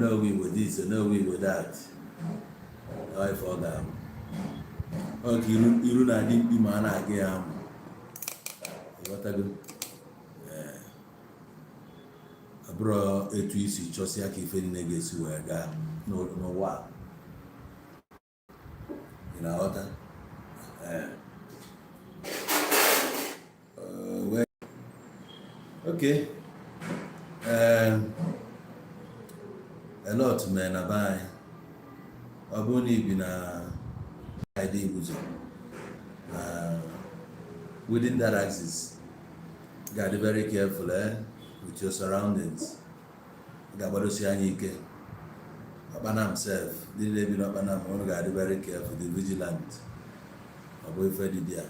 Onowu Igbo this, Onowu Igbo that. Ọ ife ọ ga-abụ ọ ka iru na-adị mkpi ma a na-aga ya amụ. Ịghọtago? Ee, ọ bụrụ etu isi chọsịa ka ife niile ga-esi wee gaa n'ụwa a. Ị na-aghọta? Ee. Okay, ee, a lot mere na be anyị. Ọ bụrụ na ibi na ide Ibuzo na within that axis, ga-adị very careful with your surroundings. Ị ga-agbadosi anya ike. Ọkpanam sef, ndị na-ebi n'Ọkpanam, unu ga-adị very careful, dị vigilant. Ọ bụ ife dị ya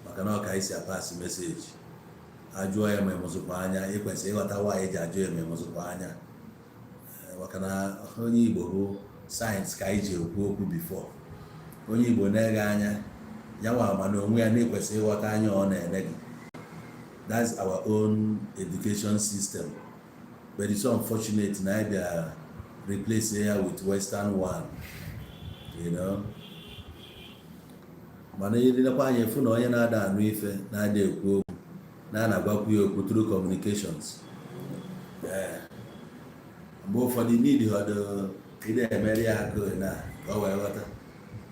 maka na ọ ka isi apass message. Ajụọ ya ma ịmụzụkwa anya, ị kwesịrị ịghọta nwaanyị eji ajụ ya ma ịmụzụkwa anya. Maka na onye Igbo bụ science ka anyị ji ekwu okwu before. Onye Igbo na-eghe anya ya nwa ma na onwe ya na-ekwesị ịghọta anya ọ na-ene gị. That's our own education system, but it's so unfortunate na anyị bịa replace ya with Western one. Mana ilekwa anya, efu na onye na-ada anụ ife na-ada ekwu okwu na a na-agwakwu ya okwu through communications. Ee, mgbe ụfọdụ need ọdụ ị na-emeri ya aka na ka ọ wee ghọta.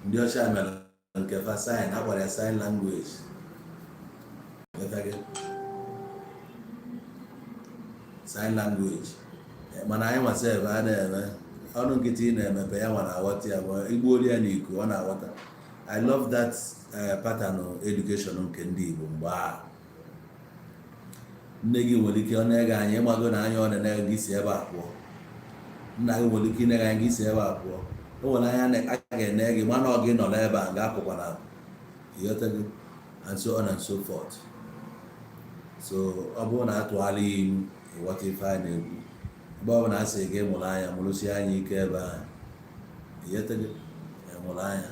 Ndị ọcha mere nke fa sign, akpọrọ ya sign language. Ghọta gị? Sign language. Mana anyị nwasị ebe a na-eme ọnụ nkịtị, ị na-emepe ya nwa na-aghọta ya, ma igbuolu ya n'iko, ọ na-aghọta. I love that pattern education nke ndị Igbo. Mgbe a nne gị nwere ike ọ na-ege anya, ịmago na anya ọ na-ene gị si ebe a pụọ. Nna gị nwere ike ine gị anya, gị si ebe a pụọ. O nwere anya a ga-ene gị, mana ọ gị nọ n'ebe a ga-apụkwa na ịghọtago, and so on and so forth. So ọ bụrụ na atụgharị ya ilu, ịghọta ife a na-ekwu. Mgbe ọ bụla a sị gị mụrụ anya, mụrụsie anya ike ebe ahụ, ịghọtago, mụrụ anya.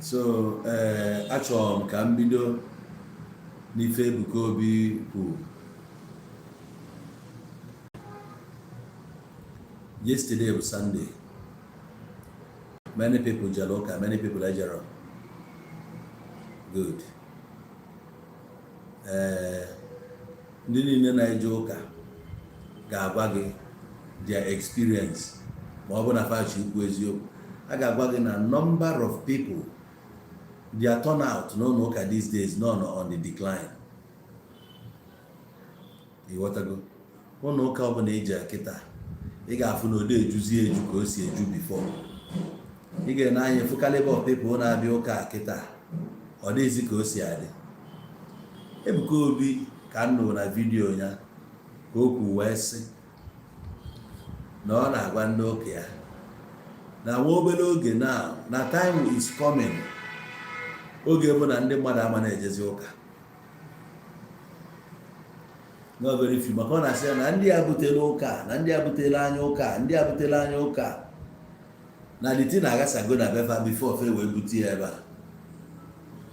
So ee, achọrọ m ka m bido n'ife Ebuka Obi kwuru yesterday bụ Sunday. Many people jere ụka, many people ejero. Good. Ee, ndị niile na-eje ụka ga-agwa gị their experience. Ma ọ bụ na fachi ikwu eziokwu, a ga-agwa gị na number of people, their turnout n'ụlọ ụka these days nọ on the decline. Ịghọtago? Ụlọ ụka ọbụla ije kịta, ị ga-afụ na ode ejuzi eju ka o si eju before. Ị ga-ene anya fụ caliber of people na-abịa ụka kịta, ọ dịghịzi ka o si adị. Ebuka Obi ka m nụrụ na video ya ka o kwu wee sị na ọ na-agwa ndị ụka ya na nwa obere oge na time is coming, oge bụ na ndị mmadụ ama na-ejezi ụka, no very few. Maka ọ na-asị ya na ndị a butela ụka, na ndị a butela anya ụka, ndị a butela anya ụka, na the thing aghasago na befa before fe wee bute ya ebe a.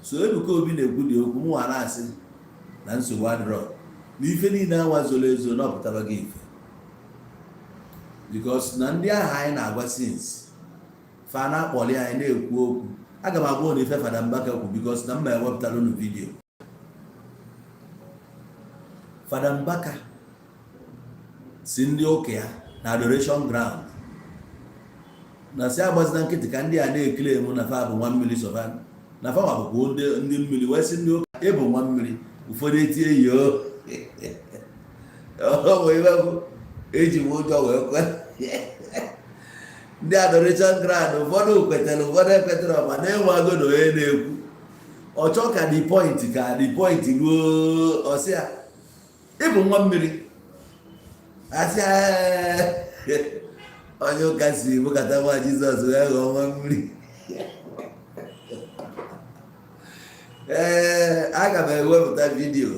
So Ebuka Obi na-ekwu dị okwu mụnwa na-asị na nsogbu adịrọ, na ife niile anwa zoro ezo na ọpụtara gị ife, because na ndị ahụ anyị na-agwa since fa na-akpọli anyị na-ekwu okwu. Aga m agwa unu ife Fada Mbaka kwu, because na mma ewepụtara unu video Fada Mbaka si ndị ụka ya na adoration ground na si agbazina nkịtị ka ndị a na-ekele na fa bụ nwa mmiri sọfa na fa bụkwa ndị mmiri, wee sị ndị ụka ịbụ nwa mmiri. Ụfọdụ etie yo bụ eji m ụjọ wee kwe. Ndị adoration ground, ụfọdụ kwetara, ụfọdụ ekwetara, ma na-enwe ago na onye na-ekwu ọchọ ka the point ruo, ọsị ya ịbụ nwa mmiri, asị onye ụka si bụkata nwa Jizọs wee ghọọ nwa mmiri. Ee, aga m ewepụta video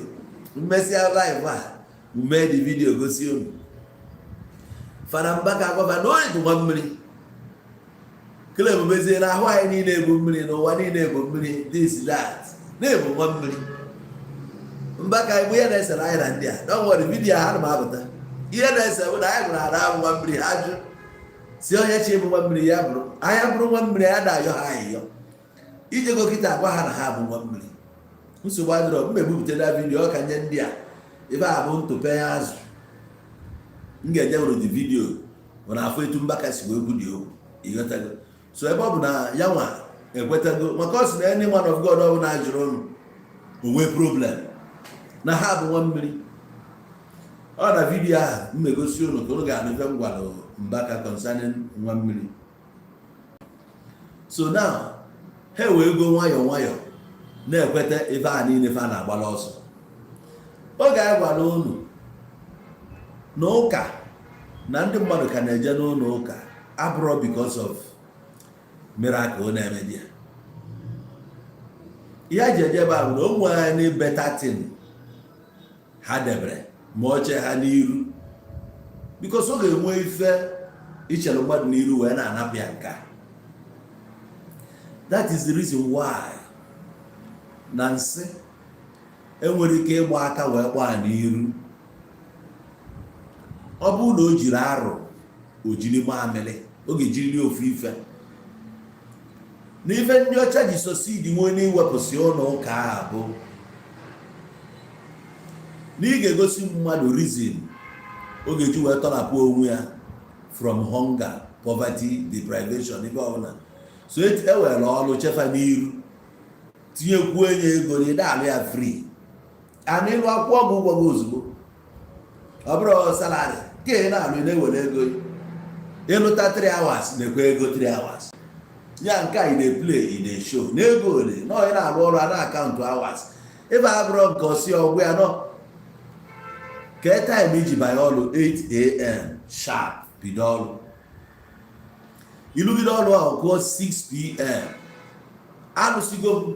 mmesịa live a, mee dị video gosi unu Fada Mbaka agwaba na onye bụ nwa mmiri kele ebubezie na ahụ anyị niile ebu mmiri, n'ụwa niile ebu mmiri, this that na-ebu nwa mmiri. Mbaka igbu ya na-esere anyị na ndị a. Don't worry, video ha na m apụta. Ihe na-ese bụ na anyị gwara ha na nwa mmiri, ha jụ si onye chi bụ nwa mmiri ya bụrụ anya bụrụ nwa mmiri ya na-ayọ ha ayịyọ ijego kịta agwa ha na ha bụ nwa mmiri. Nsogbu adịrọ. M ebupụta na video ọ ka nye ndị a ebe a bụ ntụpe ya azụ. M ga-enye nwere the video bụ na afọ etu Mbaka si wee kwu dị okwu, ịghọtago? So ebe ọ bụ na ya nwa ekwetago, maka ọ sị na any man of God ọ bụla jụrụ ụnụ onwe problem na ha bụ nwa mmiri. Ọ na video ahụ m egosi ụnụ ka ụnụ ga-anụ ife m gwara Mbaka concerning nwa mmiri. So now ha wee go nwayọọ nwayọọ na-ekweta ife a niile fa na-agbala ọsọ. Oge anyị gwara unu na ụka na ndị mmadụ ka na-eje n'ụlọ ụka abụrọ because of miracle na-eme di ya. Ihe a ji eje ebe a bụ na o nwere anyị better thing ha debere ma oche ha n'iru, because ọ ga-enwe ife ichere mmadụ n'iru wee na-anapụ ya nka. That is the reason why na nsị enwere ike ịgba aka wee gbaa n'iru. Ọ bụrụ na o jiri arụ, o jiri mamịrị, ọ ga-ejiriri ofu ife na ife ndị ọcha ji succeed nwee n'iwepụsị ụlọ ụka ahụ bụ na ị ga-egosi mmadụ reason ọ ga-eji wee tọrapụ onwe ya from hunger, poverty, deprivation, ife ọbụla. So ewere ọrụ chefa n'iru, tinyekwuo enye ego na ịda alụ ya free, ana ịlụ akwụkwọ gị ụgwọ gị ozugbo. Ọ bụrụ salary ka ị na-alụ, ị na-ewere ego ịlụta 3 hours, na-ekwe ego 3 hours ya. Nke a ị na-eplay, ị na-eshow na ego ole na onye na-arụ ọrụ a na account hours. Ebe a bụrụ nke osi ọgwụ ya nọ kee time iji banye ọrụ, 8 a.m. sharp bido ọrụ, ịlụgide ọrụ ahụ kụọ 6 p.m., alụsigo m.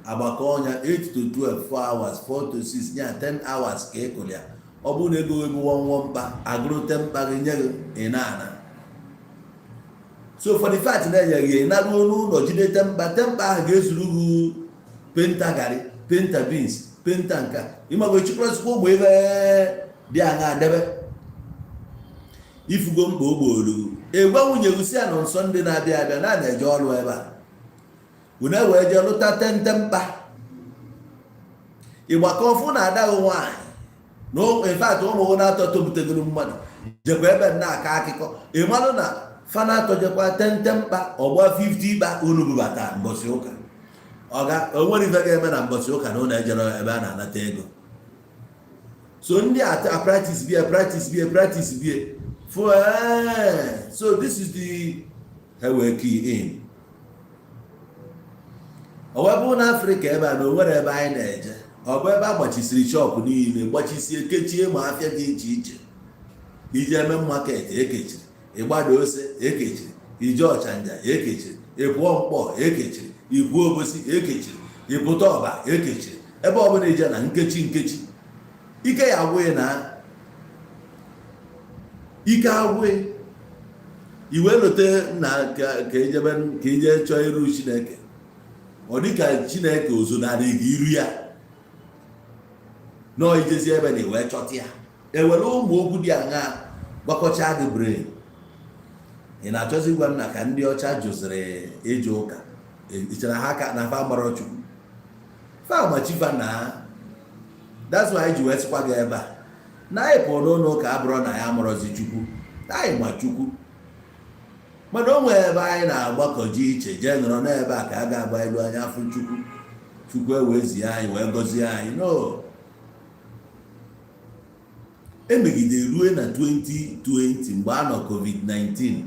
Agbakọ ọnya 8 to 12, 4 hours, 4 to 6, nya 10 hours ka ị kụrụ ya. Ọ bụrụ na ego ego wọnwọ mkpa agụrụ te mkpa gị nye gị, ị na-ana. So for the fact na-enye gị, ị naruo n'ụlọ jide temkpa, temkpa ahụ ga-ezuru gị painter garị, painter beans, painter nka, ịmago chịkọrọsịkwa ụmụ ebe dị aṅa debe ifugo mkpa ogboolu. Egwa nwunye gị si ya nọ nsọ ndị na-abịa abịa na na-eje ọrụ ebe a, unu ewee jee lụta tente mkpa ịgbakọ fụ na ada gị nwaanyị na in fact ụmụ gị na-atọ tobutegoro mmadụ jekwa ebe na-akọ akụkọ. Ịmalụ na fana atọ jekwa tente mkpa ọgba 50 ịkpa unu bubata mbọsị ụka. Ọga o nwere ife ga-eme na mbọsị ụka na ụlọ ejere ebe a na-anata ego. So ndị a practice bie, practice bie, practice bie for so this is the ha wee key in. O wee bụrụ na Afrịka ebe a na o nwere ebe anyị na-eje, ọ bụ ebe a gbachisiri shop niile, gbachisie, kechie ma afịa dị iche iche. Ije eme market ekechiri, ịgbada ose ekechiri, ije Ọchanja ekechiri, ịpụọ Mkpọ ekechiri, ịpụọ Obosi ekechiri, ịpụta Ọba ekechiri, ebe ọbụla ije na nkechi nkechi. Ike ya agwụghị na ike agwụghị iwe lote na ka ijebe ka ije chọọ iru Chineke. Ọ dị ka Chineke ozonarị gị iru ya nọọ ijezi ebe na iwee chọta ya. Ewere ụmụ okwu dị aṅaa gbakọcha gị brain. Ị na-achọzi gwa m na ka ndị ọcha jụziri ije ụka, ị chere ha ka na fa mara Chukwu fa machifa na? That's why anyị ji wee sịkwa gị ebe a na anyị pụrụ n'ụlọ ụka abụrụ na ya amụrọzi Chukwu. Na anyị ma Chukwu, mana o nwere ebe anyị na-agbakọji iche jee nọrọ n'ebe a ka a ga-agba elu anya afụ Chukwu, Chukwu ewee zie anyị wee gọzie anyị. No emegide rue na 2020 mgbe a nọ COVID-19,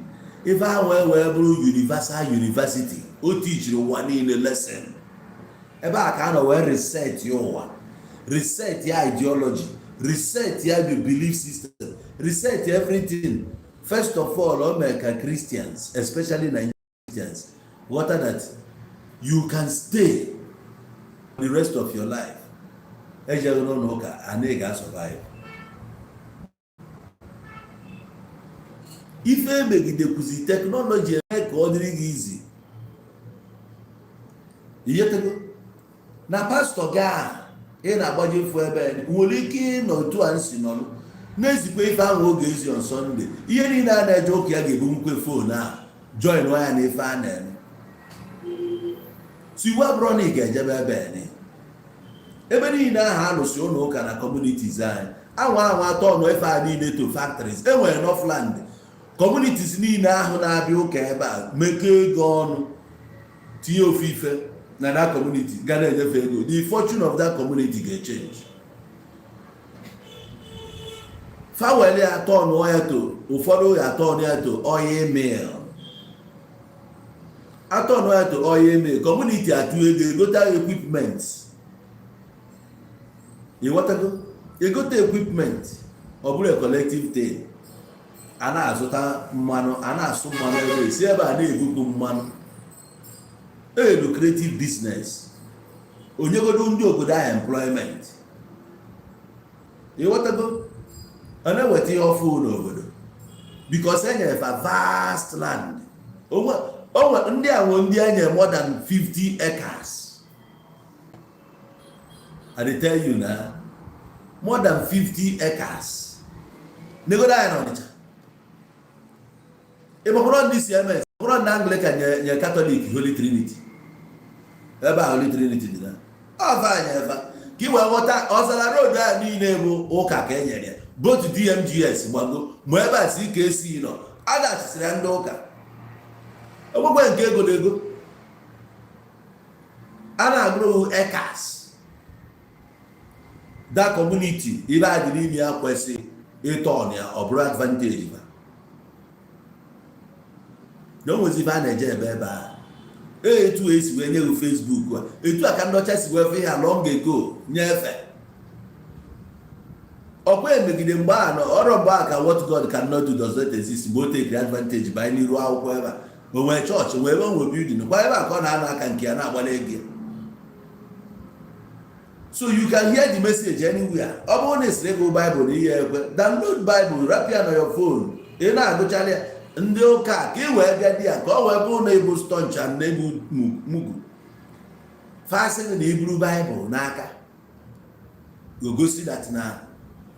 ife ahụ wee bụrụ universal university. O tichiri ụwa niile lesson. Ebe a ka a nọ wee reset ya ụwa, reset ya ideology, reset ya the belief system, reset everything. First of all, o mee ka Christians, especially Nigerian Christians, ghọta that you can stay the rest of your life ejeghị n'ụlọ ụka ana ị ga-survive. Ife emegidekwuzi technology eme ka ọ dịrị gị izi ihetego na pastọ gị ahụ ị na-agbaji efu ebe nwere ike ịnọ otu a nsi nọrọ. Na-ezikwa ife ahụ oge ezi on Sunday, ihe niile a na-eje ụka ya ga-ebu nkwe phone a join ya na ife a na-eme. So iwu abụrụ na ị ga-ejebe ebe ni ebe niile ahụ alụsị ụlọ ụka na communities anyị, anwa anwa atọ ọnụ ife a niile to factories enwere Northland communities niile ahụ na-abịa ụka ebe a mekọ ego ọnụ, tinye ofu ife na that community ga na-enyefe ego. The fortune of that community ga-echange. Faweli atọ ọnụ ya to ụfọdụ ya atọ ọnụ ya to oil mill, atọ ọnụ ya to oil mill, community atụ ego egota equipment. Ịghọtago? Egote equipment, ọ bụrụ a collective thing, a na-azụta mmanụ, a na-asụ mmanụ ebe esi ebe a na-ebupụ mmanụ, a lucrative business, onyegodo ndị obodo ahụ employment. Ịghọtago? Ọ na-eweta ihe ọfụ n'obodo because e nyere fa vast land. Onwe ndị a nwe ndị e nyere more than 50 acres. I dey tell you na more than 50 acres negodo anyị n'Ọnịcha. Ịgbakwụrọ ndị CMS bụrụ ndị Anglican nye Catholic Holy Trinity, ebe a Holy Trinity dị na ọfa anyị efa ka ị wee ghọta ọzara road a niile bụ ụka ka e nyere ya, both DMGS gbago ma ebe a CKC nọ a ga-achịsịrị ya ndị ụka ogbegbe nke ego na ego a na-agụrụ acres. That community ibe a dị n'ime ya kwesị ịtọ ọnụ ya, ọ bụrụ advantage ba na o nwezi ife a na-eje ebe ebe a. Etu esi wee nye gị Facebook a, etu a ka ndị ọcha si wee fụ ya long ago nyefe ọkwa emegide mgbe a nọ ọrụ mgbe a ka what God cannot do does not exist. Mgbe o take advantage banye n'iru akwụkwọ ebe a, o nwee chọọchị, nwee ebe o nwee building kwa ebe a ka ọ na-ana aka nke ya na-agbala ego ya. So you can hear the message anywhere. Ọ bụrụ na esiri ego Bible na ihe ekwe, download Bible, rapịa na your phone, ị na-agụcharị ya. Ndị ụka ka ị wee bịa di ya ka ọ wee bụrụ na ịbụ staunch and na ịbụ mugu fasịrị na iburu Bible n'aka gosi that na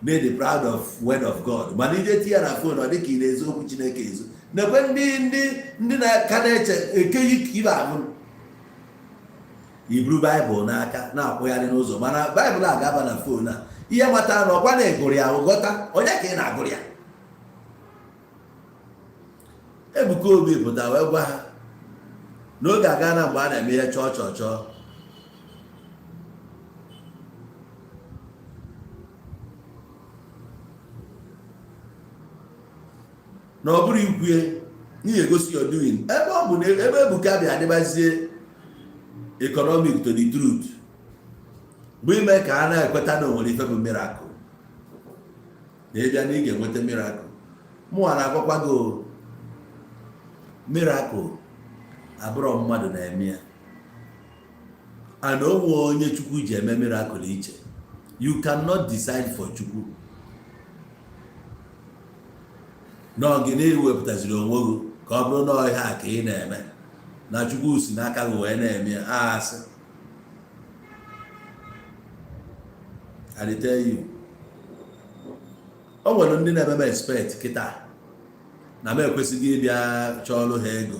may the proud of word of God. Mana ije tinye ya na phone, ọ dị ka ị na-ezo okwu Chineke ezo. Nekwe ndị na-ka na-eche ekeghị ka ibe ahụ iburu Baịbụl n'aka na-akwụgharị n'ụzọ, mana Baịbụl a ga-aba na phone a. Ihe mata na ọkwa na ịgụrụ ya, ghọta onye ka ị na-agụrụ ya. Ebuka Obi pụta wee gwa ha n'oge aga na mgbe a na-eme ihe chọọ chọọ chọọ na ọ bụrụ ikwue n'ihi egosi your doing. Ebe ọ bụ na ebe Ebuka bịa adịbazie economic to the truth bụ ime ka a na-ekweta na onwere ife bụ miracle, na ịbịa na ị ga-enweta miracle. Mụnwa na-agwakwa gị, miracle abụrọ mmadụ na-eme ya, and onwe onye Chukwu ji eme miracle iche. You cannot decide for Chukwu na ọ gị na-ewepụtaziri onwe gị ka ọ bụrụ na ihe a ka ị na-eme na Chukwu si n'aka gị wee na-eme ya. Asị, I dey tell you, o nwere ndị na-eme m expect kịta na m ekwesịghị ịbịa chọọlụ ha ego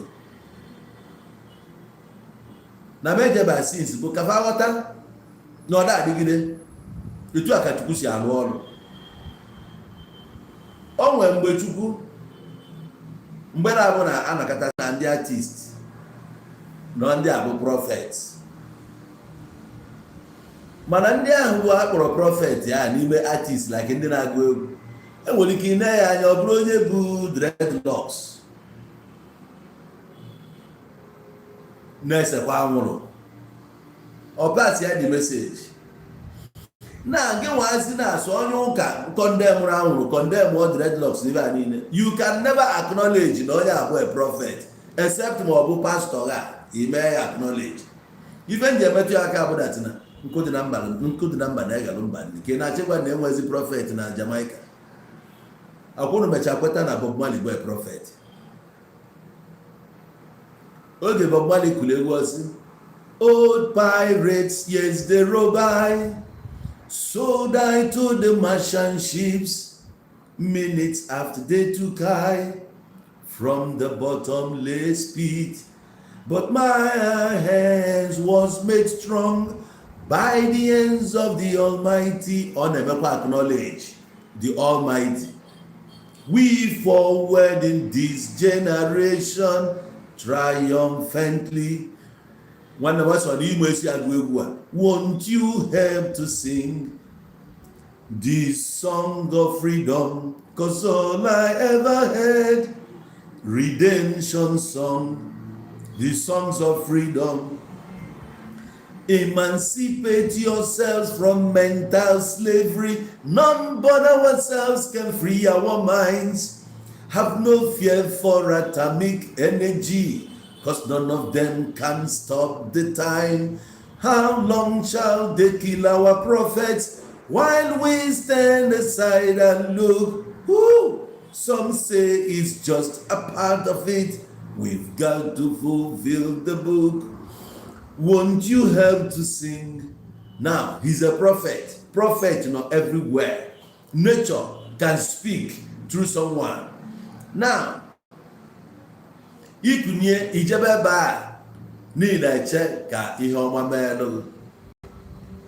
na m ejeba since bụ ka fa ghọta na ọ da-adịgide etu a ka Chukwu si alụ ọrụ. O nwere mgbe Chukwu mgbe na-abụ na anakọta na ndị artist na ndị abụ prophet, mana ndị ahụ bụ akpọrọ prophet ya n'ime artist, like ndị na-agụ egwu, enwere ike ine ya anya, ọ bụrụ onye bụ dreadlocks na-esekwa anwụrụ, ọ pass ya the message na gị nwazi na-asụ onye ụka condemn anwụrụ, condemn ọ dreadlocks n'ibe a niile. You can never acknowledge na onye abụ a prophet except ma ọ bụ pastor ga ime ya acknowledge. Ife nji emetụ ya aka bụ that na nkụ dị na mba, nkụ dị na mba na-egalụ mba, nke na-achịkwa na enwezi prophet na Jamaica. Akwụrụ mechaa kweta na Bob Marley bụ a prophet. Oge Bob Marley kụrụ egwu ọsị, "Old pirates, yes, they rob I, sold I to the merchant ships." Minutes after they took I from the bottomless pit. But my hands was made strong by the hands of the Almighty. Ọ na-emekwa acknowledge the Almighty. We forward in this generation triumphantly. Nwanne m, ọsọ n'ime esi agụ egwu a. Won't you help to sing this song of freedom? 'Cause all I ever had, redemption song, the songs of freedom. Emancipate yourselves from mental slavery. None but ourselves can free our minds. Have no fear for atomic energy, 'cause none of them can stop the time. How long shall they kill our prophets while we stand aside and look? Woo! Some say it's just a part of it. We've got to fulfill the book. Won't you help to sing? Now, he's a prophet. Prophet, everywhere. Nature can speak through someone. Now, ikunye ijebe ebe a niile eche ka ihe ọma meelụ gị.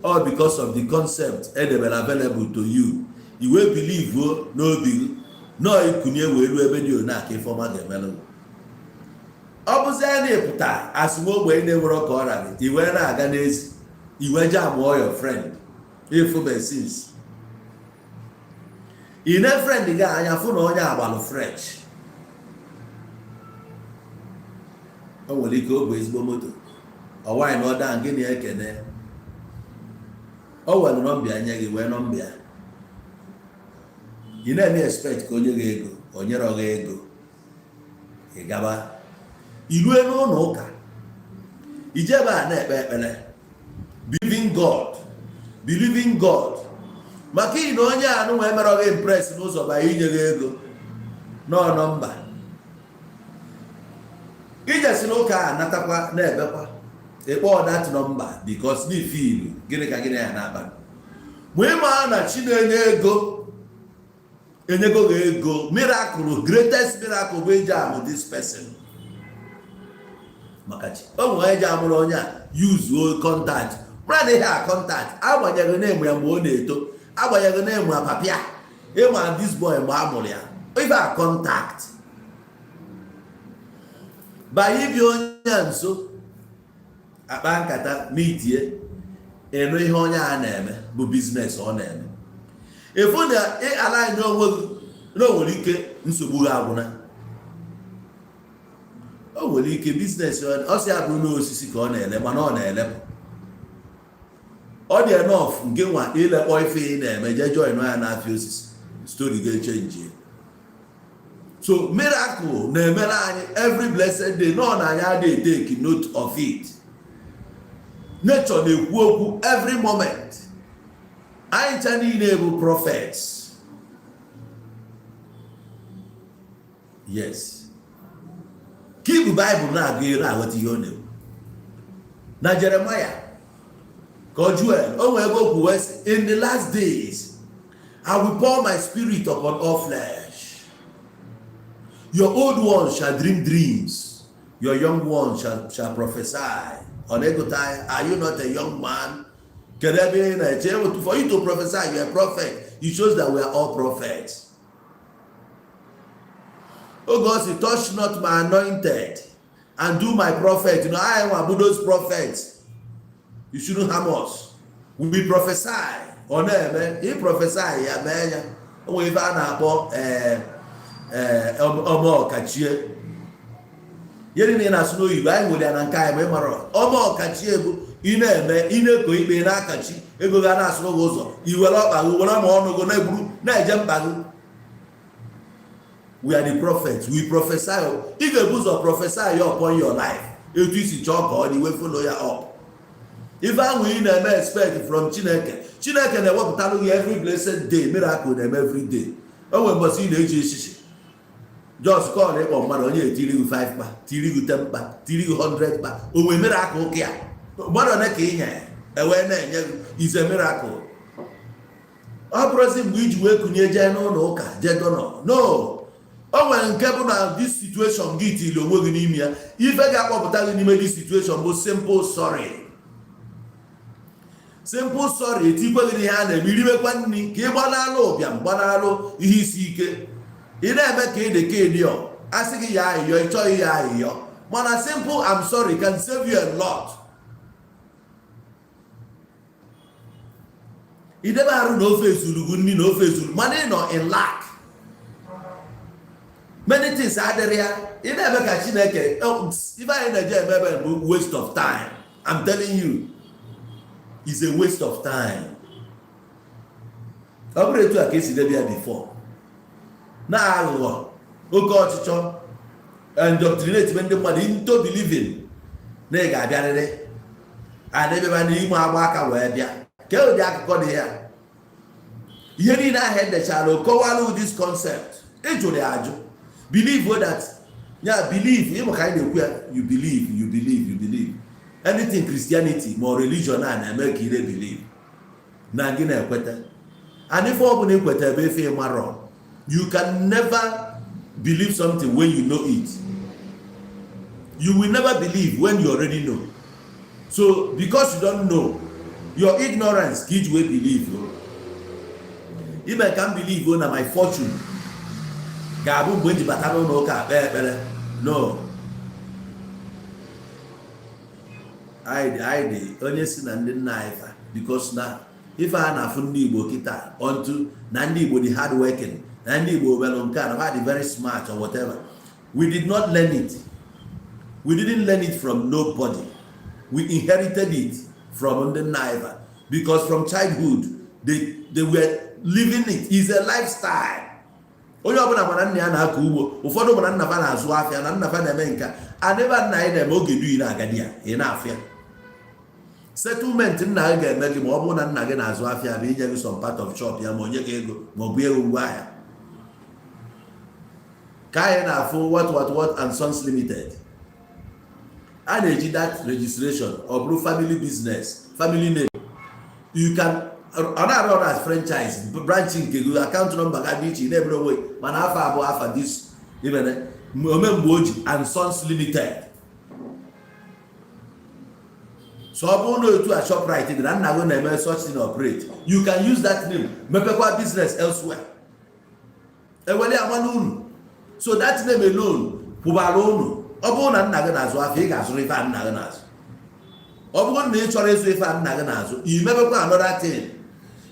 All because of the concept edebere available to you. I wee believe n'obi gị nọọ ikunye wee ruo ebe dị one a ka ife ọma ga-emelụ gị. Ọ bụzi ya na-epụta asị nwa ogbenye na-enwere ka ọra gị, i wee na-aga n'ezi, i wee jee amụọ your friend ifube since ị na friend gị anya fụ na onye agbalụ fresh. O nwere ike o bụ ezigbo moto ọwaanyị na ọda gị na-ekene o were number nye gị, wee number ya ị na-eme expect ka onye gị ego, o nyere gị ego. Ị gaba ilue n'ụlọ ụka, ijebe a na-ekpe ekpere, believing God, believing God, maka ị na onye anụ wee mere gị impress n'ụzọ ba inye gị ego nọọ number. Ijesi n'ụka a natakwa na-ebekwa ịkpọ that number because n'ife ilu gịnị ka gịnị ya na-akpa ma ịma na chi na-enye ego enyego gị ego. Miracle, greatest miracle bụ eji amụ this person, maka chi o nwere eji amụrụ onye a yuzuo contact mara na ihe a contact, agbanyeghị na ịmụ ya mgbe ọ na-eto, agbanyeghị na ịmụ ya papịa ịma this boy mgbe a mụrụ ya, ife a contact banye ibi onye a nso akpa nkata mitie ịnụ ihe onye a na-eme bụ business ọ na-eme, ịfụ na ala anyị onwe gị na o nwere ike nsogbu gị agwụna. O nwere ike business ọ sị ya bụrụ na osisi ka ọ na-ele, mana ọ na-elepụ ọ dị enough nke nwa ilekpọ ife ị na-eme, jee join ya n'afịa osisi, story ga-echange. So miracle na-emere anyị every blessed day nọ na anyị adịghị take note of it. Nature na-ekwu okwu every moment. Anyị ncha niile bụ prophets, yes. Ka ibu Baịbụl na-agụ ire aghọta ihe ọ na-ekwu na Jeremaya ka ọ Joel, o nwee ebe okwu wee sị, "In the last days I will pour my spirit upon all flesh. Your old ones shall dream dreams, your young ones shall prophesy." Ọ na-egote anya, are you not a young man? Kedu ebe ị na-eche for you to prophesy? You are a prophet. It shows that we are all prophets. Oge ọ sị, "Touch not my anointed and do my prophet," I am bụ those prophets. You shouldn't harm us. We prophesy. Ọ na-eme ị prophesy ya mee ya. O nwere ife a na-akpọ ee ọma ọkachie. Ihe niile ị na-asụ n'oyibo, anyị nwere ya na nke anyị. Ma ị mara ọma ọkachie bụ ị na-eme, ị na-eko ikpe na-akachi ego ga na-asụrụ gị ụzọ, iwere ọkpa gị, were ma ọnụ gị na-egburu na-eje mkpa gị. We are the prophets. We prophesy. Ị ga-ebu ụzọ prophesy ya upon your life etu isi chọọ ka ọ dị, wee follow ya up. Ife ahụ ị na-eme expect from Chineke, Chineke na-ewepụtalụ gị every blessed day. Miracle na-eme every day. O nwere mbọsị ị na-eji echichi just call ịkpọ mmadụ, onye etiri gị 5 kpa, tiri gị 10 kpa, tiri gị 100 kpa. O nwere miracle ụka ya mmadụ one ka ị nye ewee na-enye gị is a miracle. Ọ bụrụzi mgbe iji wee kunye jee n'ụlọ ụka jee dọnọ, no. O nwere nke bụ na this situation gị tiri onwe gị n'ime ya. Ife ga-akpọpụta gị n'ime this situation bụ simple sorry, simple sorry. Etikwe gị n'ihe a na-eme, iribekwa nri ka ị gbanalụ ụbịam, gbanalụ ihe isi ike. Ị na-eme ka ị dị ka ịdịọ asị gị ya ayịyọ, ị chọghị ya ayịyọ, mana simple "I'm sorry" can save you a lot. Idebe arụ na ofe ezuru gị nri na ofe ezuru, mana ị nọ in lack, many things adịrị ya. Ị na-eme ka Chineke. Ife anyị na-eje eme ebe bụ waste of time. I'm telling you, is a waste of time. Ọ bụrụ etu a ka esi debe ya before, na aghụghọ, oke ọchịchọ, indoctrinate ndị mmadụ into believing na ị ga-abịarịrị a na-ebeba n'ime agba aka wee bịa ka ụdị akụkọ dị ya. Ihe niile ahụ edechara kọwalụ this concept, ị jụrụ ya ajụ. Believe that ya believe ịmụ ka anyị na-ekwu ya. You believe, you believe, you believe anything. Christianity ma ọ religion a na-eme ka ire believe na gị na-ekweta, and ife ọbụla ikweta ebe ife ịmarọ. You can never believe something when you know it. You will never believe when you already know. So because you don't know, your ignorance ka iji wee believe o. Ime ka m believe o na my fortune ga-abụ mgbe m ji bata n'ụlọ ụka kpee ekpere. No, anyị dị onye si na ndị nna anyị fa, because na ife a na-afụ ndị Igbo kịta onto na ndị Igbo dị hard working, na ndị Igbo melụ nke a, na ha dị very smart or whatever, we did not learn it. We didn't learn it from nobody. We inherited it from ndị nna anyị fa, because from childhood they were living it. Is a lifestyle. Onye ọbụla mara nna ya na-akọ ugbo, ụfọdụ mara nna fa na-azụ afịa, na nna fa na-eme nka. Anịba nna anyị na-eme oge du na-agadi ya, ị na-afịa settlement nna gị ga-eme gị. Ma ọ bụrụ na nna gị na-azụ afịa, bụ inye gị some part of shop ya, ma onye gị ego, ma ọ bụ ego ngwa ahịa ka anyị na-afụ what what what and Sons Limited. A na-eji that registration, ọ bụrụ family business, family name. You can ọ na-arụ ọrụ as franchise branch nke gị, account number ga dị iche, na-ebere onwe, mana afọ abụọ afa this imene Omemgbe Oji and Sons Limited. So ọ bụrụ na otu a Shoprite dị na nna gị na-eme such thing operate, you can use that name mepekwa business elsewhere, ewere ya mana unu. So that name alone kwụbara unu. Ọ bụrụ na nna gị na-azụ afịa, ị ga-azụrụ ife a nna gị na-azụ. Ọ bụrụ na ị chọrọ ịzụ ife a nna gị na-azụ, ị mepekwa another thing.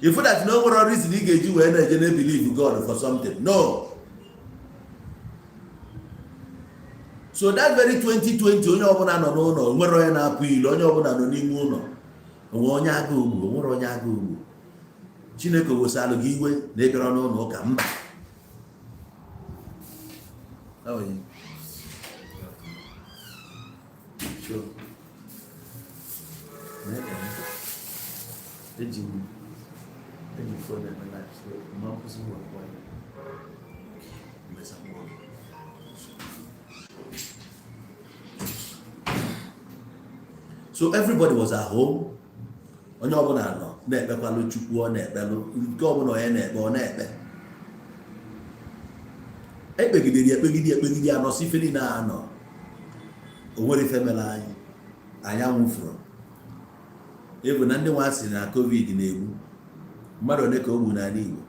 Ifu that na o nwere reason ị ga-eji wee na-eje na believe God for something. No. So that very 2020, onye ọbụla nọ n'ụlọ, nwere onye na-apụ ilo, onye ọbụla nọ n'ime ụlọ, onwe onye agụụ ugbu, onwere onye agụụ ugbu. Chineke wesalụ gị iwe na ịbịara n'ụlọ ụka? Mba. How are you? Sure. Eji m eji phone eme live, so ma nkwụsị nwa akwụkwọ ya. Mesa mkpọrọ. So everybody was at home. Onye ọbụla nọ na-ekpekwalụ Chukwu, ọ na-ekpelụ nke ọbụla onye na-ekpe, ọ na-ekpe. Ekpegidere, ekpegide, ekpegide, anọsị ife niile a nọ, o nwere ife mere anyị. Anyị anwụfuru ebu na ndị nwa sị na COVID na-egbu mmadụ. One ka o gbu n'ala Igbo?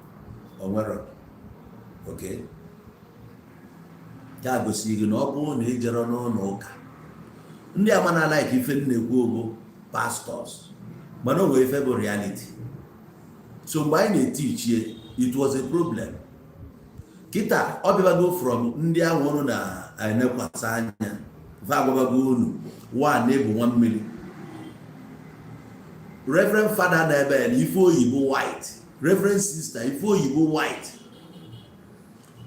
O nwere oke ya gosi gị na ọ bụrụ na ị jere n'ụlọ ụka, ndị ama na like ife m na-ekwu bụ pastors, mana o nwere ife bụ reality. So mgbe anyị na-eti ichie, it was a problem. Kịta ọ bịabago from ndị ahụ unu na-enekwasị anya, va agwabago unu one bụ nwa mmiri. Reverend Father na ebe na ife oyibo white, Reverend Sister ife oyibo white,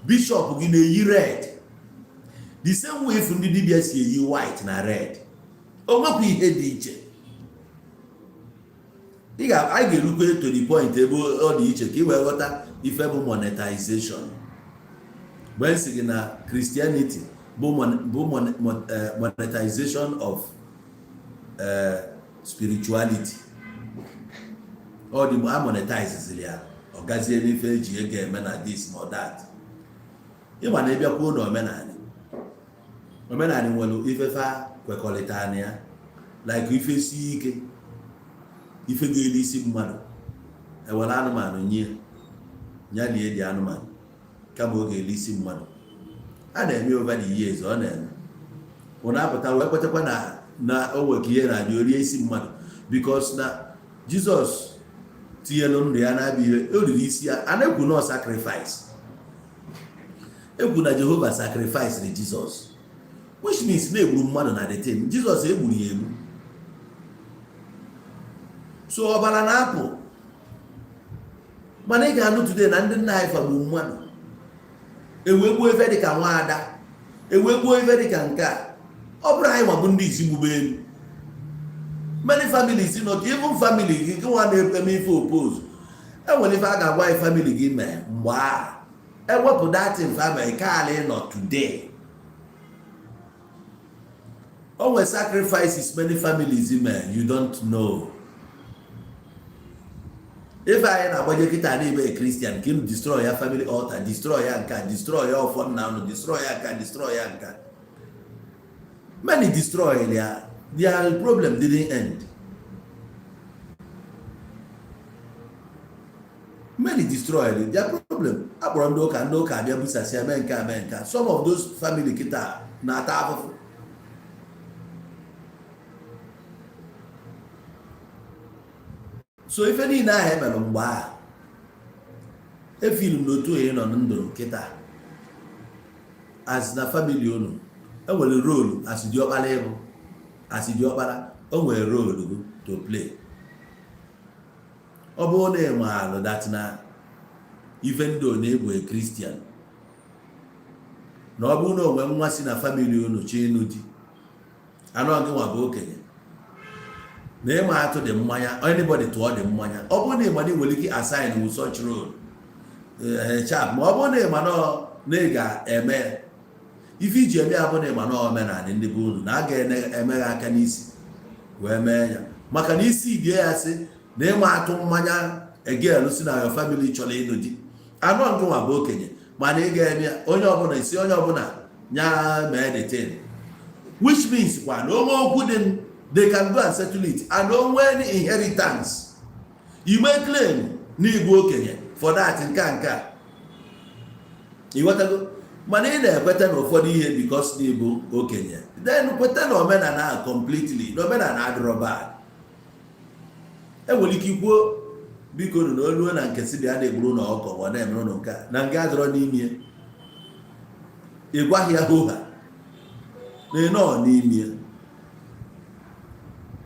bishop gị na-eyi red, the same way ifu ndị dibịa si eyi white na red. O nwekwa ihe dị iche. Anyị ga-erukwe to the point ebe ọ dị iche ka ị wee ghọta ife bụ monetization. Mgbe m sị gị na Christianity bụ monetization of spirituality, ọ dị a monetize ya, ọ Ọ gazie n'ife eji ego eme na this ma ọ that. Ịma na ịbịakwuo na omenala, omenala nwere ifefa kwekọrịta na ya, like ife sie ike, ife ga-elu isi mmadụ, ewere anụmanụ nye ya lie dị anụmanụ kama ọ ga-elu isi mmadụ. A na-eme over the years, ọ na-eme ọ na-apụta wee kwetakwa na o nwere ka ihe na-adị orie isi mmadụ, because na Jizọs tinyelu ndụ ya na-abịa ihe o riri isi ya. A na-ekwu na sacrifice, ekwu na Jehova sacrifice Jizọs, which means na egburu mmadụ na the thing Jizọs egburu ya egbu. So ọbara na-apụ. Mana ị ga-anụ today na ndị nna anyị fagbu mmadụ, ewee gbuo ife dịka nwaada, ewee gbuo ife dịka nke a. Ọ bụrụ anyị nwabụ ndị isi gbube elu, many families nọ, even family gị, gị nwa na-eme ife oppose, enwere ife a ga-agwa anyị family gị mee mgbe a ewepụ datin family ka ala nọ today. O nwere sacrifices many families mee you don't know. Ife anyị na-agbaje kịta n'ime Christian ka unu destroy ya family altar, destroy ya nka, destroy ya ọfọ nna unu, destroy ya nka, destroy ya nka. Many destroy their problem didn't end. Many destroy their problem. Akpọrọ ndị ụka, ndị ụka abịa busasịa, mee nke a, mee nke a. Some of those family kịta na-ata afụfụ. So ife niile ahụ emere mgbe ahụ, efilu m n'otu onye nọ ndụ kịta as na family unu enwere role as diọkpara, ịbụ as diọkpara, o nwere role to play. Ọ bụrụ na ị maalụ that na ife ndị ọ na-ebu Christian, na ọ bụrụ na onwe nwa si na family unu chọọ ịnụ di, anọ gị nwa bụ okenye na ịma atụ dị mmanya, anybody tụọ dị mmanya. Ọ bụrụ na ịma na ị nwere ike assign with such role chap, ma ọ bụrụ na ịma na ị ga-eme ife iji eme ya, bụ na ịma na omenala ndị bụ unu na a ga-eme gị aka n'isi wee mee ya, maka na isi die ya sị na ịma atụ mmanya egelu si na your family chọrọ ịnụ di, anọ gị nwa bụ okenye, mana ị ga-eme ya, onye ọbụla isi onye ọbụla nya mee the thing, which means kwa na onwe okwu dị, they can go and settle it, and onwe any inheritance ime claim na ịbụ okenye for that nke a nke a, ịghọtago? Mana ị na-ekweta na ụfọdụ ihe because na ịbụ okenye, then kweta na omenala a completely, na omenala adịrọ bad. Enwere ike ikwuo, biko nụ, na oluo na nke si bịa na-egburu na ọkọ ma ọ na-emere ụnụ nke a na nga adịrọ n'ime ya. Ị gwaghị ya hoha na ị nọ n'ime ya.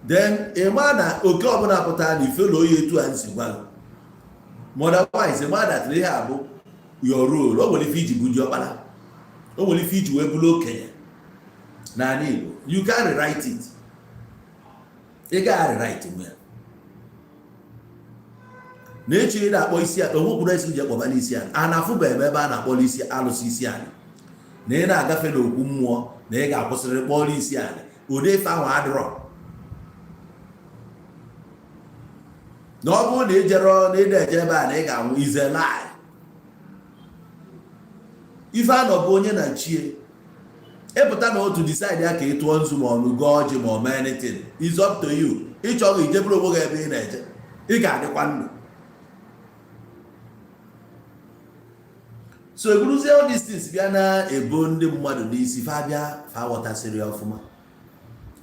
Then ị ma na oke ọbụla pụtara na ifelu oyi etu a nsi gwa gị, otherwise ị ma that ihe a bụ your role. O nwere ife iji bụ diọkpara, o nwere ife iji wee bụrụ okenye n'ala Igbo. You can rewrite it, ị gaghị rewrite nwe ya na echi ị na-akpọ isi ala. Onwekwuru esi ji akpọba n'isi ala, a na-afụba ebe ebe a na-akpọrọ isi alụsị isi ala, na ị na-agafe n'okwu mmụọ na ị ga-akwụsịrị kpọrọ isi ala. Ụdị ife ahụ adịrọ. Na ọ bụrụ na ị jere na ị na-eje ebe a na ị ga-anwụ is a lie. Ife anọ bụ onye na chie ịpụta na otu decide ya ka ị tụọ nzu ma ọ nụ gọọ ọjị ma ọ mee anything is up to you. Ịchọghị ijeburu onwe gị ebe ị na-eje, ị ga-adịkwa ndụ. So eburuzie all these things bịa na-ebo ndị mmadụ n'isi, fa bịa fa ghọtasịrị ya ọfụma,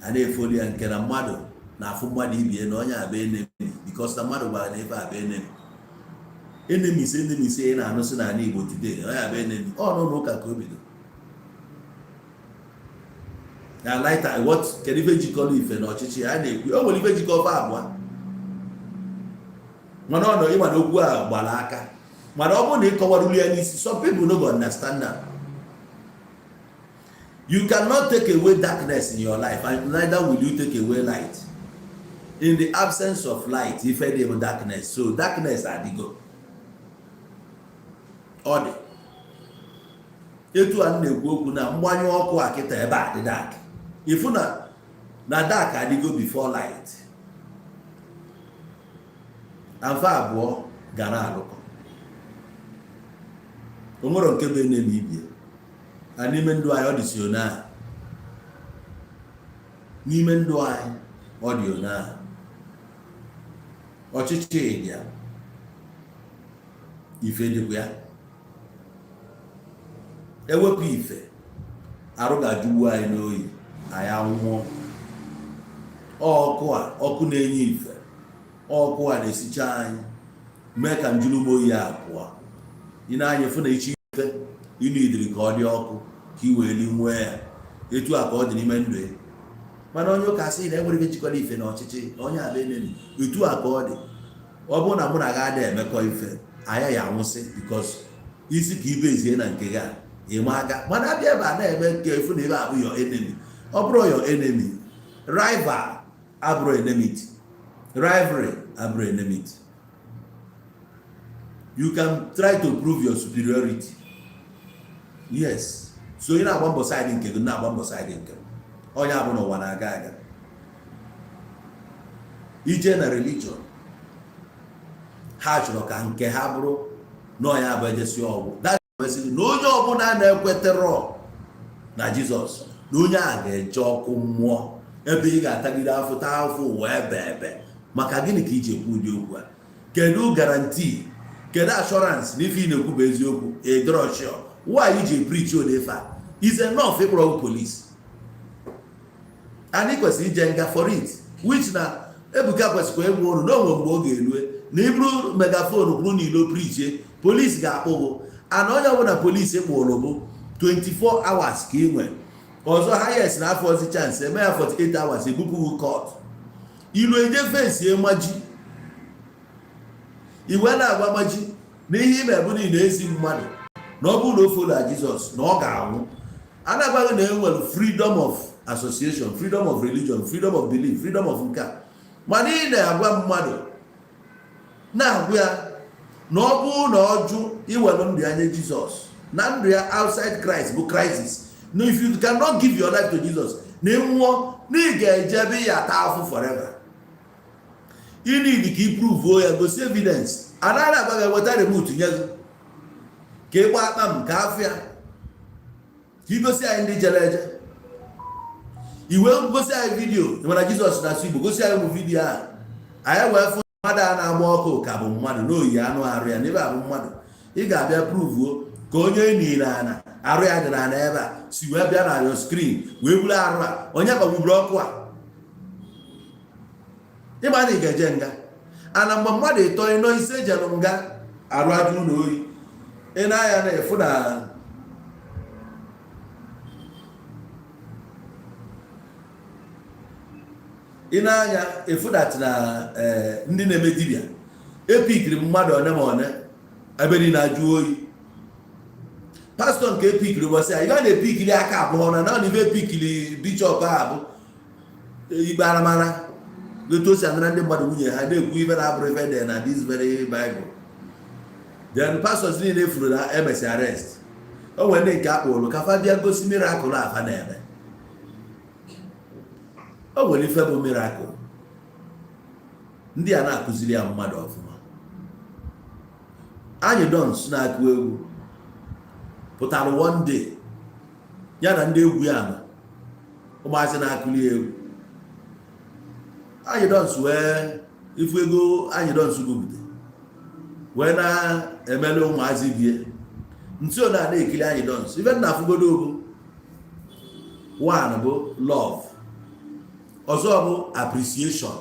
a na-efoli ya nke na mmadụ na-afụ mmadụ ibie na onye abụ enemy, because na mmadụ gwara na ife abụ enemy. Enemies, enemies ị na-anụsị n'ala Igbo today, onye abụ enemy, ọ n'ụlọ ụka ka o bido na lighter what. Kedu ife jikọrọ ife na ọchịchị a na-ekwu? O nwere ife jikọ fa abụọ, mana ọ nọ ịma na okwu a gbara aka. Mana ọ bụrụ na ị kọwarulu ya n'isi, some people no go understand that. You cannot take away darkness in your life, and neither will you take away light. In the absence of light, ife dị bụ darkness. So darkness adịgo, ọ dị etu a m na-ekwu okwu na mgbanyụ ọkụ a kịta ebe a dị dark. Ifu na dark adịgo before light, and fa abụọ ga na-alụkọ. O nwere nke bụ enemy ibie a. N'ime ndụ anyị, ọ dị si one ahụ. N'ime ndụ anyị, ọ dị one ahụ. Ọchịchị dị ya, ife dịkwa ya. Ewepụ ife, arụ ga-ajụgbu anyị n'oyi, anyị anwụọ. Ọkụ a, ọkụ na-enye ife, ọkụ a na-esicha anyị mee ka njụrụmoyi a pụọ. Ị na-anya fụ na ichi ife ịnụ idiri ka ọ dị ọkụ ka ị wee li nwee ya. Etu a ka ọ dị n'ime ndụ ya. Mana onye ụka sị na enwere ike jikọrọ ife na ọchịchị na onye ala enemi. Etu a ka ọ dị. Ọ bụrụ na mụ na gị adịghị emekọ ife, anya ya anwụsị, because isi ka ibe ezie na nke gị a ịma aka. Mana abịa ebe a na-eme nke efu na ebe abụ your enemy, ọ bụrụ your enemy, rival abụrụ enmity, rivalry abụrụ enmity. You can try to prove your superiority, yes. So ị na-agba mbọ side nke gị, na-agba mbọ side nke m. Onye abụ n'ụwa na-aga aga ije na religion, ha chọrọ ka nke ha bụrụ na ọya bụ ejesi ọgwụ kwesịrị na onye ọbụla na-ekweterọ na Jizọs, na onye a ga-eje ọkụ mmụọ, ebe ị ga-atagide afụ, taa afụ ụwa ebe ebe. Maka gịnị ka iji ekwu ụdị okwu a? Kedu guarantee? Kedu assurance na ife ị na-ekwu bụ eziokwu? Ịdọrọ sure why iji preach onefe a is enough ịkpọrọ police. Anyị kwesịrị ije nga for it, which na Ebuka kwesịkwa ịgwa ụnụ na onwe mgbe ọ ga-elue na iburu megaphone kwuru n'ilo preachie, polisi ga-akpụ gụ. Ana onye ọbụla polisi kpụrụ bụ 24 hours ka ị nwee ọzọ, highest na afọ ọzi chance eme ya 48 hours, ebupụghị court ilu eje fesie maji iwe na-agwa maji na ihe ime bụ niile ezi mmadụ na ọ bụrụ na o follow Jizọs na ọ ga-anwụ. A na-agwaghị na e nwere freedom of association, freedom of religion, freedom of belief, freedom of nke a, mana ị na-agwa mmadụ, na-agwa ya na ọ bụrụ na ọ jụ iwere ndụ ya nye Jizọs, na ndụ ya outside Christ bụ crisis. No, if you cannot give your life to Jesus, na ị nwụọ, na ị ga-eje ebe ya ata afụ forever. Ị need ka ị prove ya, gosi evidence. Anaghị agwa gị weta remote nye gị ka ị gbaa akpa m ka afọ ya, ka ị gosi anyị ndị jere eje iwe, gosi anyị video. Mana Jizọs na-asụ Igbo, gosi anyị ụmụ video ahụ, anyị wee fụ mmadụ a na-agba ọkụ ka bụ mmadụ n'oyi anụ arụ ya n'ebe a bụ mmadụ. Ị ga-abịa proveuo ka onye niile ana arụ ya dị n'ala ebe a si wee bịa na your screen wee buru arụ a onye gbagbuburu ọkụ a. Ịma na ị ga-eje nga ana mgbe mmadụ ịtọ ịnọ ise jelụ nga arụ ajụ na oyi. Ị na-anya na-efu na ị na-anya efu that na ndị na-eme dibịa epikiri mmadụ one ma one ebe niile ajụ oyi. Pastọ nke epikiri ụbọchị a, ibe a na-epikiri aka abụọ na naanị ibe epikiri bishọp a bụ ikpe aramara, etu o si anara ndị mmadụ nwunye ha, na-ekwu ibe na-abụrụ ife dị na this very Bible. Then pastors niile efuru na emesi arrest. O nwere ndị nke akpụrụ ka fa bịa gosi miracle afa na-eme. O nwere ife bụ miracle ndị a na-akụziri ya mmadụ ọfụma. Anyị dons na-akụ egwu pụtara one day, ya na ndị egwu ya nọ, ụmụazị na-akụli egwu. Anyị dons wee ifu ego anyị dons gụpụta wee na-emele ụmụazị bie ntị ọ na-ekiri anyị dons. Ife nna afụgodo bụ one bụ love, ọzọ bụ appreciation.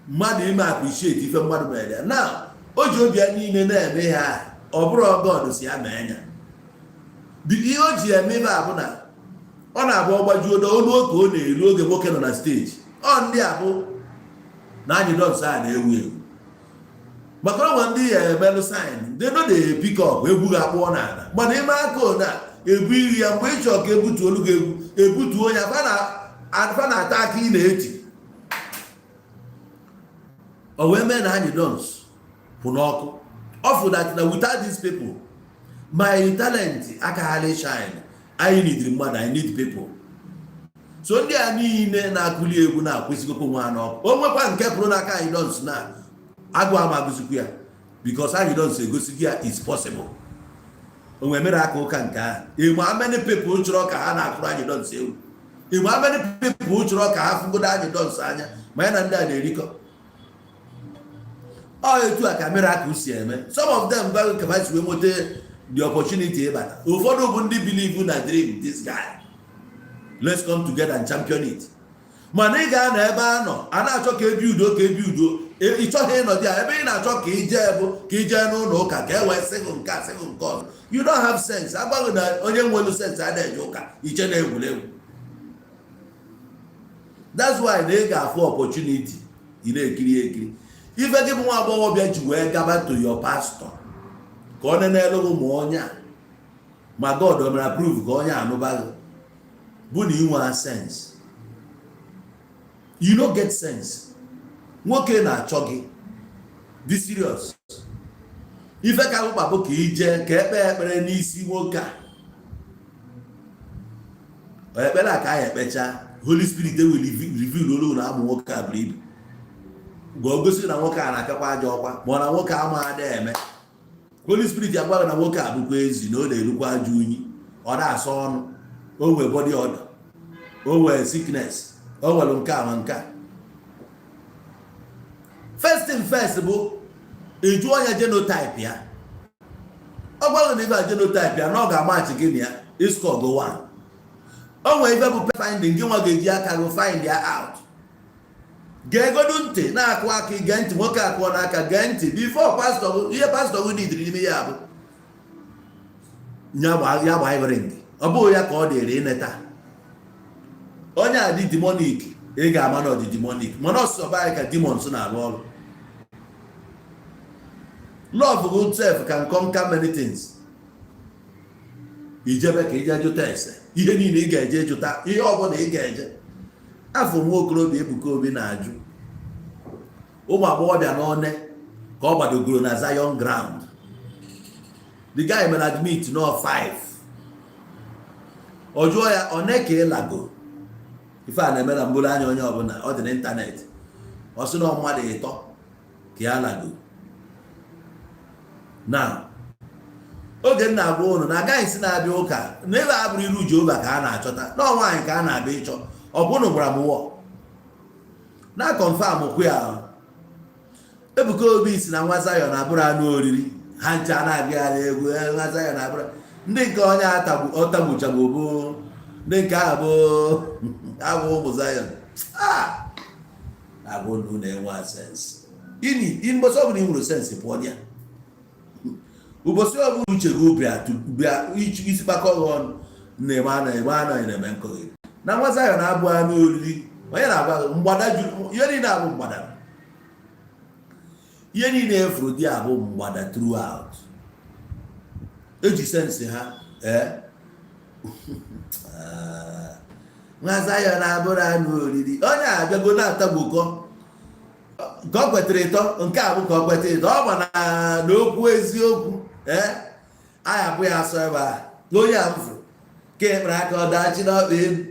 Mmadụ ime appreciate ife mmadụ mere ya na o ji obi ya niile na-eme ya. Ọ bụrụ God si ya mee ya, ihe o ji eme ife a bụ na ọ na-abụ ọgbajuo olu oge ọ na-elu oge nwoke nọ na stage. Ọ ndị a bụ na anyị dons a na-ewu ewu, maka ọnwa ndị ya emelụ sign, they no dey pick up. Egwu ga-akpụọ n'ala, mana ime aka na ebu iri ya mgbe ị chọrọ ka ebutuo olu gị, egwu ebutuo ya. Fa na-ata aka ị na-eti. O wee mee na anyị dons pụ n'ọkụ. Ọ fụ that na without these people, my talent akaghali shine. Anyị need mmadụ, I need people. So ndị a niile na-akụli egwu na-akwụsịgokwa nwa n'ọkụ. O nwekwa nke pụrụ n'aka anyị dons na agụ ama agụzikwa ya, because anyị dons egosigo ya is possible. Onwe miracle ụka nke ahụ. Igbo, how many people chọrọ ka ha na-akụrụ anyị dons egwu? Igbo, how many people chọrọ ka ha fụgodo anyị dons anya ma ya na ndị a na-erikọ? Ọ etu a ka miracle si eme. Some of them gwa ka ha si wee nweta the opportunity ịbata. Ụfọdụ bụ ndị believe na dream this guy, let's come together and champion it. Mana ị ga-anọ ebe a nọ a na-achọ ka ebi udo, ka ebi udo. Ị chọghị ịnọdụ ya ebe ị na-achọ ka ije bụ ka ije n'ụlọ ụka ka e wee sịgụ nke a, sịgụ nke ọzọ. You don't have sense. Agbaghị na onye nwelu sense adịghị eje ụka iche na egwuregwu. That's why na ị ga-afụ opportunity, ị na-ekiri ekiri. Ife gị bụ nwa agbọghọbịa ji wee gaba to your pastor ka ọ nenelu gị ma onye a ma God o mere approve ka onye anụba gị bụ na ị nwee sense. You no get sense. Nwoke na-achọ gị dị serious. Ife ka mkpa bụ ka ije ka ekpe ekpere n'isi nwoke a. Ekpere a ka anyị ekpecha, Holy Spirit will reveal olu na amụ nwoke a buru ibu ga o gosi na nwoke a na-apịakwa aja ọkwa, ma ọ na nwoke ama ada eme. Holy Spirit agwaghị na nwoke a bụkwa ezi na ọ na-erukwa aja unyi, ọ na-asa ọnụ, o nwee body odor, o nwee sickness, o nwere nke a ma nke a. First thing first bụ ịjụọ ya genotype ya. Ọ gwaghị na ife a genotype ya na ọ ga-amachi gị na ya iscore go one. O nwee ife bụ finding gị nwa ga-eji aka gị find ya out. Geegodu ntị na-akụ aka, gee ntị. Nwoke akụọ n'aka, gee ntị before pastọ gị. Ihe pastọ gị nidiri n'ime ya bụ ya gba ring. Ọ bụghị ya ka ọ dịrị ineta onye a dị demonic. Ị ga-ama na ọ dị demonic, mana ọsọ be anyị ka demons na-arụ ọrụ. Love good self can conquer many things. Ijebe ka ije jụta ese ihe niile ị ga-eje jụta, ihe ọbụla ị ga-eje. Afọ nwa okorobịa Ebuka Obi na-ajụ ụmụ agbọghọbịa n'one ka ọ gbadogoro na Zion ground. The guy mere admit no 5. Ọ jụọ ya one ka ịlago. Ife a na-eme na mbụrụ anya onye ọbụla, ọ dị n'ịntanetị. Ọ sị na mmadụ ịtọ ka ya lago. Na oge m na-agwa ụnụ na agaghị si na-abịa ụka na ebe a bụrụ iru Jehova ka a na-achọta na nwaanyị ka a na-abịa ịchọ. Ọ bụ ụnụ gwara m wọ na confirm kwu ya. Ebuka Obi si na nwa Zion abụrụ anụ oriri ha ncha na-agagharị egwu. Nwa Zion abụrụ ndị nke onye ọ tagbuchagbu bụ ndị nke ahụ bụ abụ ụmụ Zion. Agụ unu na-enwe sense ini. Ụbọchị ọbụla ị nwere sense, pụọ ya. Ụbọchị ọbụla uche gị bịa isi kpakọ gị ọnụ na-eme anọ eme anọ na-eme nkọghị na nwa Zion abụ anụ oriri. Onye na-agwa gị mgbada juru ihe niile abụ mgbada. Ihe niile efuru dị abụ mgbada throughout. Eji sense ha. Ee, nwa Zion abụrụ anụ oriri. Onye a abịago na-atagbukọ ka ọ kwetara ịtọ nke a bụ ka ọ kweta ịtọ. Ọ ma na n'okwu eziokwu, ee, anyị abụ ya asọ ebe a na onye a mfụ ka ekpere aka ọ dachi n'ọkpa elu.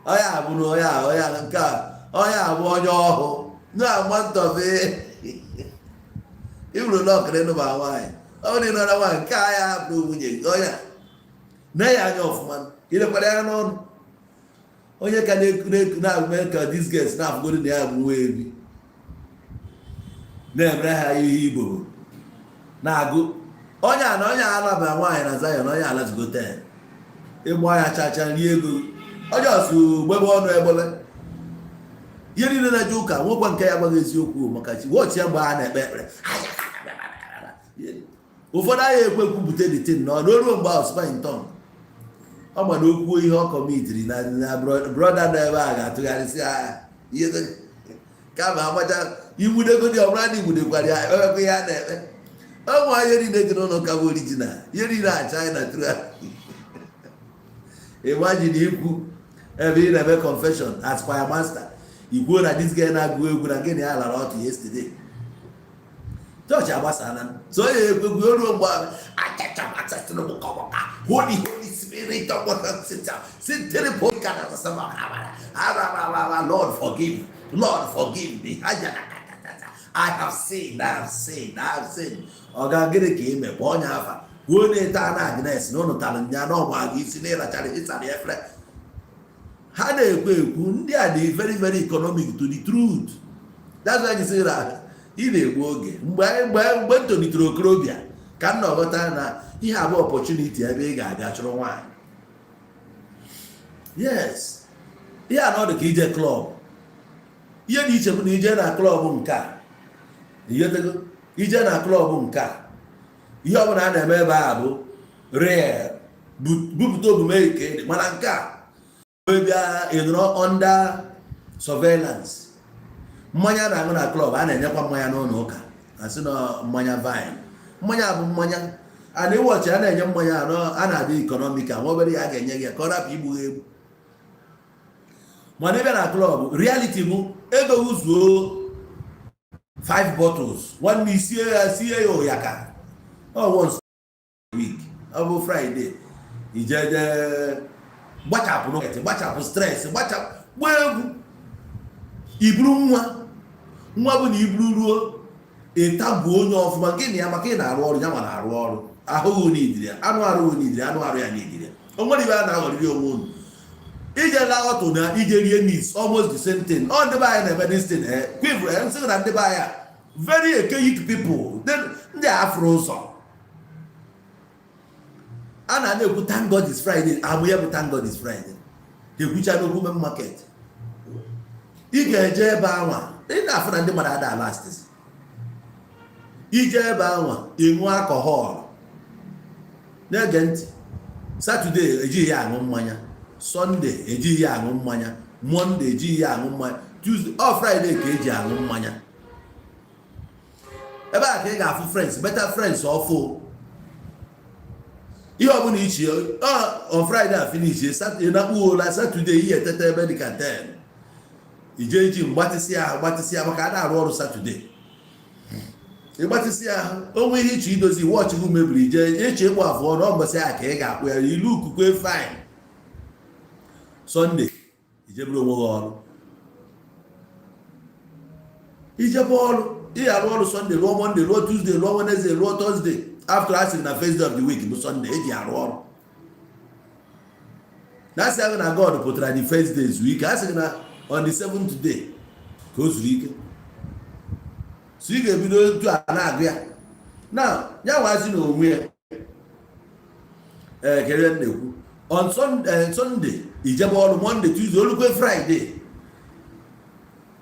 Onye a bụ na onye a, onye a nke a, onye a bụ onye ọhụụ na-agba ntọfe iburu lọkịrị nụba nwaanyị. Ọ bụrụ na ị nọrọ nwaanyị nke a ya hapụrụ nwunye gị, onye a nee ya anya ọfụma, ilekwara ya n'ọnụ. Onye ka na-eku na-eku na-eme ka this girls na-afụgodo na ya bụ nwa ebi na-emere ha ihe igbo na-agụ onye a na onye a alaba nwaanyị na Zion. Onye alazigo 10 ịgba ya chacha rie ego onye ọsụ gbebe ọnụ egbebe ihe niile na-eje ụka nwekwa nke ya gwaghị eziokwu maka chi wọchị ya mgbe a na-ekpe ekpere. Ụfọdụ agha ekwe kwupụta the thing na ruo mgbe ahụ speak in tongue. Ọ ma na okwuo ihe ọ commitiri na brother nọ ebe a ga-atụgharịsị agha ihe kama amacha igbudegodi. Ọ bụla na igbudekwara ya, ekpekwa ihe a na-ekpe. Ụmụ ihe niile dị n'ụlọ ụka bụ original. Ihe niile a China tụrụ. Imagine ikwu ebe ị na-eme confession as choir master, ikwuo na this guy na-agụ egwu na gịnị ya lara ọtụ yesterday. Chọọchị agbasala so onye ekwekwu o ruo mgbe Holy Holy Spirit, Lord forgive, Lord forgive me, I have sinned, I have sinned, I have sinned. Ọ ga gịnị ka ime? Kpọọ onye afa. Kwuo na ịta na Agnes na ụnụ tara nya na ọgba gị isi na ịrachara ịsara efere. Ha na-ekwu ekwu, ndị a dị very very economic to the truth. That's why you say na ị na-egbu oge. Mgbe m tolitere okorobịa ka m na-ọghọta na ihe abụ opportunity ebe ị ga-abịa chụrụ nwaanyị. Yes, ihe a na ọ dị ka ije club. Ihe dị iche bụ na ije na club nke a, ihetego ije na club nke a, ihe ọbụla a na-eme ebe a bụ real, bupụta omume nke dị. Mana nke a bịa ịnọrọ under surveillance. Mmanya na-aṅụ na club, a na-enyekwa mmanya n'ụlọ ụka, asị na mmanya vine. Mmanya bụ mmanya a na-ewe ọchị, a na-enye mmanya anọ, a na-adị economical. Nwa obere ya a ga-enye gị ka ọ rapụ igbu egbu. Mana ịbịa na club, reality bụ ego zuo 5 bottles, nwanne, isie ya, sie ya ụyaka. Ọ once a week, ọ bụ Friday, ijeje gbachapụ n'ụketị, gbachapụ stress, gbachapụ, gbaa egwu, iburu nwa. Nwa bụ na iburu ruo, ịtagbuo onye ọfụma. Gịnị ya? Maka ị na-arụ ọrụ ya, ma na-arụ ọrụ ahụghị n'idiri ya, anụ arụ n'idiri, anụ arụ ya n'idiri ya. O nwere ibe a na-aghọrịrị onwe unu. Ije laa ọtụ na ije rie meat, almost the same thing. Ọ ndị be anyị na-eme this thing. Kwivre nsị na ndị be anyị a very archaic people. Ndị a afụrụ ụzọ a na-ekwu "Thank God is Friday." Amụ ya bụ "Thank God is Friday." Ekwucha n'okwu main market, ị ga-eje ebe anwa, ị na-afụ na ndị mmadụ ada last. Ije ebe anwa, ịṅụ alcohol. Na-ege ntị, Saturday ejighị ya aṅụ mmanya, Sunday ejighị ya aṅụ mmanya, Monday ejighị ya aṅụ mmanya, Tuesday, ọ Friday ka eji aṅụ mmanya. Ebe a ka ị ga-afụ friends, better friends ọfụ. Ihe ọbụla ichi on Friday a finish, Saturday na kpuola. Saturday ihe eteta ebe dịka 10, ije eji mgbatịsị ahụ, gbatịsị ahụ, maka a na-arụ ọrụ Saturday. Ịgbatịsị ahụ, onwe ihe iche idozi, watch gị mebiri, ije ịchọ ịkpụ afụ ọnụ, ọ mbọsị a ka ị ga-akpụ ya ilu ukukwe. Fine. Sunday ijebere onwe gị ọrụ, ijebe ọrụ, ị arụ ọrụ Sunday, lụọ Monday, lụọ Tuesday, lụọ Wednesday, lụọ Thursday. After, a sịrị na first day of the week bụ Sunday eji arụ ọrụ. Na asị ahụ na God pụtara the first day zuo ike, a sịrị na on the seventh day ka o zuru ike. So ị ga-ebido otu a na-agụ ya na ya nwazi na onwe ya. Ee, kere m na-ekwu on Sunday ijebe ọrụ, Monday, Tuesday, olukwe Friday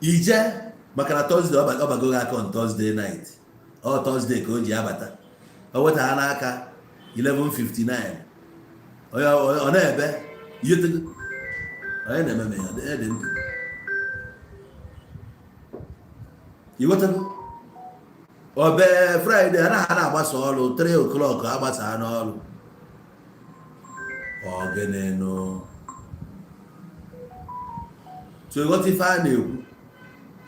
ije, maka na Thursday ọ bago gị aka. On Thursday night, ọ Thursday ka o ji abata, o weta ha n'aka 11:59. Onye ọ na-ebe ihe onye na-eme m ya dị ndụ, iwetago obe. Friday anaghị na-agbasa ọrụ 3 o'clock, agbasa n'ọrụ ọgịnịnụ. So ịghọta ife a na-ekwu,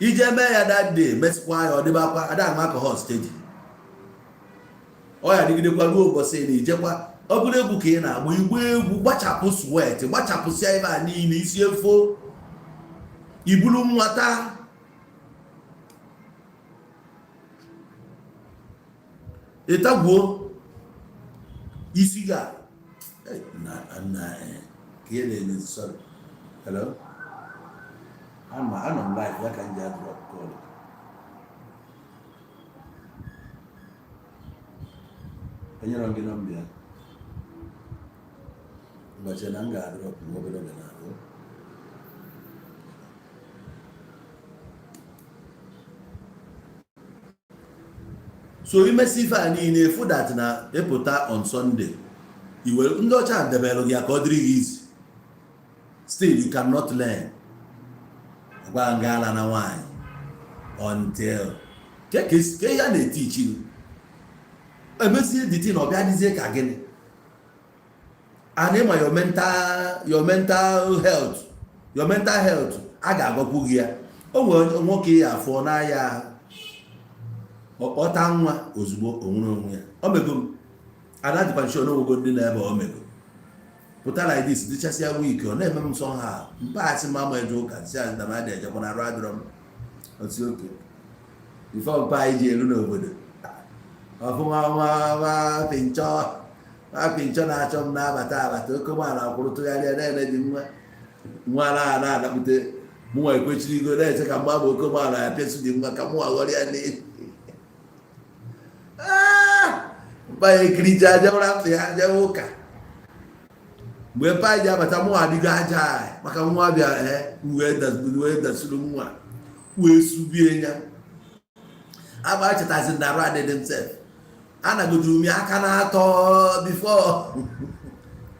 ije mee ya that day, mesịkwa ya, ọ dịbakwa ada aṅụ alcohol steady, ọ ya dịgidekwa ruo ụbọchị na ijekwa. Ọ bụrụ egwu ka ị na-agba, igba egwu, gbachapụ sweat, gbachapụsịa ebe a niile, isi efo, iburu nwata. Ịtagbuo isi ga na na ka ihe na-emezi. Sorry, hello, ama anọ m live ya ka m ji adrop call. Enyere m gị nọmba ya ụbọchị na m ga-adrop nwa obere oge na ahụ. So imesi ife a niile, fụ that na ịpụta on Sunday, iwe ndị ọcha debere gị ya ka ọ dịrị gị easy. Still you cannot learn. Gwa nga ala na nwaanyị until ke ya na-etichi gị emezie the thing, ọ bịa dịzie ka gịnị and ịma your mental health a ga-agwakwu gị ya. O nwere nwoke ya afọ n'ahịa ahụ, ọkpọta nwa ozugbo o nwere onwe ya. O mego m ada dịkwa nshọ n'onwego ndị na-ebe o mego pụta like this, dịchasịa week, ọ na-eme m nsọ ha mpaghasị m ama eje ụka si na m adị ejekwa na arụ adịrọ m otu oke ife mpa anyị ji eru n'obodo ọfụma nwa nwa pinchọ. Apị nchọ na-achọ m na-abata abata, okomala kwụrụ tụgharịa na-ele dị nwa nwa na na-adakpute. Mụnwa ekwechiri igo na-eche ka mgba bụ okomala ya pịasụ dị nwa ka mụnwa ghọrọ ya n'elu mpa ya ekiricha jewara mfe ya jewe ụka. Mgbe mpa ji abata, mụnwa adịgo aja maka nwa bịa wee dasuru nwa wee subie ya agba. Chetazi na arụ adịdị m sef, anagoduru m ya aka na-atọ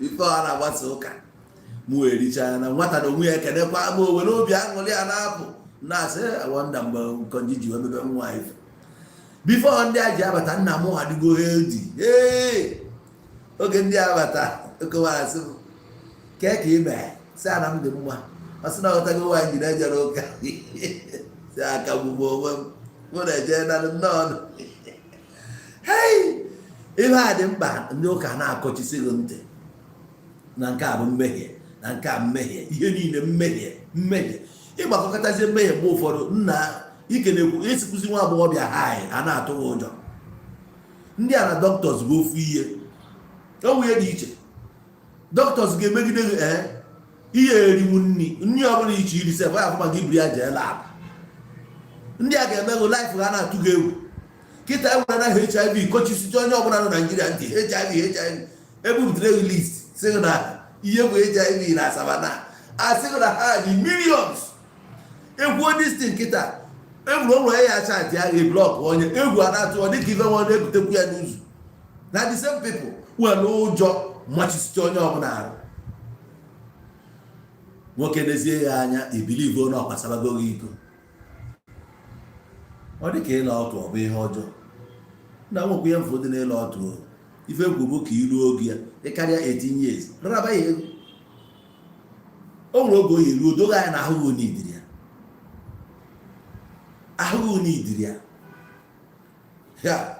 before a na-agbasa ụka. M wee richaa na nwata na onwe ya ekenekwa m, o were obi aṅụrị ya na-apụ na-asị wonder mgbe nkonji ji wee mebe nwa ife. Before ndị a ji abata, nna m adịgo healthy. Ee, oge ndị a abata, okowara sị m kee ka ime, sị ana m dị mma. Ọ sị na ọghọtago nwaanyị ji na-ejere ụka, si aka gbugbo onwe m mụ na-eje na nnọọ. Hei, ihe a dị mkpa. Ndị ụka na-akọchisi gị ntị na nke a bụ mmehie, na nke a mmehie, ihe niile mmehie, mmehie. Ịgbakọkọtazie mmehie mgbe ụfọdụ, nna ike na-ekwu esikwuzi nwa agbọghọbịa ha a na-atụ gị ụjọ. Ndị a na doctors bụ ofu ihe, onwe ihe dị iche. Doctors ga-emegide gị, ee, ihe eriwu nri, nri ọbụla iche iri sef ya afụ maka iburu ya jee lab. Ndị a ga-eme gị life ha na-atụ gị egwu. Kịta enwere na HIV kọchisicha onye ọbụla nọ Naijiria ntị. HIV, HIV, ebupụtara gị list, sị gị na ihe bụ HIV na Asaba na asị gị na ha dị millions. Egwuo this thing kịta egwuru onwe ya chat ya ga block onye egwu a na-atụ ọ dịka ife nwa na-ebutekwu ya n'ụzọ na the same people nwere ụjọ machisicha onye ọbụla arụ. Nwoke nezie ya anya, ibilivo na ọkwasabago gị iko. Ọ dị ka ịla ọtụ, ọ bụ ihe ọjọọ na nwekwa ihe mfụ dị n'ịla ọtụ o. Ife egwu bụ ka iru oge ya ịkarịa 18 years raraba ya ego. O nwere oge oyi ruo dogo anya na ahụghị onye idiri ya, ahụghị onye idiri ya ya.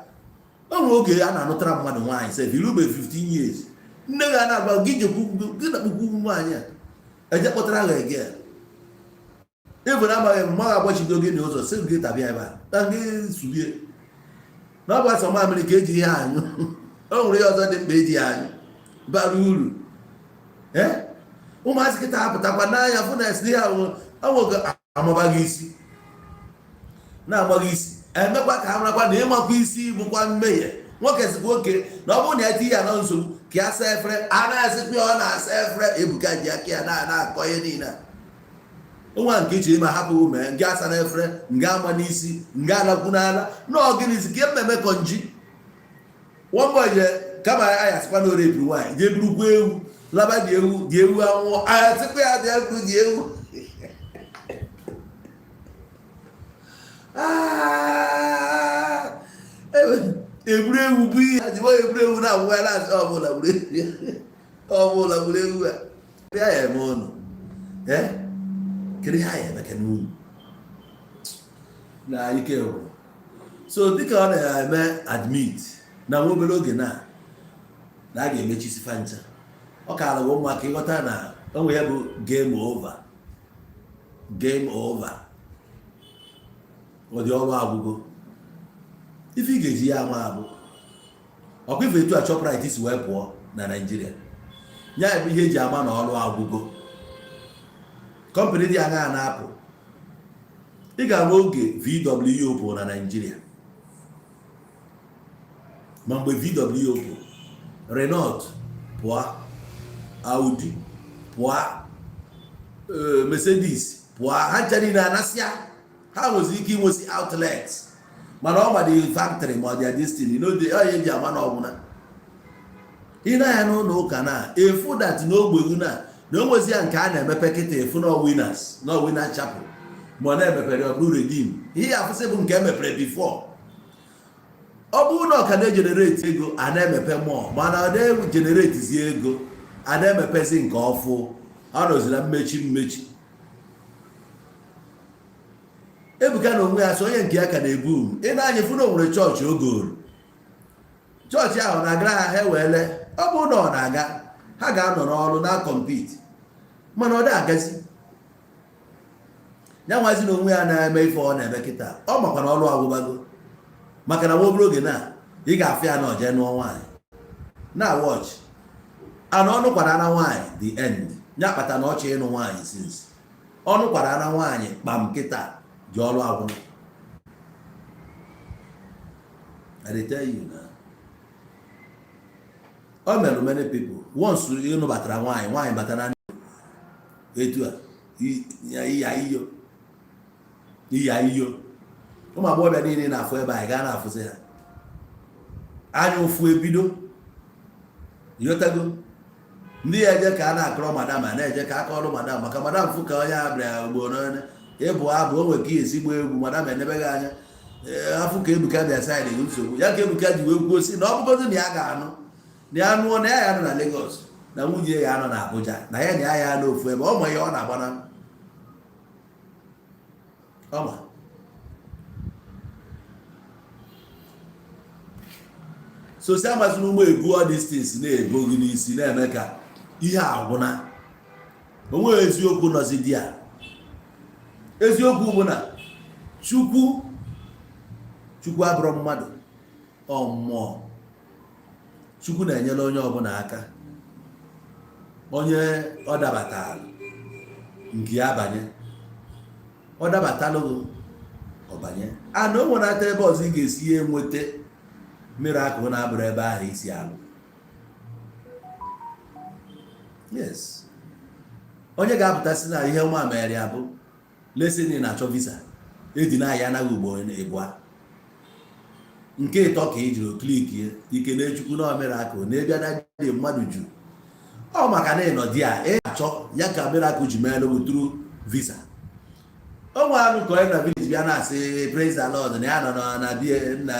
O nwere oge a na-anụtara mmadụ nwaanyị sef, irube 15 years, nne gị a na-agba gị jekwu gị na kpukwu nwaanyị a eje kpọtara ha ege ebe na amaghị mma agbachido gị n'ụzọ, sị gị tabịa ebe a na gị subie na ọ bụ asọ mamịrị ka eji ihe anyụ. O nwere ihe ọzọ dị mkpa eji ya anyụ bara uru. Ee, ụmụazị kịta apụtakwa n'anya fụ na esi ihe ahụ anwoke amabaghị isi na-amaghị isi, emekwa ka ha marakwa na ịmakwa isi bụkwa mmehie. Nwoke sikwa oke na ọ bụrụ na ya tinye ya na nsogbu ka ya saa efere, a na-asịkwa ya ọ na-asa efere. Ebuka ji aka ya na-akọ ihe niile a. Nwa nke iche ịma hapụ mee nga asa na efere, nga ama n'isi, nga alakwu n'ala na ọgịnịzi ka mmemme kọnji. One boy je kama aya sịkwa na orepuru nwaanyị, jee burukwa ewu laba dị ewu dị ewu anwụọ, aya sịkwa ya bịa kwu dị ewu. Ah! Eburu ewu bụ ihe jibo eburu ewu na-agwụ ya na-asị ọbụla buru ọbụla buru ewu a bịa ya eme ụnụ. Ee, kedu ihe anyị emeke n'unu na ike gwụrụ? So dịka ọ na-eme admit na nwa obere oge na a ga-emechisi fancha, ọ kaara gị mma ka ịghọta na onwe ya bụ game over, game over. Ọ dị ọrụ agwụgo. Ife ị ga-eji ya ama abụ ọkwa ife etu a Shoprite si wee pụọ na Naịjirịa ya bụ ihe eji ama na ọrụ agwụgo. Company dị aṅaa na-apụ? Ị ga-ama oge VW pụrụ na Naịjirịa, ma mgbe VW pụrụ, Renault pụọ, Audi pụọ, Mercedes pụọ, ha ncha niile anasịa. Ha nwezi ike inwesi outlet, mana ọ ma dị factory ma ọ dị destiny n'oge ọ ya eji ama na ọbụla ị na-anya n'ụlọ ụka na efu that n'ogbe na na o nwezi ya nke a na-emepe kịta efu na Winners na Winners Chapel, ma ọ na-emepere ọ bụrụ Redeem. Ihe ya afụsị bụ nke emepere before. Ọ bụrụ na ọ ka na-egenerate ego, a na-emepe mọọ, mana ọ na-egeneratezi ego, a na-emepezi nke ọfụ. Ọ nọzi na mmechi mmechi. Ebuka na onwe ya so onye nke ya ka na-ebu ị na-anya fụ na o nwere chọọchị ogoro. Chọọchị ahụ na-agara ha, ha ewele. Ọ bụrụ na ọ na-aga, ha ga-anọ n'ọrụ na compete, mana ọ dị agazi ya nwazi na onwe ya na-eme ife ọ na-eme kịta. Ọ makwa na ọrụ agwụbago, maka na nwa obere oge na ị ga-afụ ya na oje nụọ nwaanyị. Na watch ana ọnụ kwara na nwaanyị, the end ya kpata na ọchị ịnụ nwaanyị. Since ọnụ kwara na nwaanyị kpam kịta ji ọrụ agwụna. I dey tell you na o mere many people. Once ịnụbatara nwaanyị, nwaanyị bata na etu a, iya iyo, iya iyo. Ụmụ agbọghọbịa niile na-afụ ebe anyị gaa na-afụzi ha, anya ụfụ ebido. Ịghọtago? Ndị ya eje ka a na-akọrọ madam, a na-eje ka aka ọrụ madam, maka madam fụ ka onye a bịara ugbo n'onye ịbụ abụ, o nwere ka esi gba egwu, madam enebeghị anya. Ee, afụ ka Ebuka bịa side gị, nsogbu ya ka Ebuka ji wee kwuo si na ọ bụgozi na ya ga-anụ, na ya nụọ, na ya ya nọ na Lagos, na nwunye ya nọ na Abuja, na ya na ya ya n'ofu ebe. Ọ ma ihe ọ na-agba na ọma. So si amazina ụmụ ebu all these things na-ebo gị n'isi, na-eme ka ihe agwụna. Onweghị eziokwu nọzi di a. Eziokwu bụ na Chukwu, Chukwu abụrụ mmadụ, ọ mmụọ. Chukwu na-enyere onye ọbụla aka. Onye ọ dabatara nke ya banye, ọ dabatalụghị ọ banye. Ana o nwere ata ebe ọzọ ị ga-esi ya enweta miracle na-abụrụ ebe ahụ isi alụ. Yes, onye ga-apụta sị na ihe nwa mere ya bụ leseni na-achọ visa edina ya anaghị ugbo ịbụa nke ịtọ ka ị jiri click ike na-echukwu na miracle na-ebịa na dị mmadụ ju ọ maka na ịnọ di a ị na-achọ ya ka miracle ji meelụ gị through visa. O nwe anụ ka onye na village bịa na-asị, "Praise the Lord," na ya nọ na bie nna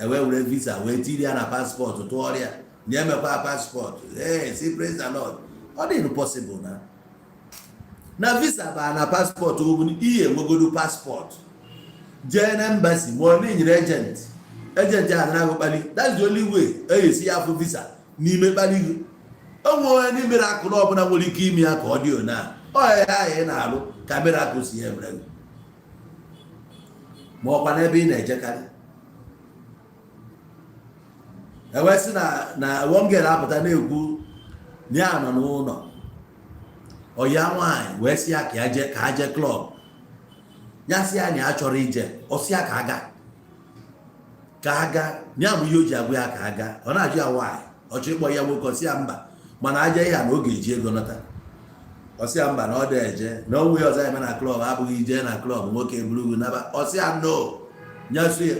ewe were visa wee tiri ya na passport tụọrọ ya na emekwa passport. Ee, si praise the Lord. Ọ dị possible na visa baa na passport ogun ihe enwegodo passport jee na embassy, ma ọ na-enyere agent, agent a nara kpali. That's the only way e esi ya afụ visa n'ime kpali gị. O nwere onye n'ime miracle ọbụla nwere ike ime ya ka ọ dị ona ọ ya ahụ ị na-alụ ka miracle si ya emere gị, ma ọkwa n'ebe ị na-ejekarị. Ewee sị na one girl apụta na-ekwu na ya nọ n'ụlọ ọya nwaanyị, wee sị ya ka ya jee, ka ha jee club. Ya sị ya na ya chọrọ ije. Ọ sị ya ka aga, ka aga. Ya bụ ihe o ji agwa ya ka aga. Ọ na-ajụ ya nwaanyị, ọ chọrọ ịkpọ ya nwoke. Ọ sị ya mba, mana aja ihe a na ọ ga-eji ego nọta. Ọ sị ya mba, na ọ dị eje na onwe ya ọzọ eme na club abụghị ije na club nwoke buru ugwu naba. Ọ sị ya no, nyasu ya.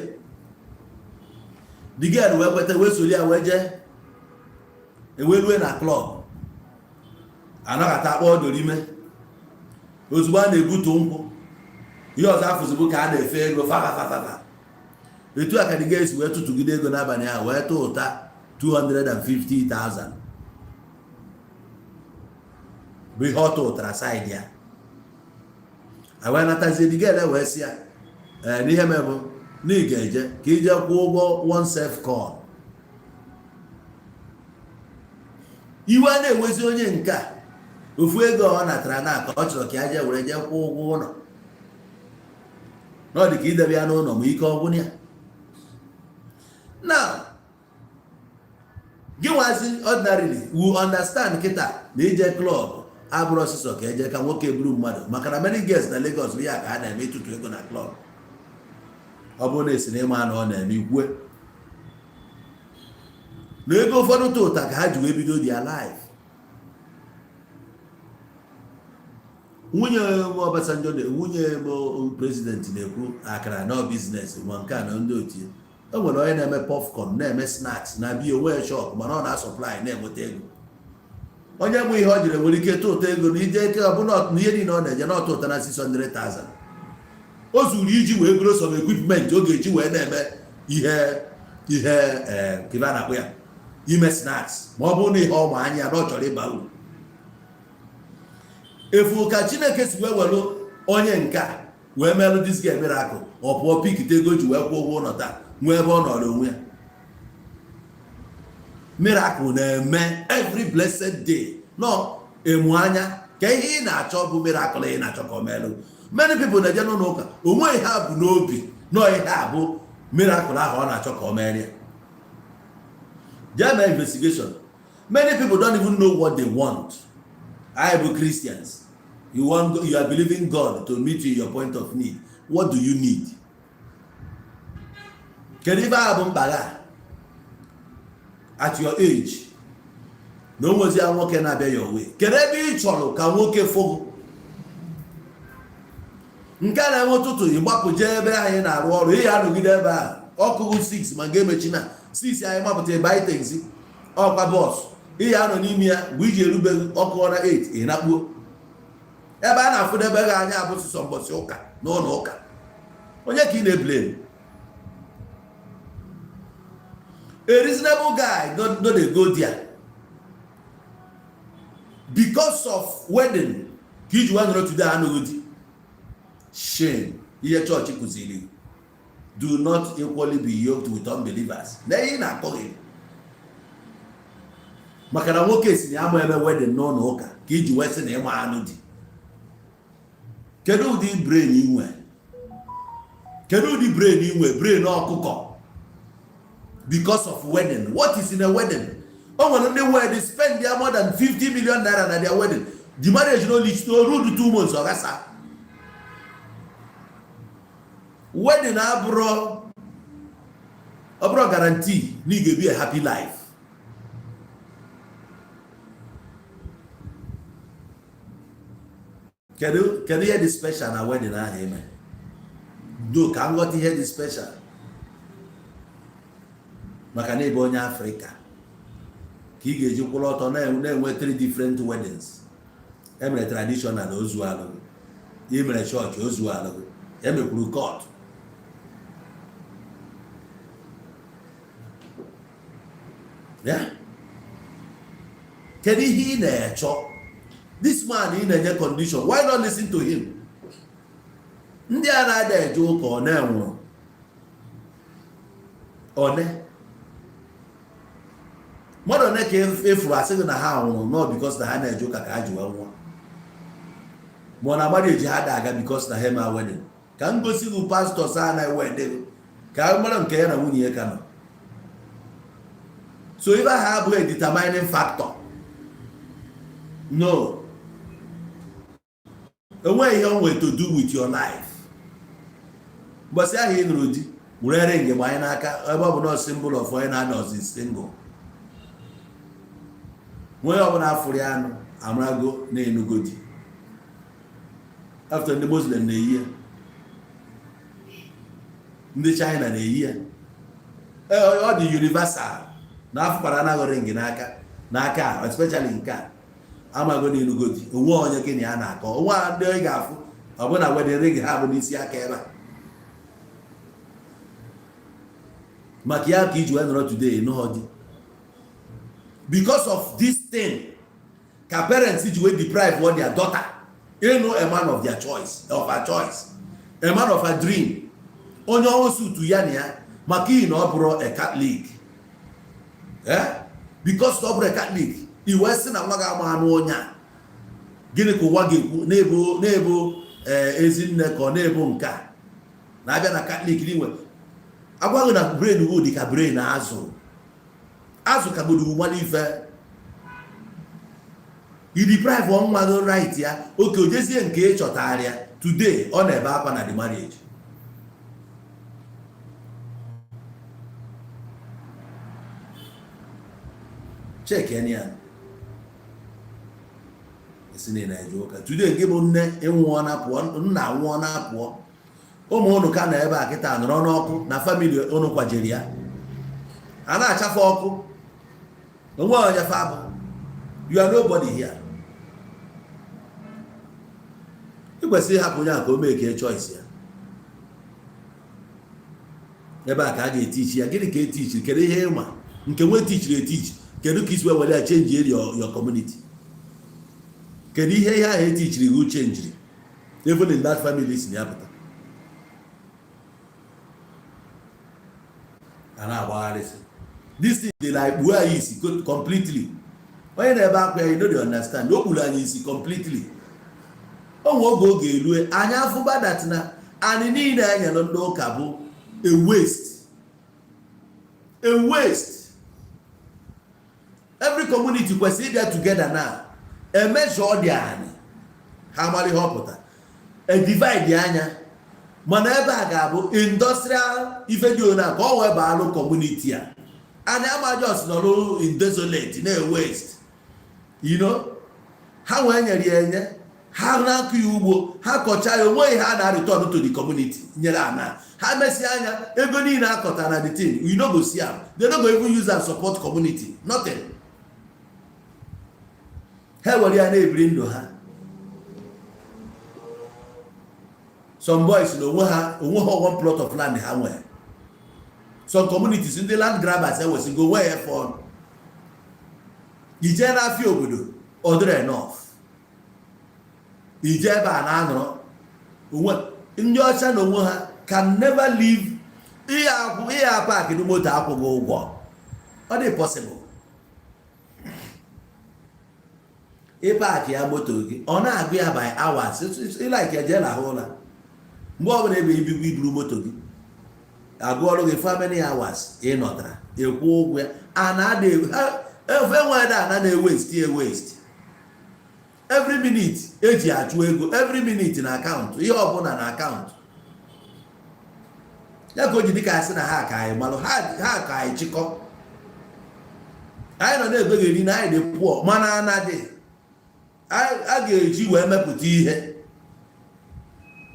The girl wee kweta, wee soro ya wee jee. Ewee na club, anakọta akpọ dorime. Ozugbo a na-ebutu nkwụ, ihe ọzọ afụzigbo ka a na-efe ego fafafafafa. Etu a ka the girl si wee tụtụgide ego n'abalị ahụ, wee tụọ ụta 250,000 bụ ihe ọ tụtara side ya. A wee natazie. The girl wee sị ya, ee, n'ihe mebụ na ị ga-eje ka ije kwụọ ụgwọ one self call. Iwe a na-enwezi onye nke a, ofu ego ọ natara na ka ọ chọrọ ka ya jee were jee kwụọ ụgwọ ụlọ, na ọ dị ka idebe ya n'ụlọ ma ike ọgwụ ya. Now gị nwazi ordinarily we understand kịta na ije club abụrụ ọsịsọ ka eje ka nwoke buru mmadụ, maka na many girls na Lagos bụ ya ka a na-eme, ịtụtụ ego na club. Ọ bụrụ na esi na ịma na ọ na-eme ikwue na ego ụfọdụ tụ ụta ka ha ji wee bido their life. Nwunye Obasanjo, nwunye president na-ekwu akara na business nwa nke a na ndị otu o nwere onye na-eme popcorn, na-eme snacks na biya onwe shop, mana ọ na-asupply na-enweta ego. Onye bụ ihe ọ jiri nwere ike tụ ụtọ ego na ije eke ọbụla na ihe niile ọ na-eje na ọtụ ụta na 600,000 o zuru iji wee goro some equipment ọ ga-eji wee na-eme ihe ee a na-akpụ ya ime snacks, ma ọ bụrụ na ihe ọma anya na ọ chọrọ ịba uru. Efu ka Chineke si wee welu onye nka wee melụ this guy miracle, ọ pụọ pikite ego ji wee kwụọ ụgwọ ụlọ taa, nwee ebe ọ nọrọ onwe ya. Miracle na-eme every blessed day. Nọ emu anya ka ihe ị na-achọ bụ miracle ị na-achọ ka ọ melụ. Many people na-eje n'ụlọ ụka, onwe ihe a bụ n'obi nọ, ihe a bụ miracle ahụ ọ na-achọ ka ọ mere ya. Jee mee investigation. Many people don't even know what they want. Anyị bụ Christians, you want, you are believing God to meet you in your point of need. What do you need? Kedu ife ahụ bụ mkpa gị at your age na o nwezi nwoke na-abịa your way? Kedu ebe ị chọrọ ka nwoke fụgụ nke a na-enwe ụtụtụ ịgbapụ jee ebe anyị na-arụ ọrụ, ị ya anọgide ebe a ọkụgụ 6 ma ga-emechi na 6, anyị mapụta ebe anyị taxi ọkwa bus ị ya anọ n'ime ya mgbe iji erubeghị ọkụ na 8, ị nakpuo ebe a na-afụdebe gị anya. Abụ sụsọ mbọsị ụka n'ụlọ ụka. Onye ka ị na-eblame? A reasonable guy no dey go there because of wedding ka iji wee nọrọ today anụghị di. Shame. Ihe chọọchị kụziri, "Do not equally be yoked with unbelievers," na ihe ị na-akọghị maka na nwoke si na ya ama eme wedding n'ụlọ ụka ka iji wee sị na ịma anụ di. Kedu ụdị brain ị nwe? Kedu ụdị brain ị nwe? Brain ọkụkọ. Because of wedding? What is in a wedding? O nwere ndị wedding spend their more than 50 million naira na their wedding. The marriage no reach no ruo 2 months, ọ gasa. Wedding abụrụ, ọ bụrụ guarantee na ị ga-ebi a happy life. Kedu ihe dị special na wedding ahụ eme do ka m ghọta ihe dị special? Maka na ebe onye Afrịka ka ị ga-eji kwụrụ ọtọ na-enwe three different weddings. Emere traditional, ozu alụghị. Imere chọọchị, ozu alụghị. Emekwuru court. Ya kedu ihe ị na-echọ? This man ị na-enye condition, why not listen to him? Ndị a na-ada eje ụka, ọ na-enwụrụ one mmadụ one ka efuru asị gị na ha nwụrụ nọ because na ha na-eje ụka ka ha ji wee nwụọ, ma ọ na agbara eji ha da aga because na ha eme wedding. Ka m gosi gị pastors a na-ewede ka a mara nke ya na nwunye ya ka nọ. So ibe ahụ abụghị determining factor. No, enweghị ihe o nwere to do with your life. Mbọsị ahụ ị nụrụ di, were ring gbanye n'aka, ebe ọ bụ na symbol of onye na-anọzi single. Onye ọbụla afụrụ ya anụ amarago na enugo di. After, ndị Muslim na-eyi ya, ndị China na-eyi ya. Ee, ọ dị universal na afụkwara anaghị ring n'aka n'aka a, especially nke a amago na enugo di. Onwe onye gị na ya na-akọ onwe a ndị ị ga-afụ ọbụna wedding ring ha bụ n'isi aka ebe a. Maka ya ka iji wee nọrọ today nụọ di because of this thing ka parents ji wee deprive one their daughter ịnụ a man of their choice, of her choice, a man of her dream, onye ọnwụ sutu ya na ya, maka iyi na ọ bụrụ a Catholic. Eh, because na ọ bụrụ a Catholic, i wee sị na nwa gị ama anụ onye a. Gịnị ka ụwa ga-ekwu na-ebo na-ebo ezinne ka ọ na-ebo nke a na-abịa na Catholic n'inwe agwaghị na brain wu dị ka brain azụ. Azụ ka gburu mmanụ ife i deprive nwa gị right ya oke ojezie nke ị chọtara ya. Today ọ na-ebe akwa na the marriage. Check ya esi na eje ụka today. Gị bụ nne ịnwụọ na pụọ, nna nwụọ na pụọ, ụmụ ụnụ ka nọ ebe a kịta nọrọ n'ọkụ na family ụnụ kwajere ya a na-achafe ọkụ. Onwe onye fa bụ, you are nobody here. Ị kwesịrị ịhapụ onye a ka o mee ka choice ya. Ebe a ka a ga-etichi ya. Gịnị ka etichiri? Kedu ihe ịma nke nwe tichiri etichi? Kedu ka isi wee were ya change your community? Kedu ihe ahụ etichiri gị changeri even in that family si na ya pụta? A na-agbagharịsị. This thing dị like kpuo anyị isi completely. Onye na-ebe akwa ya, you no dey understand. O kpuru anyị isi completely. O nwe oge elue anyị afụba that na anyị niile enyere ndị ụka bụ a waste, a waste. Every community kwesịrị ịbịa together now, emejọ dị anyị, ha mara ihe ọ pụta, e divide anya. Mana ebe a ga-abụ industrial ife dị ona ka ọ wee baalụ community a. Anyị ama just nọrọ in desolate na-waste. Ha wee nyere ya enye ha na-akụ ya ugbo, ha kọcha ya, onweghị ha na return to the community nyere ana. Ha mesịa anya ego niile akọtara na the thing, you no go see am. They no go even use am support community, nothing. Ha were ya na-ebiri ndụ ha. Some boys na onwe ha, onwe ha one plot of land ha nwere. Some communities, ndị land grabbers ewesigo onwe ya fọn ije n'afịa obodo, ọ dịrị enough ije ebe a na-anọrọ onwe. Ndị ọcha na onwe ha can never leave ihe akwụ ihe park dị moto akwụghị ụgwọ. Ọ dị possible ị park ya moto gị, ọ na-agụ ya by hours. Ị like eje lahụ ụla mgbe ọbụla ebe ibigbo iburu moto gị, agụọrụ gị for many hours ị nọtara, ịkwụ ụgwọ ya. A na-ada efe nwere ana na-ewaste ewaste every minute eji achụ ego, every minute na account, ihe ọbụla na account ya ka o ji dịka asị na ha ka anyị malụ ha ka anyị chịkọ. Anyị nọ na-ebegheri na anyị dị pụọ, mana anadị a ga-eji wee mepụta ihe.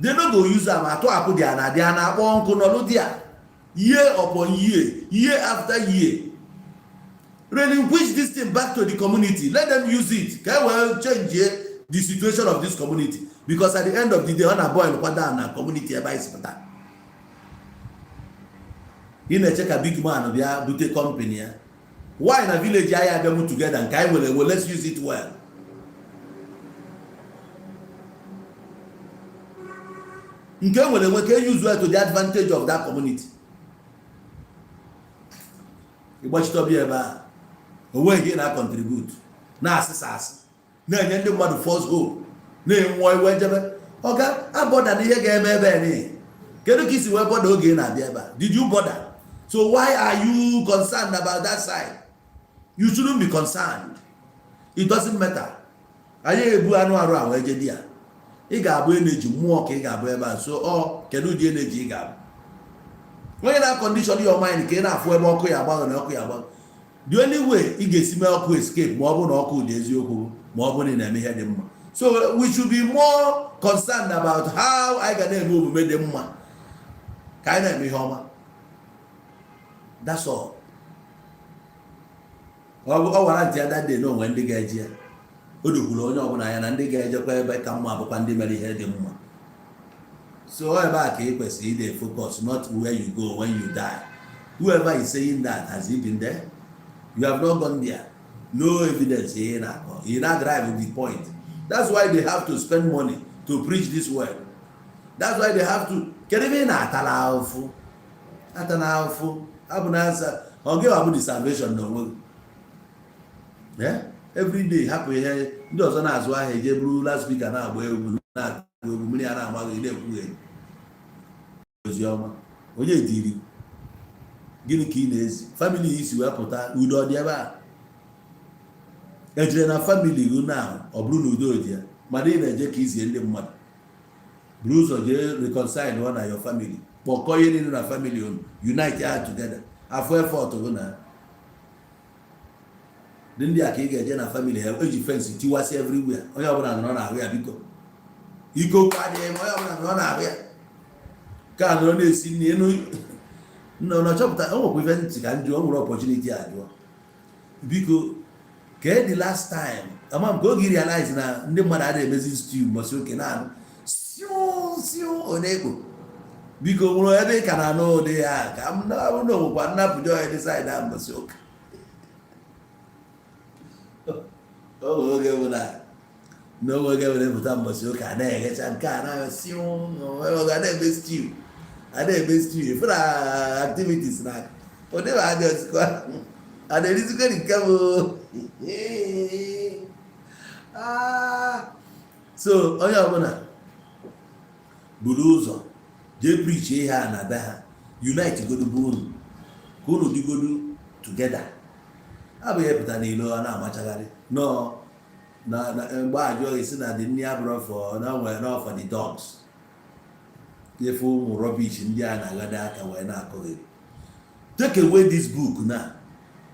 They no go use am atụ akụ dị ana dị a na-akpọ nkụ nọlụ dị a year upon year, year after year. Relinquish this thing back to the community, let them use it ka e wee change the situation of this community, because at the end of the day, ọ na boil kwa down na community ebe anyị si pụta. Ị na-eche ka big man bịa bute company ya, why na village anyị abịanwu together? Nke anyị nwere enwe, let's use it well. Nke nwere enwe ka e use well to the advantage of that community. Ịgbachite ọbịa ebe a, onweghị gị na contribute, na-asịsa asị, na-enye ndị mmadụ false hope, na-enwe iwe jebe ọga abọda na ihe ga-eme ebe a n'ihi. Kedu ka isi wee bother oge ị na-abịa ebe a? Did you bother? So why are you concerned about that side? You shouldn't be concerned. It doesn't matter. Anyị ebu anụ arụ a wee je di ya. Ị ga-abụ energy mmụọ ka ị ga-abụ ebe a. So ọ kedu ụdị energy ị ga-abụ? Onye na-condition your mind ka ị na-afụ ebe ọkụ ya agbagọ na ọkụ ya agbagọ. The only way ị ga-esi mee ọkụ escape, ma ọ bụrụ na ọkụ dị eziokwu, ma ọ bụrụ na ị na-eme ihe dị mma. So we should be more concerned about how anyị ga na-eme omume dị mma, ka anyị na-eme ihe ọma. That's all. Ọ gwara ntị ya that day na onwe ndị ga-eji ya. O dokwuru onye ọbụla anya na ndị ga-ejekwa ebe ka mma bụkwa ndị mere ihe dị mma. So ebe a ka ị kwesịrị ide focus, not where you go when you die. Whoever is saying that, has he been there? You have not gone there, no evidence. Ihe na-akọ, you na drive the point. That's why they have to spend money to preach this word. That's why they have to. Kedu ebe ị na-atala ahụfụ? Atala ahụfụ abụ na asa ọ gị abụ the salvation na onwe gị. Every day hapụ ihe ndị ọzọ na-azụ ahịa, eje buru loudspeaker na-agba egwu, na-agba egwu, mmiri a na-agba gị, na-ekwughị ozi ọma. Onye diri gịnị ka ị na-ezi? Family isi wee pụta, udo ọ dị ebe a? Ejire na family gị na ọ bụrụ na udo dị ya, mana ị na-eje ka izie ndị mmadụ. Buru ụzọ jee reconcile ọ na your family, kpọkọọ ihe niile na family unu, unite ya together, afọ effort gị na dị ndị a ka ị ga-eje na family ha eji fence tiwasị everywhere. Onye ọbụla nọrọ n'ahụ ya, biko, ike okwu adịghị ma onye ọbụla nọrọ n'ahụ ya ka nọrọ na-esi nri enu nna na chọpụta. O nwekwa ife ntị ka m jụọ, o nwere opportunity a jụọ, biko. Ka the last time ama m ka oge realize na ndị mmadụ adịghị emezi stew mbọsị oke na-anụ siu siu ọ na-ekpo. Biko, nwere ebe ị ka na-anụ ụdị ya ka m na na onwekwa nnapụ joy dị side a mbọsị ụka? Oge bụ na n'oge were pụta mbọsị ụka a na-eghecha nke a na-siu a na-eme stew, a na-eme stew, ife na activities na ụdị ma adị ozikwa a na-erizikwa nke bụ. So onye ọbụla buru ụzọ jee preach ihe a na be ha, unite godu bụ unu ka unu dịgodu together. Abụghị pụta n'ilo ọ na-amachagharị nọ na mgbe ajụọ isi na dị nni abụrụ for na nwere na for the dogs. Efe ụmụ rubbish ndị a na-aghado aka wee na-akụghị. Take away this book na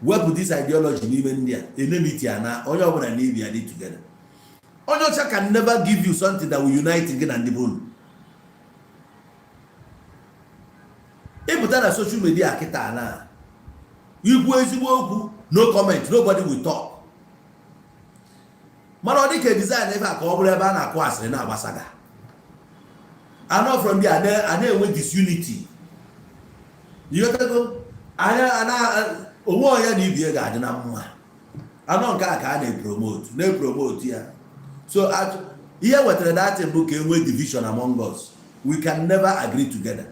wepụ this ideology n'ime ndị a, enmity a na onye ọbụla na ibi ya dị together. Onye ọcha can never give you something that will unite gị na ndị be unu. Ịpụta na social media kịta na ikwu ezigbo okwu, no comment, nobody will talk. Mana ọ dị ka design ebe a ka ọ bụrụ ebe a na-akụ asịrị na-agbasaga anọ. From there a na-enwe disunity. Ịghọtago? Anya onwe onye na ibie ga-adị na mma. Anọ nke a ka a na-epromote ya. So ihe wetara datin bụ ka e nwee division among us. We can never agree together.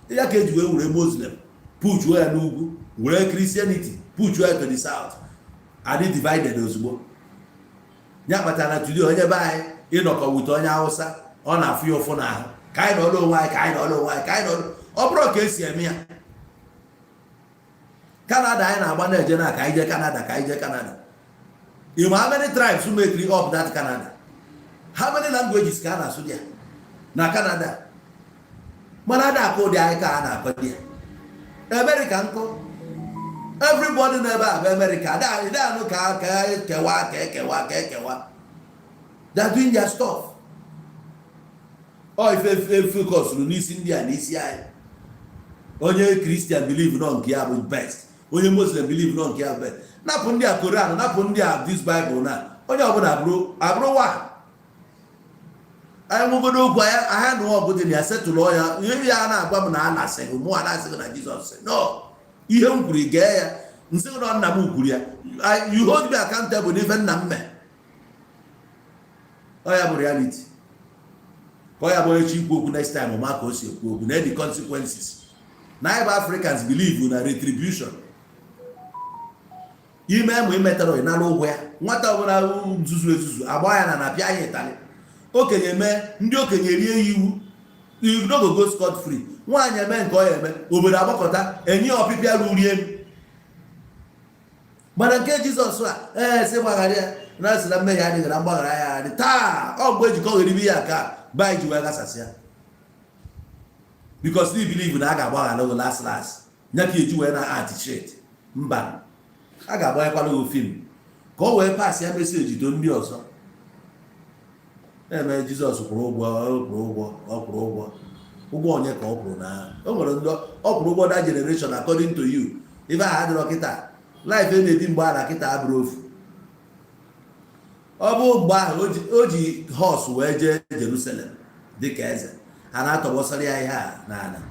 Ya ka eji wee were Muslim puchuo ya n'ugwu, were Christianity puchuo ya to the south, adị divided ozugbo. Ya kpatara na today, onye be anyị ịnọkọ wute onye Hausa, ọ na-afụ ya ụfụ n'ahụ. Ka anyị nọrọ onwe anyị, ka anyị nọrọ onwe anyị, ka anyị nọrọ. Ọ bụrụ ka esi eme ya, Canada anyị na-agba na-eje na ka anyị jee Canada, ka anyị jee Canada. You know how many tribes who make up that Canada? How many languages ka a na-asụ dị ya na Canada? Mana ada akụ ụdị anyị ka a na-akọ dị ya. America nkọ, everybody n'ebe a bụ America. Ada anụ ka ekewa, ka ekewa, ka ekewa. They are doing their stuff. Ọ ife focusụrụ n'isi ndị a n'isi anyị. Onye Christian believe nọ nke ya bụ best, onye Muslim believe nọ nke ya bụ best. Napụ ndị a Koran, napụ ndị a this Bible, na onye ọbụla abụrụ abụrụ wa anyị nwegodo okwu anyị ahịa na ọgụ dị na ya setụlụ ya. Ihe ya na-agwa m na a na-asịghị mụ a na-asịghị na Jizọs sị no. Ihe m kwuru, gee ya nsị na nna m kwuru ya. You hold me accountable n'ife nna m mee. Ọ ya bụ reality. Ka ọ ya bụ onye chi ikwu okwu next time, ma ka o si ekwu okwu na the consequences. Na anyị bụ Africans believe na retribution. Ime ma imetara, ị nara ụgwọ ya. Nwata ọbụla zuzu ezuzu, agba ya na pịa ya ịtalị. Okenye mee, ndị okenye rie ya iwu. You no go go scot free. Nwaanyị eme nke ọ ya eme, obodo agbakọta enye ya ọpịpịa rurie m. Mana nke Jizọs a, ee, sị gbaghara ya na sị na mmehie adịghị na mgbaghara ya adị taa. Ọ mgbe ejikọ gheribe ya ka be anyị ji wee gasasị ya, because they believe na a ga-agbaghara gị last last. Nya ka eji wee na art shit. Mba, a ga-agbanyekwala gị film ka ọ wee pass ya message do ndị ọzọ. Na-eme Jizọs kwụrụ ụgwọ, ọ kwụrụ ụgwọ, ọ kwụrụ ụgwọ. Ụgwọ onye ka ọ kwụrụ? Na o nwere ndị ọ kwụrụ ụgwọ, that generation. According to you, ife ahụ adịrọ kịta. Life e na-ebi mgbe a na kịta abụrụ ofu. Ọ bụ mgbe ahụ o ji horse wee jee Jerusalem dịka eze, a na-atọgbọsara ya ihe a n'ala.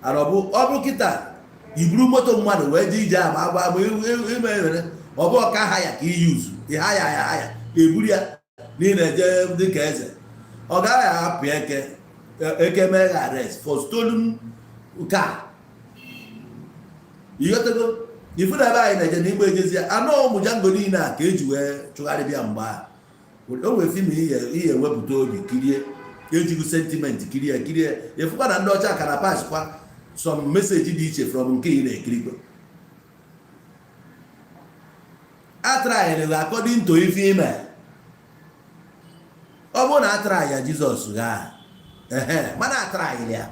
Ana ọ bụ kịta, iburu moto mmadụ wee jee ije ama agba ma ime were ọ bụ ọka ha ya ka iyuzu ịha ya ya ha ya eburu ya na ị na-eje dịka eze. Ọ gaghị ahapụ eke eke mee gị arrest for stolen car. Ịghọtago? Ifu na ebe anyị na-eje na igbe ejezi ya anụ ụmụ jango niile a ka eji wee chụgharị bịa mgbe ahụ. O nwere film ihe ewepụta obi kirie, ejighị sentiment kirie kirie. Ịfụkwa na ndị ọcha ka na pass kwa some message dị iche from nke ị na-ekirikwa. Atranyere according to ife ime. Ọ bụrụ na atara ya Jizọs ghaa ehe, mana atranyere ya,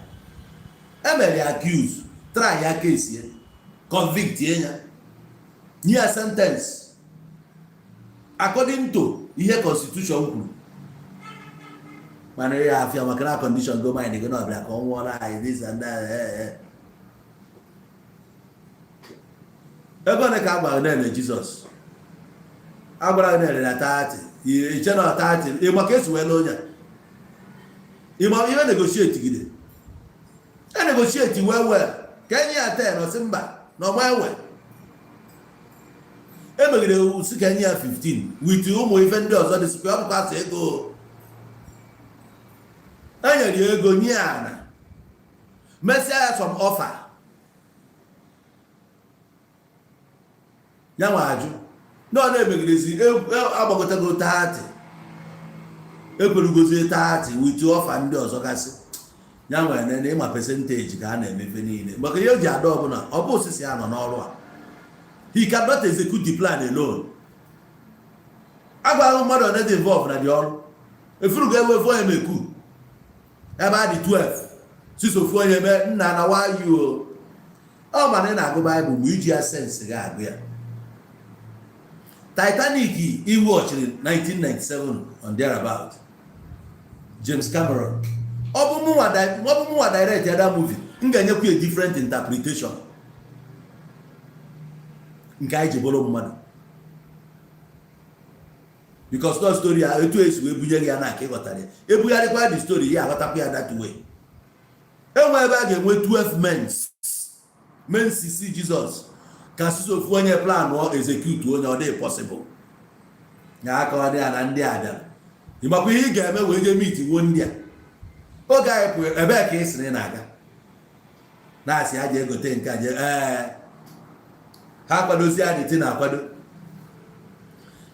emere ya accuse, try ya case ya, convict ya, nye ya sentence according to ihe constitution kwuru. Mana ya afịa maka na condition go mind gị na ọbịa ka ọ nwụọla anyị, this and that. Ego ole ka a gwara na-ele Jizọs? A gwara gị na-ele na 30, iche na 30. Ịma ka esi wee lee onye a? Ịma ihe negotiate gide e negotiate well well ka enye ya 10, ọsị mba, na ọgba ewe emegide si ka enye ya 15 with ụmụ ife ndị ọzọ dị sikwa. Ọ bụkwa asị ego enyere ya, ego nye ya ana, mesịa ya some offer ya nwa ajụ na ọ na-emegidezi agbagọtago 30, ekwerugozie 30 with offer ndị ọzọ gasị. Ya nwere na ịma percentage ka a na-emefe niile maka ihe o ji ada ọbụla. Ọ bụ osisi a nọ n'ọrụ a. He cannot execute the plan alone. Agwa ahụ mmadụ one dị involve na the ọrụ efuru ga-ewe ofu onye meku ebe a dị 12 sisi ofu onye mee nna na wayo. Ọ mana ị na-agụ Baịbụl mgbe iji ya sense ga-agụ ya. Titanic iwu ọchịrị 1997 on thereabout, James Cameron. Ọ bụ mụnwa direct ya that movie, m ga-enyekwu a different interpretation nke anyị ji bụrụ mmadụ, because no story a etu esi wee bunye gị ya na aka ịghọtara ya, ebugharịkwa the story ya, aghọtakwa ya that way. Enwe ebe a ga-enwe 12 men si Jizọs ka sisi ofu onye plan ọ execute onye, ọ dị possible ya aka ọ dị ya na ndị a bịara. Ịmakwa ihe ị ga-eme wee jee meet wuo ndị a oge anyị pụ ebee ka ị sịrị na-aga na-asị ha jee gote nke a jee ee ha kwadozi adịtị na-akwado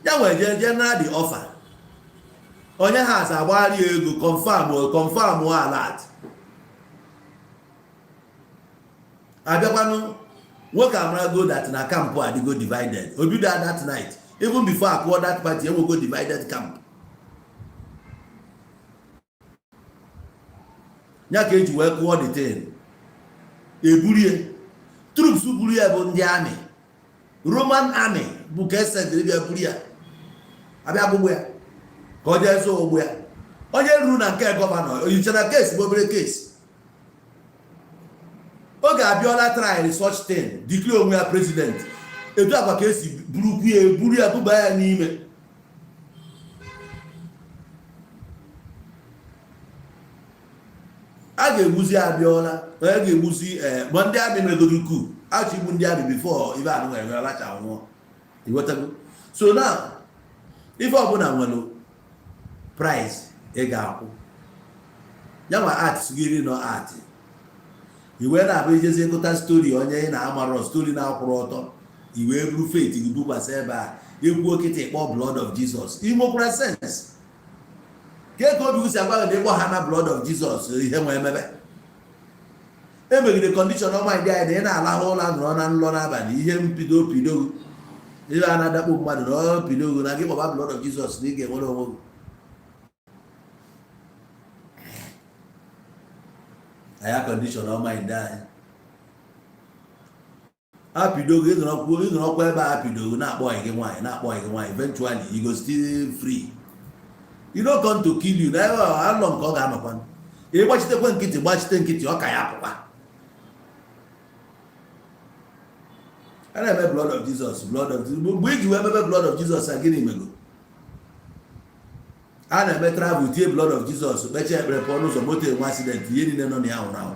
ya nwere jee jee na the offer onye ha asa agbagharị ya ego, confirm alert abịakwanụ. Nwoke amarago that na camp adịgo divided. Obido that night, even before akụọ that party, enwego divided camp. Ya ka eji wee kụọ the thing, eburie troops buru ya bụ ndị army, Roman army bụ ka esendịrị bịa buru ya abịa gbugbu ya ka ọ jee zụọ ogbu ya. Onye ruru na nke governor oyichara case bụ obere case. Oge Abiola trial such thing, declare onwe ya president, etu akwa ka esi burukwu ya, eburu ya buba ya n'ime. A ga-egbuzi Abiola, a ga-egbuzi ma ndị army megodo coup, achọ igbu ndị army before ibe anụ nwere alacha nwụọ. Iwetago? So now, ife ọbụla nwere price ị ga-akwụ ya nwa art sigiri nọ art iwe na-abụ ijezi ịgụta story onye ị na-amarọ, story na-akwụrụ ọtọ, iwee buru faith gị bukwasị ebe a ekwuo kịta ịkpọ blood of Jesus. Ị nwekwara sense ka eke obi si agwa gị na ịkpọ ha na blood of Jesus ihe nwee emebe emegide condition ọma ndị anyị na ị na-alahụ ụla nọrọ na nlọ n'abalị, ihe mpido pido ihe a na-adakpo mmadụ na ọ pido na gị kpọba blood of Jesus na ị ga-enwere onwe gị. Anyị condition ọma ndị anyị apidogo ịnọrọkwa ebe a apidogo na-akpọ gị nwaanyị, na-akpọ gị nwaanyị, eventually you go still free. You no come to kill you na ebe alọ nke ọ ga-anọkwa. Ịgbachitekwe nkịtị, gbachite nkịtị, ọ ka ya pụkwa. A na-eme blood of Jesus, blood of Jesus. Mgbe iji wee mebe blood of Jesus a, gịnị mego? A na-eme travel, tie blood of Jesus, kpechaa ekpere, pụọ n'ụzọ, moto enwe accident, ihe niile nọ na ya nwụrụ anwụ.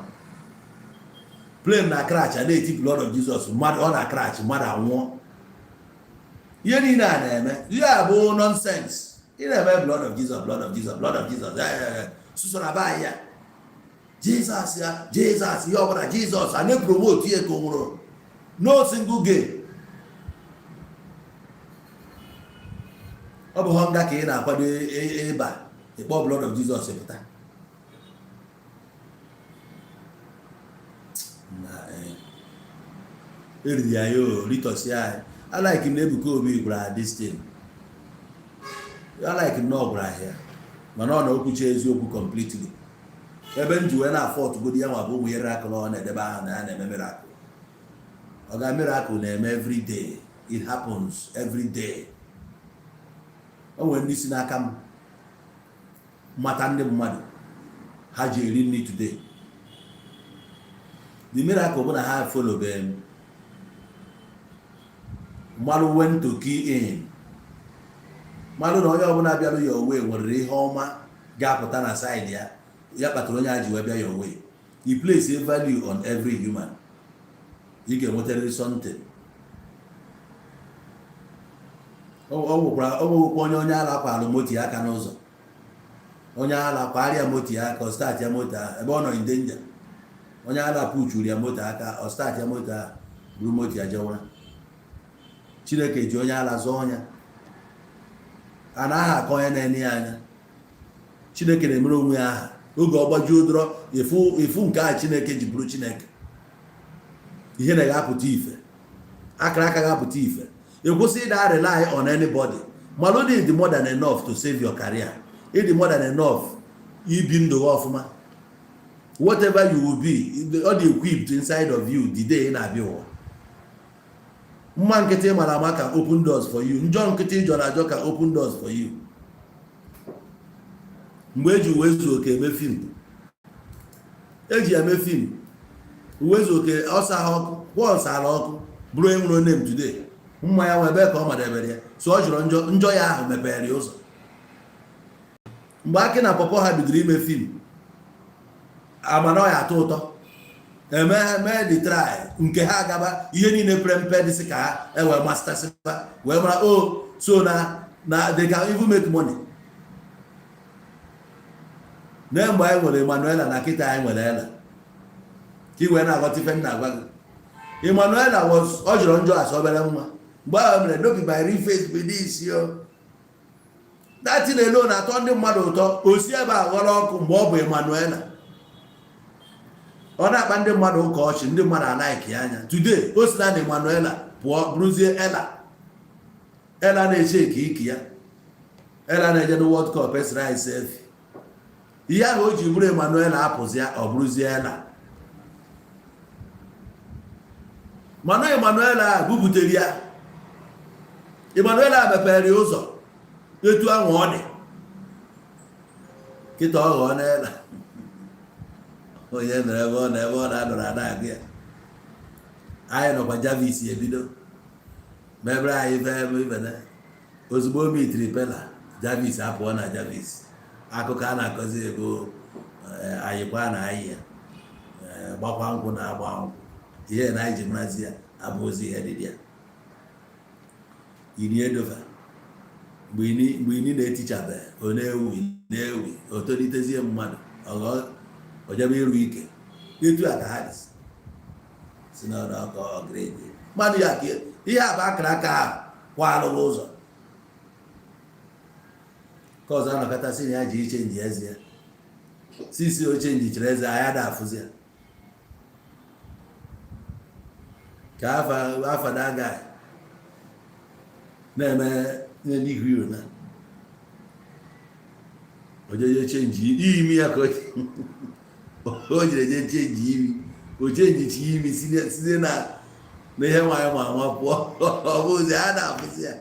Plane na crash, a na-eti blood of Jesus, mmadụ ọ na crash, mmadụ anwụọ. Ihe niile a na-eme ihe a bụ nonsense. Ị na-eme blood of Jesus, blood of Jesus, blood of Jesus, susoro aba ya Jesus ya Jesus, ihe ọbụla Jesus a na-epromote ihe ka o nwụrụ, no single gain. Ọ bụ hunger ka ị na-akwado ịba ịkpọ blood of Jesus pụta. Eriri ya ya o ritọsi anyị. Alike m na Ebuka Obi gwara this thing, alike m na ọ gwara ya, mana ọ na okwuchi eziokwu completely. Ebe m ji wee na-afọ ọtụgodi ya nwa bụ ụmụ miracle ọ na-edebe aha na ya na-eme miracle. Ọ ga miracle na-eme every day, it happens every day. O nwere ndị si n'aka m mata ndị mmadụ ha ji eri nri today. The miracle bụ na ha follow m mmalụ when to key in, mmalụ na onye ọbụla bịara ya owe nwere ihe ọma ga-apụta na side ya, ya kpatara onye a ji wee bịa ya owe. You place a value on every human, ị ga-enwetarịrị something. O nwekwara onye ala kwalụ moto ya aka n'ụzọ, onye ala kwara ya moto ya aka, ọ start ya moto ahụ ebe ọ nọ in danger. Onye ala puchuru ya moto aka, ọ start ya moto ahụ, buru moto ya jewara. Chineke ji onye ala zọọ ọnya a na aha aka onye na-enye ya anya. Chineke na-emere onwe ya aha oge ọ gbajuo dọrọ ifu nke a. Chineke ji bụrụ Chineke, ihe na-apụta ife. Akara aka ga-apụta ife. Ịkwụsị ịda rely on anybody. Malụ na ịdị more than enough to save your career, ịdị more than enough ibi ndụ gị ọfụma. Whatever you will be, ọ dị equipped inside of you. The day ị na-abịa ụwa, mma nkịtị mara ama ka open doors for you, njọ nkịtị jọrọ ajọ ka open doors for you. Mgbe eji Uwe Zuo Oke eme film, eji eme film Uwe Zuo Oke, ọsa ha ọkụ kwọsara ọkụ bụrụ onye nwere name today. Mma ya nwe ebe ka ọ madebere ya, so ọ jụrụ njọ. Njọ ya ahụ mepere ya ụzọ. Mgbe Akị na Pọpọ ha bidoro ime film, amana ọ ya atọ ụtọ, eme mee the try nke ha agaba. Ihe niile pere mpe dịsị ka ha ewee mastersịba wee mara o so na they can even make money. Na mgbe anyị nwere Emanuela na kịta anyị nwere Ella, ka ị wee na-aghọta ife m na-agwa gị. Emanuela was, ọ jọrọ njọ asị obere nwa mgbe ahụ mere. No be my real face be this yo. That thing alone na-atọ ndị mmadụ ụtọ. O si ebe a ghọrọ ọkụ. Mgbe ọ bụ Emanuela, ọ na-akpa ndị mmadụ ụka ọchị, ndị mmadụ a-like ya anya. Today o si na Emanuela pụọ, bụrụzie Ella. Ella na-eche eke iki ya, Ella na-eje na World Cup esiri anyị selfie. Ihe ahụ o ji bụrụ Emanuela apụzi ya, ọ bụrụzie Ella. Mana Emanuela a bubutere ya, Emanuela mepere ya ụzọ etu ahụ ọ dị kịta. Ọ ghọọ n'Ella, onye nọrọ ebe ọ nọ, ebe ọ na-anọrọ ana agụ ya. Anyị nọkwa Jarvis ebido mebere anyị ife ebe ibene. Ozugbo o mitiri Pela, Jarvis apụọ na Jarvis. Akụkọ a na-akọzi ego anyịkwa na anyị ya gbakwa nkwụ na agba nkwụ. Ihe na anyị ji marazi ya abụghịzi ihe dị ya. Ini edova mgbe ini na-etichabeghị, ọ na-ewi na-ewi, o tolitezie mmadụ, ọghọ ojebe iru ike. Etu a ka ha dị si na ọkọ ọgredi mmadụ ya ka ihe a bụ akara aka ahụ kwa alụghị ụzọ ka ọzọ anọkọta sị na ya ji ichange eze ya sisi. O changechara eze, anya da afụzi ya ka afa afa that guy na-eme n'ihu iro na ojeje change imi ya, ka o jere je change imi. O changechi imi site na ihe nwaanyị ma ama pụọ. Ọ bụ ụzọ a na-afụzi ya.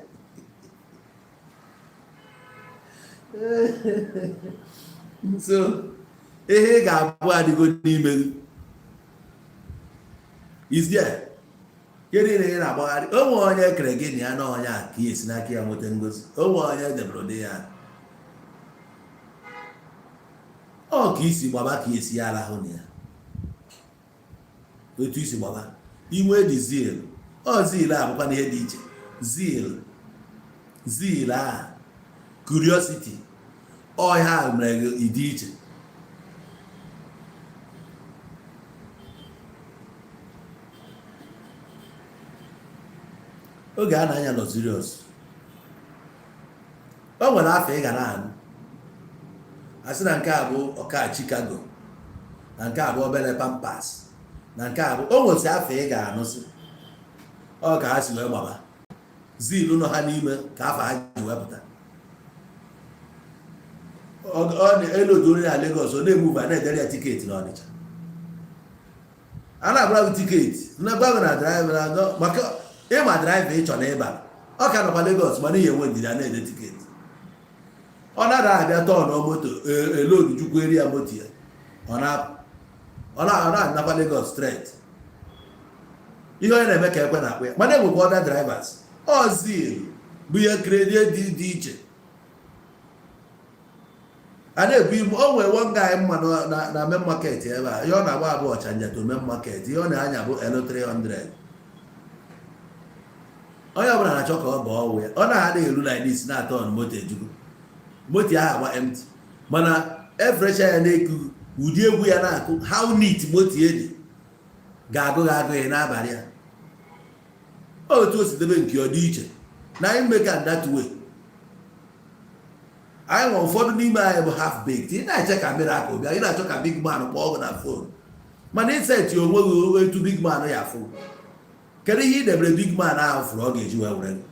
So ihe ị ga-abụ adịgo n'ime gị, is there. Kedu na ị na-agbagharị? O nwere onye kere gị na ya na onye a ka ị esi n'aka ya nweta ngozi. O nwere onye debere ụdị ya ọ ka isi gbaba, ka esi ya arahụ na ya. Otu isi gbaba inwe dị zeal, ọ zeal a bụkwa na ihe dị iche. Zeal, zeal a, curiosity, ọ ya mere gị ịdị iche. Oge a na-anya luxurious, o nwere afọ ị ga na-anụ a sị na nke a bụ ọka Chicago, na nke a bụ obere Pampers, na nke a bụ o nwesị afọ ị ga-anụsị. Ọ ka ha si wee gbaba zeal nọ ha n'ime ka afọ ha ji wepụta. Ọ na-elodo na Lagos, ọ na-emove, a na-edere ya ticket n'Ọnịcha, a na-agbara gị ticket na-agba gị na driver na maka ịma driver ị chọrọ ịba. Ọ ka nọkwa Lagos, mana ihe enwe ndidi, a na-ede ticket. Ọ nara abịa tọọ moto elodu chukwu eri ya moto ya, ọ na-apụ, ọ na-anakwa Lagos straight. Ihe onye na-eme ka ekwe na-akpụ ya, mana enwekwa other drivers. Ọ zeal bụ ihe create dị iche a na-ebu ibu. O nwere one guy mma na main market ebe a. Ihe ọ na-agba abụ Ọchanja to main market. Ihe ọ na-anya bụ L300. Onye ọbụla na-achọ ka ọ baa ọwụ ya. Ọ na-adị eru like this na-atọ on moto ejugo, moto ahụ agba empty, mana efrecha ya na-eku ụdị egwu ya na-akụ. How neat moto ya dị ga-agụ gị agụghị n'abalị a. Otu o si debe nke ọ dị iche na anyị make am that way. Anyị nwe ụfọdụ n'ime anyị bụ half baked. Ị na-eche ka miracle bịa, ị na-achọ ka big man kpọọ gị na phone, mana iseti onwe gị etu big man ya afụ. Kedu ihe ị debere big man ahụ fụrụ ọ ga-eji wee were gị?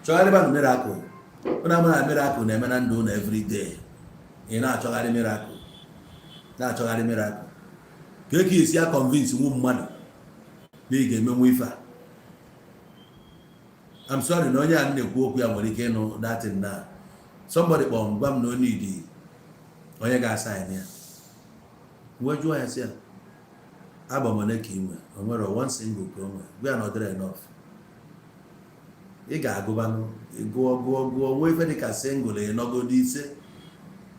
Chọgharịba na miracle. Ụnụ ama na miracle na-eme na ndụ ụnụ every day. Ị na-achọgharị miracle, na-achọgharị miracle ka e ka esi ya convince nwu mmadụ na ị ga-emenwu ife a. I'm sorry na onye a na-ekwu okwu ya nwere ike ịnụ that thing na somebody kpọrọ m gwa m na o need onye ga-asign ya. Wee jụọ ya sị ya album one ka ị nwe? O nwere one single ka o nwere. Gwa ya na ọ dịrị enough. Ị ga-agụbanụ, gụọ gụọ gụọ, nwee ife dịka single ịnọgodo ise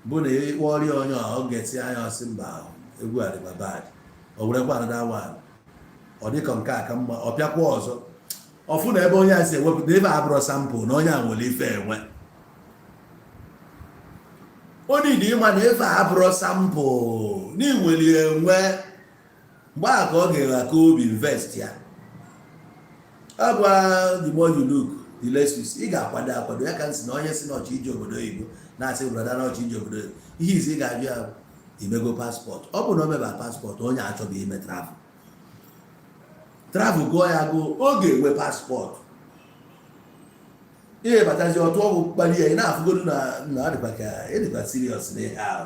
bụ na ịkpọrọ onye ọ ga-esi anya ọsị mba, egwu a dịkwa bad. O werekwa another one, ọ dịka nke a ka mma, ọ pịakwa ọzọ, ọfụ na ebe onye a si ewepụta ebe abụrọ sample na onye a nwere ife enwe. Onye dị ịma na ife abụrọ sample na iweli enwe, mgbe a ka ọ ga-aka obi invest ya. Ọ bụ the more you look, the less you see. Ị ga-akwado akwado ya ka m si na onye si n'ọchị ije obodo oyibo na-asị brother n'ọchị ije obodo oyibo, ihe izi ị ga-ajụ ya, imego passport? Ọ bụ na o meba passport, onye achọghị ime travel. Travel gụọ ya gụọ, ọ ga-enwe passport. Ihe batazi ọtụ ọgwụ kpali ya, ị na-afụgodu na na ọ dịkwa ka ịdịkwa serious na ihe ahụ.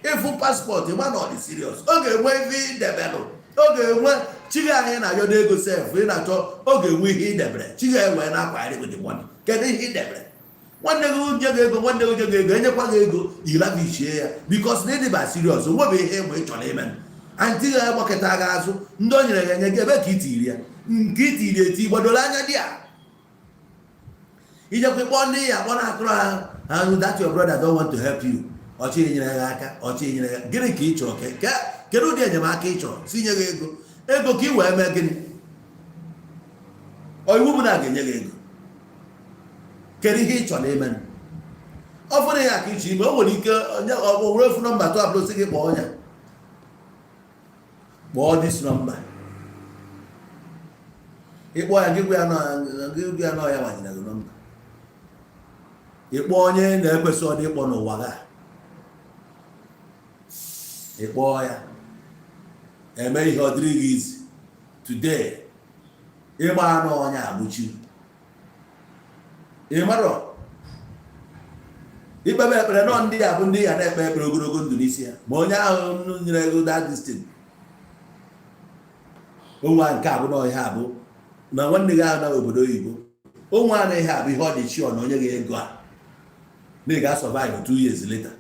Ịfụ passport, ịma na ọ dị serious. Ọ ga-enwe ife idebelụ, ọ ga-enwe chi anyị na-ayọdo ego sef ị na-achọ. Ọ ga-enwe ihe idebere chi ga-ewe na-akwagharị gị the money. Kedu ihe idebere? Nwanne gị nye gị ego, nwanne gị nye gị ego, enyekwa gị ego, ilavishie ya because na ịdịba serious. Onwebe ihe ịmụ ị chọrọ ime, antị gị agbakọta gị azụ. Ndị o nyere gị enye gị, ebe ka itiri ya? Nke itiri eti gbadoro anya dị a, ijekwa kpọọ ndị ya akpọ na-akụrụ ha ha, that your brother don't want to help you. Ọchị nyere gị aka, ọchị nyere gị. Gịnị ka ị chọrọ? Kedu ụdị enyemaka ị chọrọ? Si nye gị ego, ego ka ị wee mee gịnị? Ọ iwu bụ na a ga-enye gị ego? Kedu ihe ị chọrọ ime? Ọ fụrụ ya ka ịchọ ime, o nwere ike onye ọ were ofu number tụ abụrụ sị gị kpọọ ọnya, kpọọ this number. Ịkpọ ya, gị gwa ya na ọ ya nwanyere gị number. Ịkpọ onye na-ekwesị ọdị ịkpọ n'ụwa ga ịkpọ ya eme ihe ọ dịrị gị izi today. Ịgba anụ onye agbụchi, ị marọ ikpebe ekpere nọ. Ndị a bụ ndị ya na-ekpe ekpere ogologo ndụ n'isi ya, ma onye ahụ nyere ego that this thing onwe nke abụ na ihe abụ na nwanne gị ahụ na obodo oyibo onwe a na ihe abụ ihe ọ dị sure na onye gị ego a na ị ga-survive 2 years later.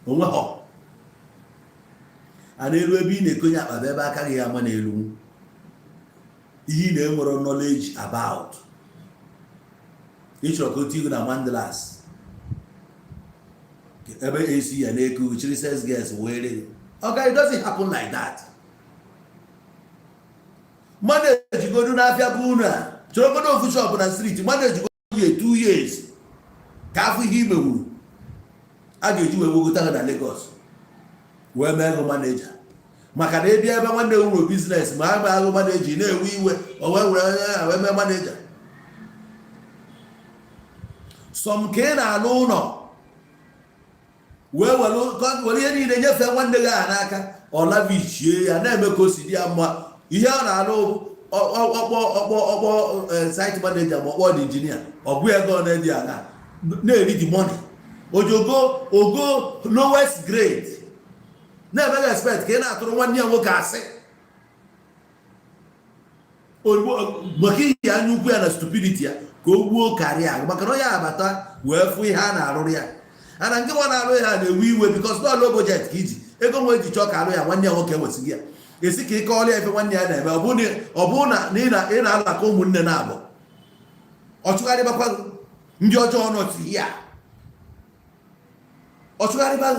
Onwe ha a na-elu ebe ị na-ekonye akpa bụ ebe aka gị ama n'elu ihe ị na-enwero knowledge about. Ị chọrọ ka o tigo na Mandilas ebe AC ya na-eku chiri sales girls were. Okay, it doesn't happen like that. Mmadụ ejigodu n'afịa bụ unu a chọrọgodo ofu shop na street, mmadụ ejigodu ye 2 years ka afọ ihe imewuru a ga-eji wee wegota ha na Lagos wee mee ego manager, maka na ebia ebe nwanne nwere business ma a agụ manager na-ewe iwe, o wee were onye a wee mee manager. Some ka ị na-alụ ụlọ wee were ihe niile nyefee nwanne gị ahụ n'aka, ọ lavishie ya na-eme ka o si dị ya mma. Ihe ọ na-alụ ọkpọ ọkpọ ọkpọ site manager ma ọkpọ dị engineer, ọ bụ ego na-edi ala na-eri the money ojogo ogo lowest grade na-emeghị expect ka ị na-atụrụ nwanne ya nwoke asị maka iyi anya ukwu ya na stupidity ya ka o gbuo karịa, maka na onye abata wee fụ ihe a na-arụrụ ya ana nke nwa na-arụ ya na-ewe iwe because na low budget ka iji ego nwe eji chọọ ka arụ ya. Nwanne ya nwoke ewesịghị ya esi ka ị kọọrọ ya ife nwanne ya na-eme. Ọ bụrụ na ị na-alakọ ụmụnne na-abụ ọchụgharịbakwa ndị ọjọọ nọ ya, ọchụgharịba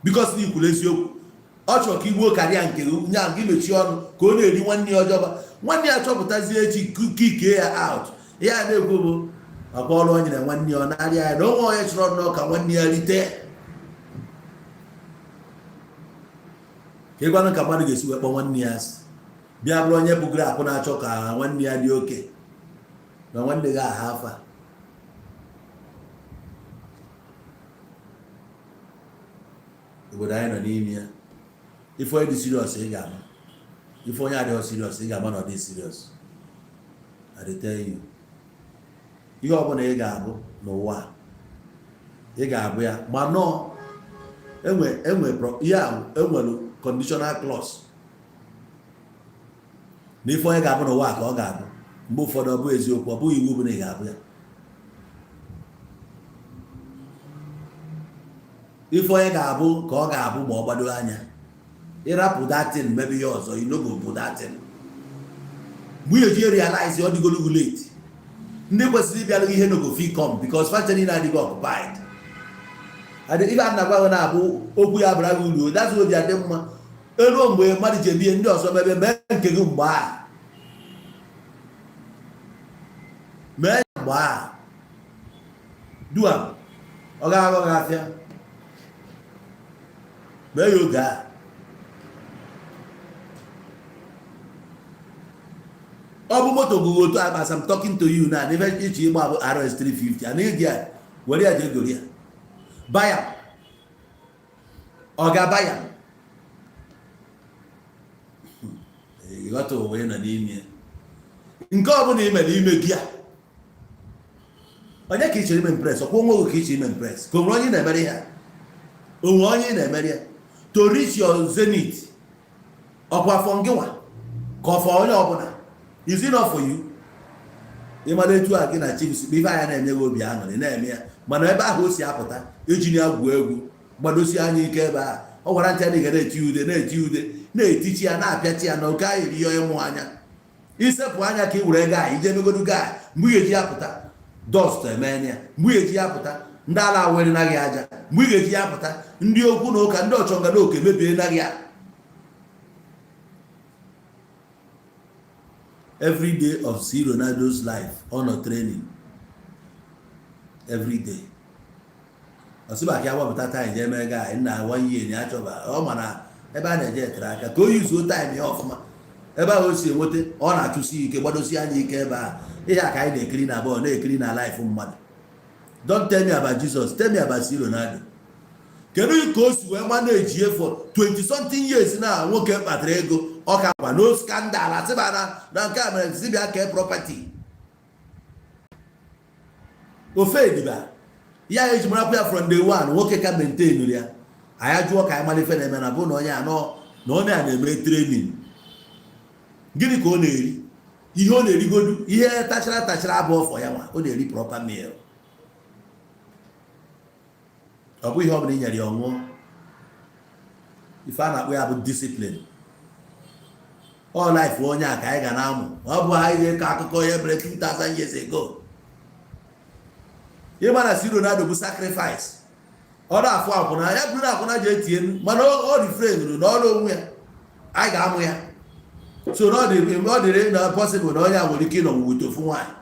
because na ikwuru eziokwu. Ọ chọrọ ka igbuo karịa nke nya gị mechie ọnụ ka ọ na-eri nwanne ya ọjọọ. Nwanne ya chọpụtazie echi kike ya out ya na-ekwu bụ ọkwa ọrụ o nyere nwanne ya, ọ na-arịa ya na onwe onye chọrọ nnọọ ka nwanne ya rite ka ịgwanụ ka mmadụ ga-esi wee kpọọ nwanne ya asị, bịa bụrụ onye bugoro akụ na-achọ ka nwanne ya dị oke na nwanne gị aha afa. Obodo anyị nọ n'ime ya, Ife onye dị serious, ị ga-ama. Ife onye adịghị serious, ị ga-ama na ọ dị serious. I dey tell you, ihe ọbụla ị ga-abụ n'ụwa a, ị ga-abụ ya. Ma nọọ enwe enwe ihe a, enwere conditional clause na ife onye ga-abụ n'ụwa ka ọ ga-abụ. Mgbe ụfọdụ ọ bụ eziokwu, ọ bụghị iwu bụ na ị ga-abụ ya. Ife onye ga-abụ ka ọ ga-abụ ma ọ gbado anya. Ịrapụ datin, mebe ihe ọzọ, you no go bụ datin. Mgbe ị eji realize, ọ dịgologo late. Ndị kwesịrị ịbịalụ ihe no go fit come because fa niile adịghị occupied. Ife a na-agwa gị na-abụ okwu ya bara gị uru. That's obi adị mma eruo mgbe mmadụ ji eme ndị ọzọ mebe mee nke gị. Mgbe a mee, mgbe a duam, ọ ga-aghọ gị afịa. Mee ya oge a. Ọ bụ moto gụgụ otu a, as I'm talking to you now, ife iche ịgba bụ RS 350 ana iji ya were ya jee gori ya, buy am. Ọ ga-aba ya ịghọta ụwa ị nọ n'ime ya. Nke ọ bụla ị mere ime gị ya, onye ka ị chọrọ ime impress? Ọkwa onwe gị ka ị chọrọ ime impress, ka onwere onye ị na-emere ya? Onwe onye ị na-emere ya to reach your zenith? Ọkwa for ngịnwa ka ọ for onye ọbụla? Is it not for you? Ịmara etu a gị na chiefs ife anya na-enye gị obi aṅụrị na-eme ya, mana ebe ahụ o si apụta, ejina ya gwuo egwu. Gbadosie anya ike ebe ahụ. Ọ gwara ntị adịghị na-eti ude, na-eti ude, na-etichi ya, na-apịachi ya na oke ahụ eri ihe ịmụ anya. Isepụ anya ka ị were gaa ije megodu gaa, mgbe ị ga-eji ya pụta, dust emee ya. Mgbe ị ga-eji ya pụta, ndị ala awere naghị aja. Mgbe ị ga-eji ya pụta, ndị okwu na ụka, ndị ọchọnga na oke mebie naghị ya. Every day of C Ronaldo's life, ọ nọ training every day. Ọsịba ka ya gbapụta time jee mee gaa nna one year ya achọba. Ọ ma na ebe a na-eje etere aka, ka o yuzuo time ya ọfụma. Ebe ahụ o si enweta, ọ na-achụsi ike, gbadosi anya ike ebe ahụ. Ihe a ka anyị na-ekiri na bọọlụ, na-ekiri na life mmadụ. Don't tell me about Jesus, tell me about C Ronaldo. Kedu ka o si wee manage for 20 something years na nwoke kpatara ego, ọ ka kwa no scandal, asịba na nke a mere si bịa kee property ofe ediba ya eji marakwa ya from day one? Nwoke ka maintain ya. Anyị jụọ ka anyị mara ife na-eme na bụ na onye anọ na onye a na-eme training. Gịnị ka ọ na-eri? Ihe ọ na-erigodu, ihe tachara tachara abụ ọfọ ya nwa. Ọ na-eri proper meal. Ọ bụ ihe ọ bụla i nyere ya ọṅụọ. Ife a na-akpọ ya bụ discipline. Ọ life onye a ka anyị ga na-amụ. Ọ bụ anyị ga-ekọ akụkọ ihe mere 2000 years ago. Ịma na si Ronaldo bụ sacrifice. Ọ na-afụ akwụna ya bụrụ na akwụna ji etie, mana ọ refrain na ọrụ onwe ya. Anyị ga-amụ ya. So na ọ dịrị na possible na onye a nwere ike ịnọ with ofu nwaanyị.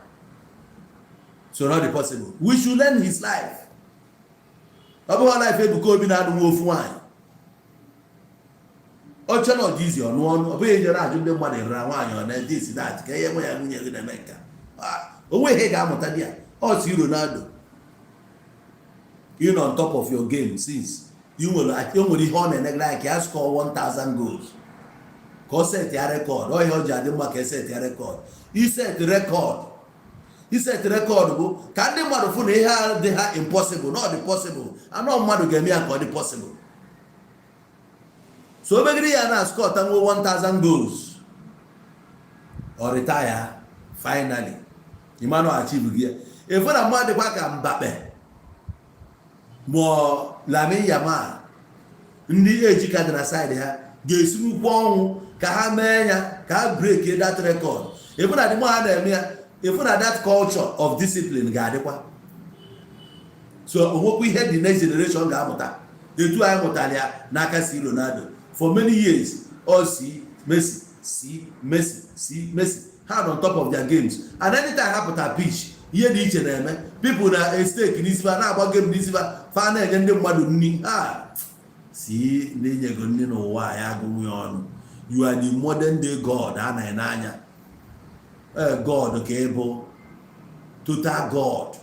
So na ọ dị possible. We should learn his life. Ọ bụghị life Ebuka Obi na-anụ nwa ofu nwaanyị. Oche na ọdị izi ọnụ ọnụ. Ọ bụghị ejere ajụ ndị mmadụ rara nwaanyị ọ na this, that, ka ihe nwe ya nwunye gị na-eme nka. Onwe ihe ga-amụta di ya. Ọ si Ronaldo, you on top of your game since you nwere ihe ọ na-enegara anya ka ya score 1000 goals, ka ọ set ya record. Ọ ihe ọ ji adị mma ka e set ya record. Iset record, iset record bụ ka ndị mmadụ fụ na ihe a dị ha impossible na ọ dị possible. Anọ mmadụ ga-eme ya ka ọ dị possible. So o megide ya na score nwe 1000 goals, ọ retire finally. Emmanuel achieve gị ya. Efu na mmadụ dịkwa ka Mbappe ma Lamine Yamal, ndị eji ka dị na side ha ga-esinwukwu ọnwụ ka ha mee ya, ka ha break that record. Efu na dịmọ ha na-eme ya, efu na that culture of discipline ga-adịkwa. So onwekwa ihe the next generation ga-amụta etu anyị mụtara ya n'aka si Ronaldo for many years. Ọ si Messi, si Messi, si Messi, ha nọ on top of their games, and anytime ha pụta pitch, ihe dị iche na-eme. People na stake n'isi fa, na-agba game n'isi fa, fa na-enye ndị mmadụ nri. Ha si na-enyego nri n'ụwa ya agụnwe ọnụ. You are the modern day god a na-ene anya. Ee, god ka ị bụ, total god.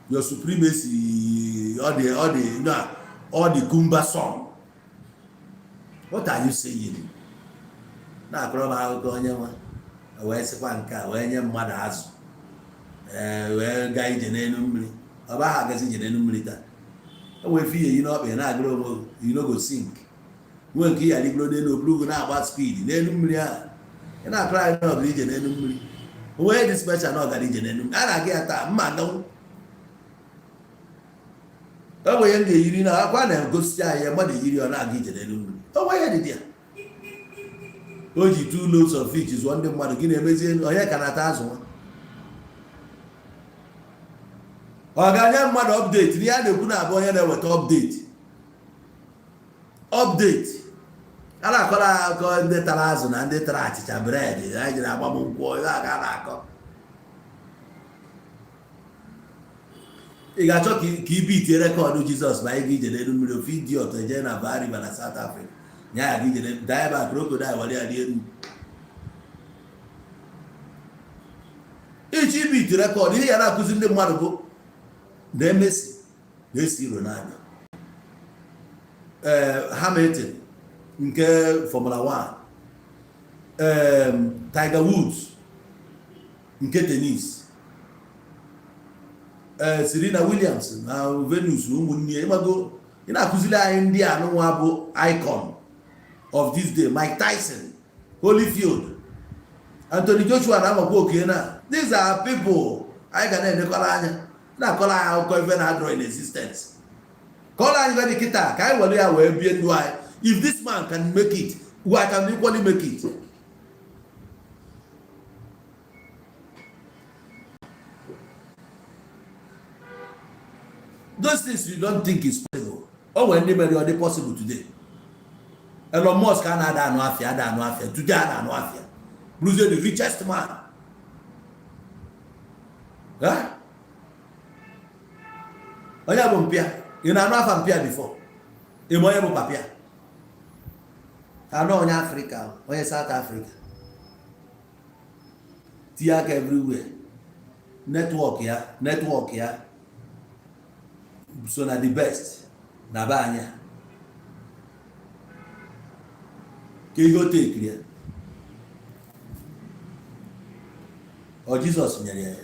Your supremacy, ọ dị cumbersome. What are you saying? Na-akọrọ m akụkọ onye nwa wee sịkwa nke a wee nye mmadụ azụ, ee, wee gaa ije n'elu mmiri. Ọ bụ aha agazi ije n'elu mmiri taa. O nwee ife iyi n'ọkpa, ị na-agụrụ onwe gị, you no go sink. Nwee nke ị ghara n'elu oburu na-agba speed n'elu mmiri ahụ. Ị na-akọrọ anyị na ọgara ije n'elu mmiri. Onwe dị special na ọgara ije n'elu mmiri a na-aga ya taa. Mma aganwu o nwere ihe m ga-eyiri na akwa na-egosi anyị mmadụ eyiri, ọ na-aga ije n'elu mmiri. O nwere ihe dị ya. O ji two loaves of fish zụọ ndị mmadụ. Gị na-emezi onye ka na-ata azụ nwa? Ọ ga-nye mmadụ update n'ihe a na-ekwu na-abụ onye na-eweta update. Update a na-akọrọ akụkọ ndị tara azụ na ndị tara achịcha bread anyị jiri agba m nkwụ, ihe a ka a na-akọ. Ị ga-achọ ka i beatie record Jizọs ma anyị ga ije n'elu mmiri. Ofu idiot eje na Vaal River na South Africa, nya ya ga ije n'elu daa ebe a, crocodile were ya rie nnu. Ịchọ ibeat record, ihe ya na-akụzi ndị mmadụ bụ na Messi na-esi Ronaldo, ee, Hamilton nke Formula 1, ee, Tiger Woods nke tennis, ee, Serena Williams na Venus ụmụnne ya. Ịmago, ị na-akụziri anyị ndị anụnwa bụ icon of this day, Mike Tyson, Holyfield, Anthony Joshua na-amakwa oke na these are people anyị ga na-enekwara anya. Na-akọrọ anyị akụkọ ife na-adịrọ in existence. Kọrọ anyị ife dị kịta ka anyị were ya wee bie ndụ anyị. If this man can make it, we can equally make it. Those things you don't think is possible, o nwere ndị mere ọ dị possible today. Elon Musk a na-ada anụ afịa, ada anụ afịa today, a na-anụ afịa, bụrụzie the richest man. Onye bụ mpịa? Ị na-anụ afa mpịa before? Ị ma onye bụ papịa? Anụ onye Afrịka, onye South Africa, tinye aka everywhere. Network ya, network ya so na the best na be anyị. Ka ihe o tekiri ya, ọ Jizọs nyere ya ya.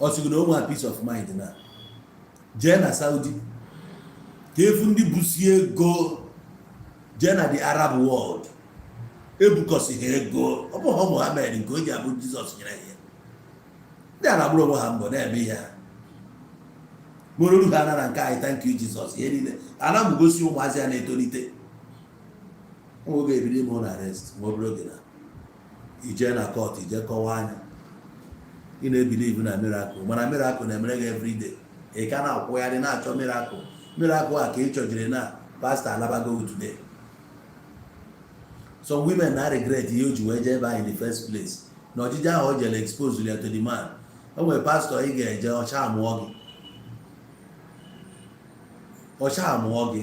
Ọ sịghị na o nwee peace of mind na jee na Saudi ka efu ndị busi ego, jee na the Arab world ebukọsị ha ego. Ọ bụghị Muhammad nke o ji abụ Jizọs nyere ya. Ndị a na-agbụrụ onwe ha mbọ na-eme ihe ha mụrụ ha nara nke anyị. Thank you, Jizọs. Ihe niile a na-amụgosi ụmụazị a na-etolite nwa oge ebido ime na arrest ma obere oge na ije na court, ije kọwaa anya. Ị na-ebelieve na miracle, mana miracle na-emere gị everyday. Ị ka na-akwụgharị na-achọ miracle. Miracle a ka ị chọjiri na pastor alabago today. Some women na regret ihe o ji wee jee ebe ahụ in the first place, na ọjịje ahụ o jere expose ya to the man. O nwere pastor ị ga-eje, ọcha amụọ gị, ọcha amụọ gị.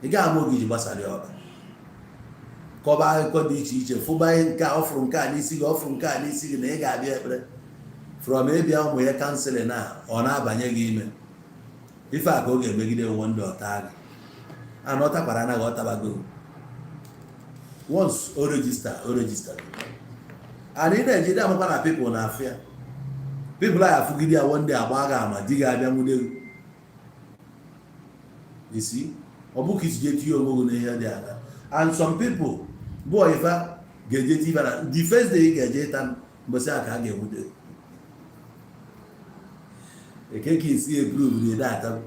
Ị gaghị ama oge iji gbasara ya ọba kọba akụkọ dị iche iche, fụba nke a, ọfụrụ nke a n'isi gị, ọfụrụ nke a n'isi gị, na ị ga-abịa ekpere from ịbịa ụmụ ya counselling na ọ na-abanye gị ime ife a ka ọ ga-emegide nwe ndị ọta gị ana ọ takwara anaghị ọtabago. Once o register, o register. And ị na-ejide amakwa na people na afịa people a afụgide ya. One day agba gị ama, di gị abịa nwude gị isi. Ọ bụ ka isi jee tinye onwe gị n'ihe dị ala. And some people bụ oyifa ga-eje tinye na the first day ị ga-eje ịta mbọsị a ka a ga-enwude eke ka isi eprove na ede ata.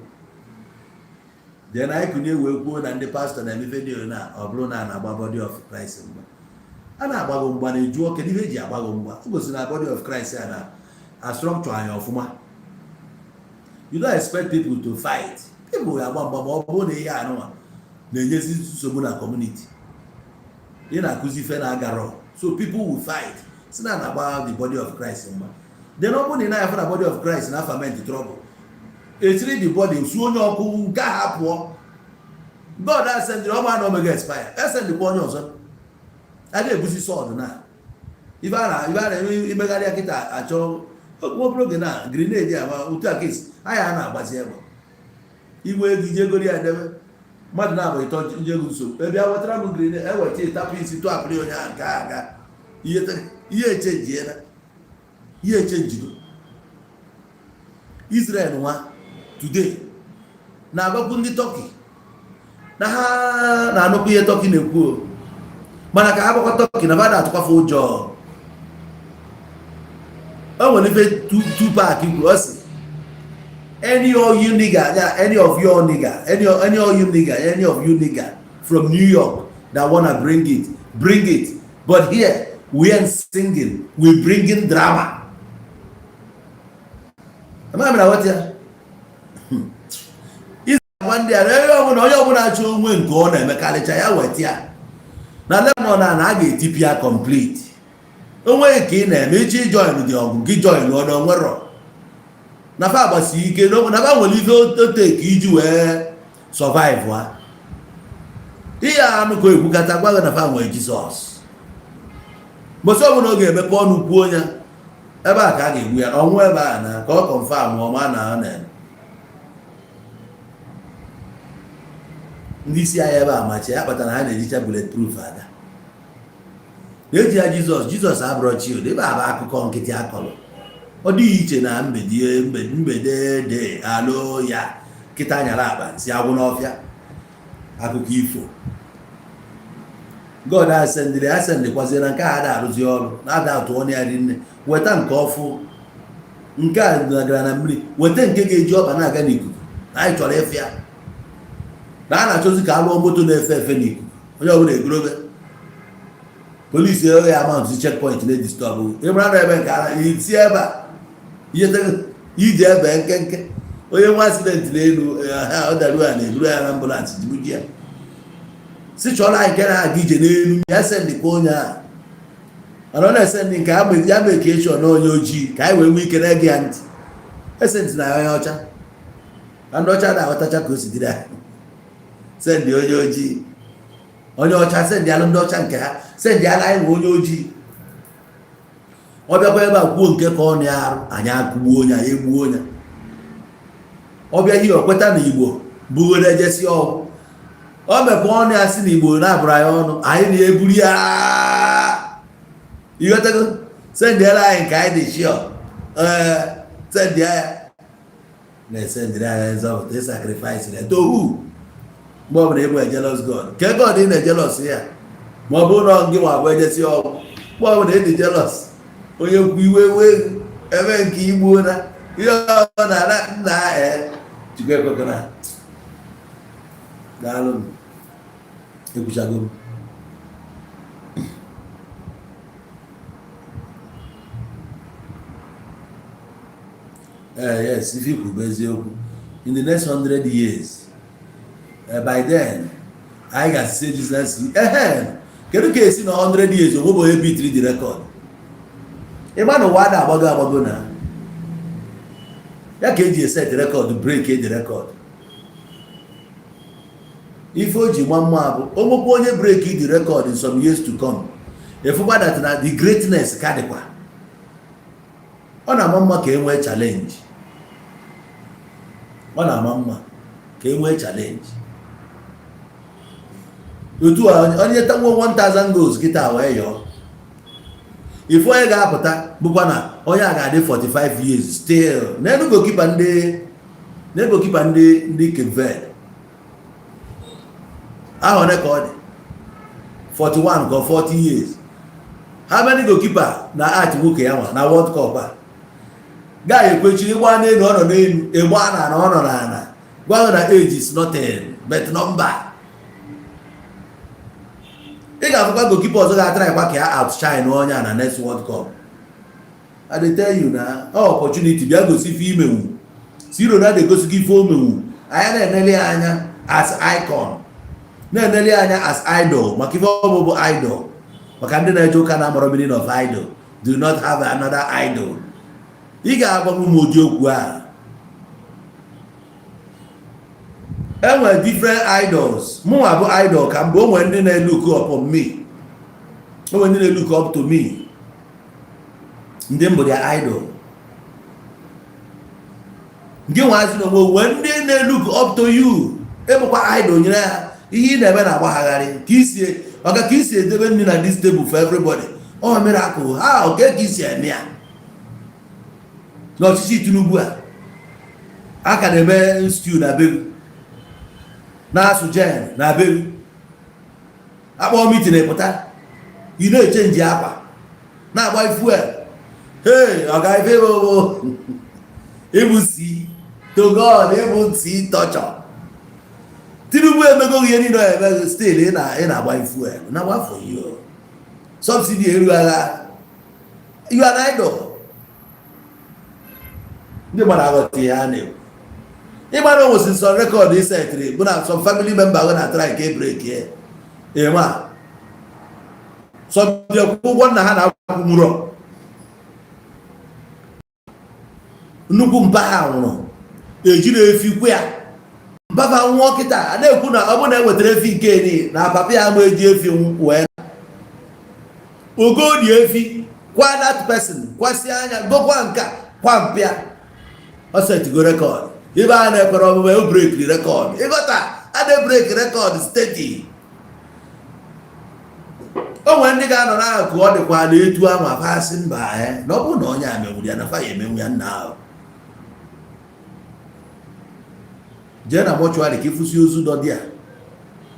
Then anyị kụnye wee kwuo na ndị pastor na-emefe dị na ọ bụrụ na a na-agba body of Christ mgba, a na-agbago mgba na ejuo kedu ihe eji agbago mgba. O gosiri na body of Christ a na a structure anyị ọfụma. You don't expect people to fight. People ga-agba mgba ma ọ bụrụ na ihe anụnwa na-enyezi nsogbu na community. Ị na-akụzi ife na-agarọ, so people will fight. Si na na-agba the body of Christ mgba. Then ọ bụrụ na ị na-afụ na body of Christ na ferment trouble, etiri the body su onye ọkụ nke a pụọ. God asendịrị ọma na omega expire, esendịkwa onye ọzọ a na-ebuzi sword na ife a na imegharị ya kịta achọ obere oge na grenade ama otu a kesi anya a na-agbazi egbe. Igwe ego ije goro ya debe. Mmadụ na-abụ ịtọ nye gị nsogbu, ebe a wetara m green, eweta ịtapụ isi tụapụrụ onye ahụ nke aga. Ihe echenjiela, ihe echenjigo. Israel nwa today na-agwakwu ndị Turkey na ha na-anụkwu ihe Turkey na-ekwu o. Mana ka ha gwakwa Turkey na ha na-atụkwafe ụjọ. O nwere ife Tupac kwuru. Ọ sị, "Any of you nigga, yeah, any of your nigga, any of you nigga, any of you nigga from New York that wanna bring it, bring it. But here we ain't singing, we bringing drama." Amaghị m na ghọta ya. Gwa ndị a na onye ọbụla achọ onwe nke ọ na-emekarịcha ya weta ya na Lebanon a ga-etipịa complete. Onwe nke ị na-eme iche ijoin dị ọgụ gị, join ọ na onwerọ na fa agbasi ike na fa nwere ife oteke iji wee survive ha. Ihe anụ ka ekwukata gwa gị na fa nwere Jizọs. Mbọsị ọbụla ọ ga-emepe ọnụ kwuo ya ebe a ka a ga-egbu ya ọnwụ ebe a na ka ọ confirm ọma na ọ na-eme. Ndị isi agha ebe a machi ya kpatara ha na-ejicha bullet proof aga na-eji ya. Jizọs, Jizọs abụrọ chi. Ebe a bụ akụkọ nkịtị akọrọ. Ọ dịghị iche na mgbede mgbede de alụ ya kịta nyara akpa si agwụ n'ọfịa. Akụkọ ifo God asendịrị asendịkwazie na nke a ada arụzi ọrụ na-ada atụ ọnụ ya rinne. Weta nke ọfụ, nke a gara na mmiri. Weta nke ga-eji ọkpa na-aga n'ikuku. Anyị chọrọ ịfịa na a na-achọzi ka a lụọ moto na-efe efe n'ikuku. Onye ọbụla egorobe polisi ya amount checkpoint na-edisturb ịmara na ebe nke ara iti ebe a iji ebe nkenke. Onye nwe accident n'elu ha, ọ daruo ya na-eburu ya na ambulance jibuji ya si chọrọ anyị nke na-aga ije n'elu ya. Sendịkwa onye a, mana ọ na-esendị nke ya mee ka eshọ na onye ojii ka anyị wee nwee ike na-ege ya ntị. Esendị na onye ọcha na ndị ọcha na-aghọtacha ka o si dịrị anyị. Sendị onye ojii, onye ọcha sendị alụ ndị ọcha nke ha, sendị ala anyị nwe onye ojii. Ọ bịakwa ebe a kwuo nke ka ọ na arụ anyị, akụgbuo onye, anyị egbuo onye. Ọ bịa ihe okweta na Igbo bugoro ejesi ọgwụ, o mekwa ọnụ ya si na Igbo na-abụrụ anyị ọnụ, anyị na-eburu ya. Ịghọtago? Sendịara anyị nke anyị dị sure. Ee, sendị ya na-esendịrị anyị nzọpụta. Sacrifice ya to who? Mgbe ọbụla ịbụ jealous God, ke God ị na-ejealous ya? Ma ọ bụrụ na gị nwa bụ ejesi ọgwụ, mgbe ọbụla ị dị jealous, onye kwu iwe wee ebe nke igbuo na ihe ọ na nna ee. Chukwu ekwekọna. Daalụ m, ekwuchago m. Ee, yes, ife ikwu bụ eziokwu. In the next 100 years, by then anyị ga-asị Jesus. Ehe, kedu ka esi na 100 years onwe bụ onye beatiri the record? Ịma na ụwa ada agbago agbago na ya ka eji eset record, break the record. Ife o ji gba mma bụ onwekwa onye break the record in some years to come, efukwa that na the greatness ka dịkwa. Ọ na-ama mma ka e nwee challenge. Ọ na-ama mma ka e nwee challenge. Otu a onye tanwo 1000 goals kịta wee yọọ ife, onye ga-apụta bụkwa na onye a ga-adị 45 years still n'elu goalkeeper ndị n'elu goalkeeper ndị Cape Verde ahụ. One ka ọ dị 41 ka 40 years. How many goalkeeper na art nwoke ya nwa na World Cup a gaghị ekwechiri ịgba n'elu? Ọ nọ n'elu, ịgba na ana, ọ nọ n'ala. Gwa na age is nothing but number. Ị ga-afụkwa goalkeeper ọzọ ga-atara kwa ka ya outshine onye a na next World Cup. I dey tell you na ọ opportunity bịa gosi ife imenwu. Si Ronaldo egosi gị ife omenwu, anyị na-enele ya anya as icon, na-enele ya anya as idol, maka ife ọ bụ idol, maka ndị na-eje ụka na amụrụ meaning of idol. Do not have another idol. Ị ga-agwa m ụmụ ụdị okwu a. Enwere different idols. Mụnwa bụ idol ka mbụ. O nwere ndị na-look up on me, o nwere ndị na-look up to me, ndị mbụ their idol. Nke nwazi na onwe nwee ndị na-look up to you. Ịbụkwa idol nyere ha. Ihe ị na-eme na-agbagharị ka isi ọga, ka isi edebe nri na this table for everybody. Ọ miracle ha oke ka isi eme ya n'ọchịchị Tinubu a. A ka na-eme stew na begu, na-asụ jen na begu, akpọ meeting pụta, ị na-echange akwa, na-agba fuel. Hey, ọga, ife bụ ịbụ si to God, ịbụ si tọchọ. Tinubu emego ihe niile ọ emego, still ị na-agba fuel na for you. Subsidy eru agha. You are an idol. Ndị gbara aghọta ihe a na-ekwu. Ịgbara o nwesịrị some record isetịrị bụ na some family member gị na-atara nke break ya. Ịma some kwụ ụgwọ nna ha na-akwụ nwụrọ nnukwu mpa ha nwụrụ, ejiri efi kwu ya. Mpapa nwụọ kịta, a na-ekwu na ọ bụrụ na e wetara efi nke ni na papa ya ma eji efi wee ogodi efi kwa that person kwasị anya gokwa nka kwa mpịa. Ọ setigo record ebe a na-ekwere ọmụmụ. O breakiri record. Ịghọta, a na-ebreak record steady. O nwere ndị ga-anọ n'akụkụ, ọ dịkwa na etu ahụ afasị mba ya na ọ bụrụ na onye a menwuru ya na fa ya emenwu ya. Nna ahụ jee na mortuary ka ịfụsi ozu nọ dị a,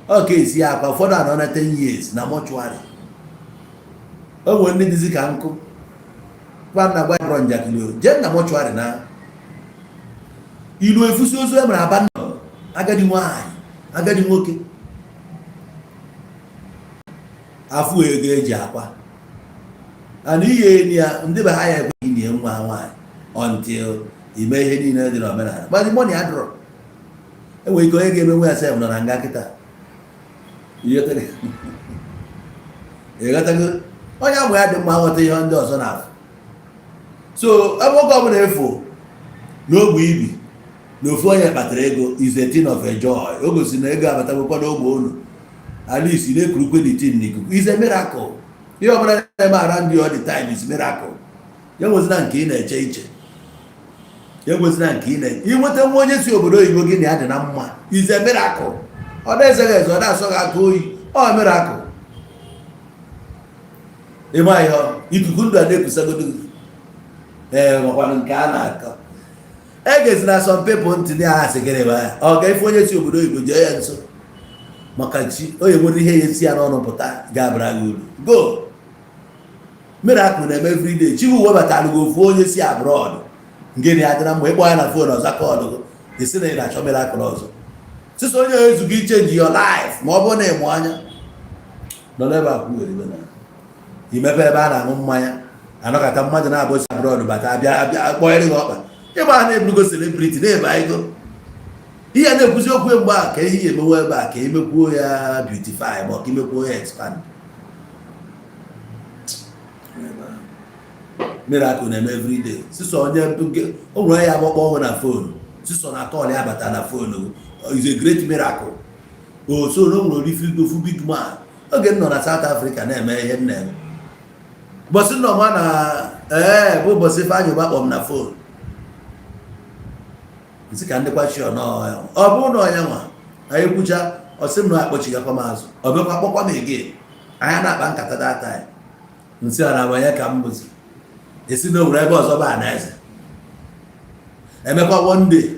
ọ ka esi akwa. Ụfọdụ anọ na 10 years na mortuary. O nwere ndị dịzi ka nkụ kwanna gba njakịrị o. Jee na mortuary na ilu efusi ozu e mere aba, agadi nwaanyị, agadi nwoke, afụ ego eji akwa ana ihe enyi ya. Ndị be ha ya ekweghị nie nwa nwaanyị until ime ihe niile dị n'omenala, but the money adịrọ. Enwere ike onye ga-emenwe ya sef nọ na nga kịta. Ịghọtago? Onye amụ ya dị mma ghọta ihe ndị ọzọ na-afụ. So ebe oge ọbụla efu n'ogbe ibi na ofu onye kpatara ego is a thing of a joy. O gosi na ego abatagokwa n'ogbe unu. At least na-ekurukwe the thing n'ikuku is a miracle. Ihe ọbụla na-eme around you all the time is miracle. Ya nwezina nke ị na-eche iche, ya nwezina nke ị na inweta nwa onye si obodo oyibo gị na ya dị na mma is a miracle. Ọ na-eze gị eze, ọ na-asọ gị aka oyi, ọ miracle. Ịma ihe ikuku ndụ a na-ekusagodo gị. Ee, makwanụ nke a na-akọ egezina. Some people ntị na ha sị gịnị bụ ya? Ọ ga-efe onye si obodo oyibo jee ya nso maka chi onye nwere ihe ya esi ya n'ọnụ pụta ga-abara gị uru. Go miracle na-eme everyday. Chibu webatara gị ofu onye si abroad nke na ya dịra mma, ịkpọ ya na phone, ọzọ call gị, esi na ị na-achọ miracle ọzọ. Sịsọ onye ezugo ichange your life ma ọ bụrụ na ịmụ anya nọ n'ebe a kwuwere ibe na imepe ebe a na-aṅụ mmanya, anọkọta mmadụ na-abụ si abroad bata, abịa abịa kpọnyere gị ọkpa. Ịgba ha na-eburugo celebrity na-ebe ego. Ihe na-ekwuzi okwu mgbe a ka ihe emewe ebe a, ka emekwuo ya beautify ma ọ ka imekwuo ya expand. Miracle na-eme everyday. Sịsọ onye o nwere ya agbakpọ ọnwụ na phone, sịsọ na call ya bata na phone is a great miracle. O so na o nwere orifi ofu big man. Oge m nọ na South Africa na-eme ihe m na-eme, ụbọchị nnọma na ee bụ ụbọchị Ifeanyị Ụba kpọm na phone, nsị ka ndị kwachi ọ bụrụ na ọnya nwa anyị kwucha, ọ sị m na akpọchigakwa m azụ. Ọ bịakwa kpọkwa m again, anyị na-akpa nkata that time. Nsị ọ na-abanye ka m bụzi esi na owere ebe ọzọ bụ anaeze emekwa. One day,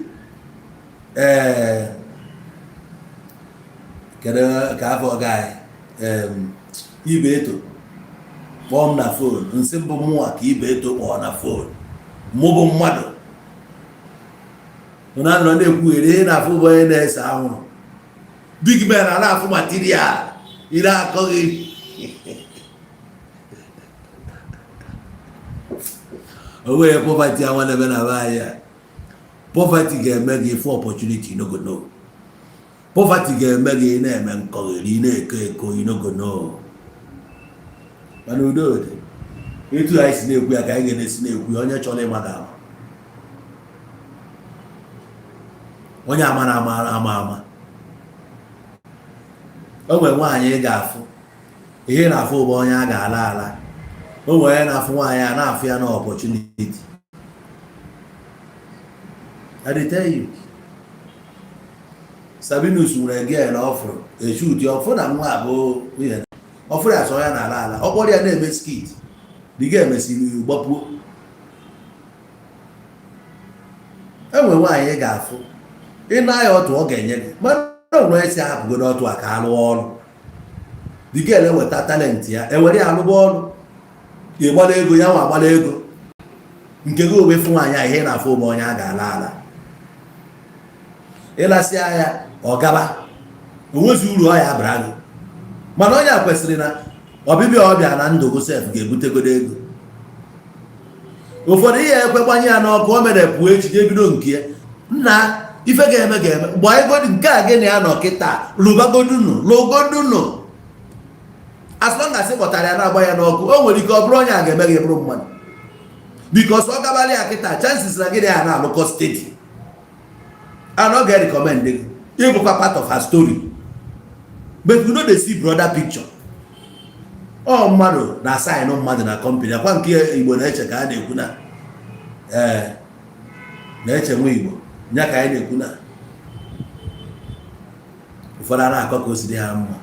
ee, kedu ka afọ ga anyị, ibe eto kpọọ m na phone. Nsị mbụ mụnwa ka ibe eto kpọọ na phone, mụ bụ mmadụ na nọ na-ekwughere ihe na-afụ bụ onye na-ese anwụrụ. Big man a na-afụ material ire akọghị. O nwere poverty anwa na-eme na be anyị a. Poverty ga-eme gị for opportunity, no go know. Poverty ga-eme gị na-eme nkọgheri, na-eko eko, you no go know. Mana udo dị. Etu anyị si na-ekwu ya ka anyị ga na-esi na-ekwu ya. Onye chọrọ ịma ga-ama, onye amara ama ama ama. O nwere nwaanyị ị ga-afụ, ihe na-afụ bụ onye a ga-ala ala. O nwere onye na-afụ nwaanyị a na-afụ ya na opportunity. I dey tell you. Sabinus nwere girl ọ fụrụ eshuti ọfụ na nwa abụ nwunye ọfụrụ ya sọ ya n'ala ala ọ kpọrọ ya na-eme skit. The girl mesịrị gbapuo. Enwe nwaanyị ị ga-afụ, ị na ya ọtụ, ọ ga-enye gị, mana o nwere esi ahapụgodo ọtụ a ka a lụọ ọrụ. The girl eweta talent ya, ewere ya alụba ọrụ, ịgbala ego ya, nwa agbala ego nke gị. Owe fụ nwaanyị a, ihe na-afụ ụmụ onye a ga-ala ala ịlasịa ya, ọ gaba, onwezi uru ọ ya bara gị. Mana onye a kwesịrị na ọbịbịa ọbịa na ndụ gị sef ga-ebutegodo ego. Ụfọdụ ihe ekwe gbanye ya n'ọkụ, o mere pụọ echi jee bido nke ya. Nna, ife ga-eme ga-eme. Gbaa ego nke a gị na ya nọ kịta, lụbagodunu, lụgodunu. As long as ị kpọtara ya na-agba ya n'ọkụ, o nwere ike ọ bụrụ onye a ga-eme gị bụrụ mmadụ, because ọ gabalị ya kịta, chances na gị na ya na-alụkọ steady and ọ ga-recommend gị, ịbụkwa part of her story. But we no dey see broader picture. Ọ mmadụ na sign mmadụ na company akwa nke Igbo na-eche ka a na-ekwu na ee na-eche nwa Igbo nya ka anyị na-ekwu na ụfọdụ a na-akọ ka o si dị ha mma.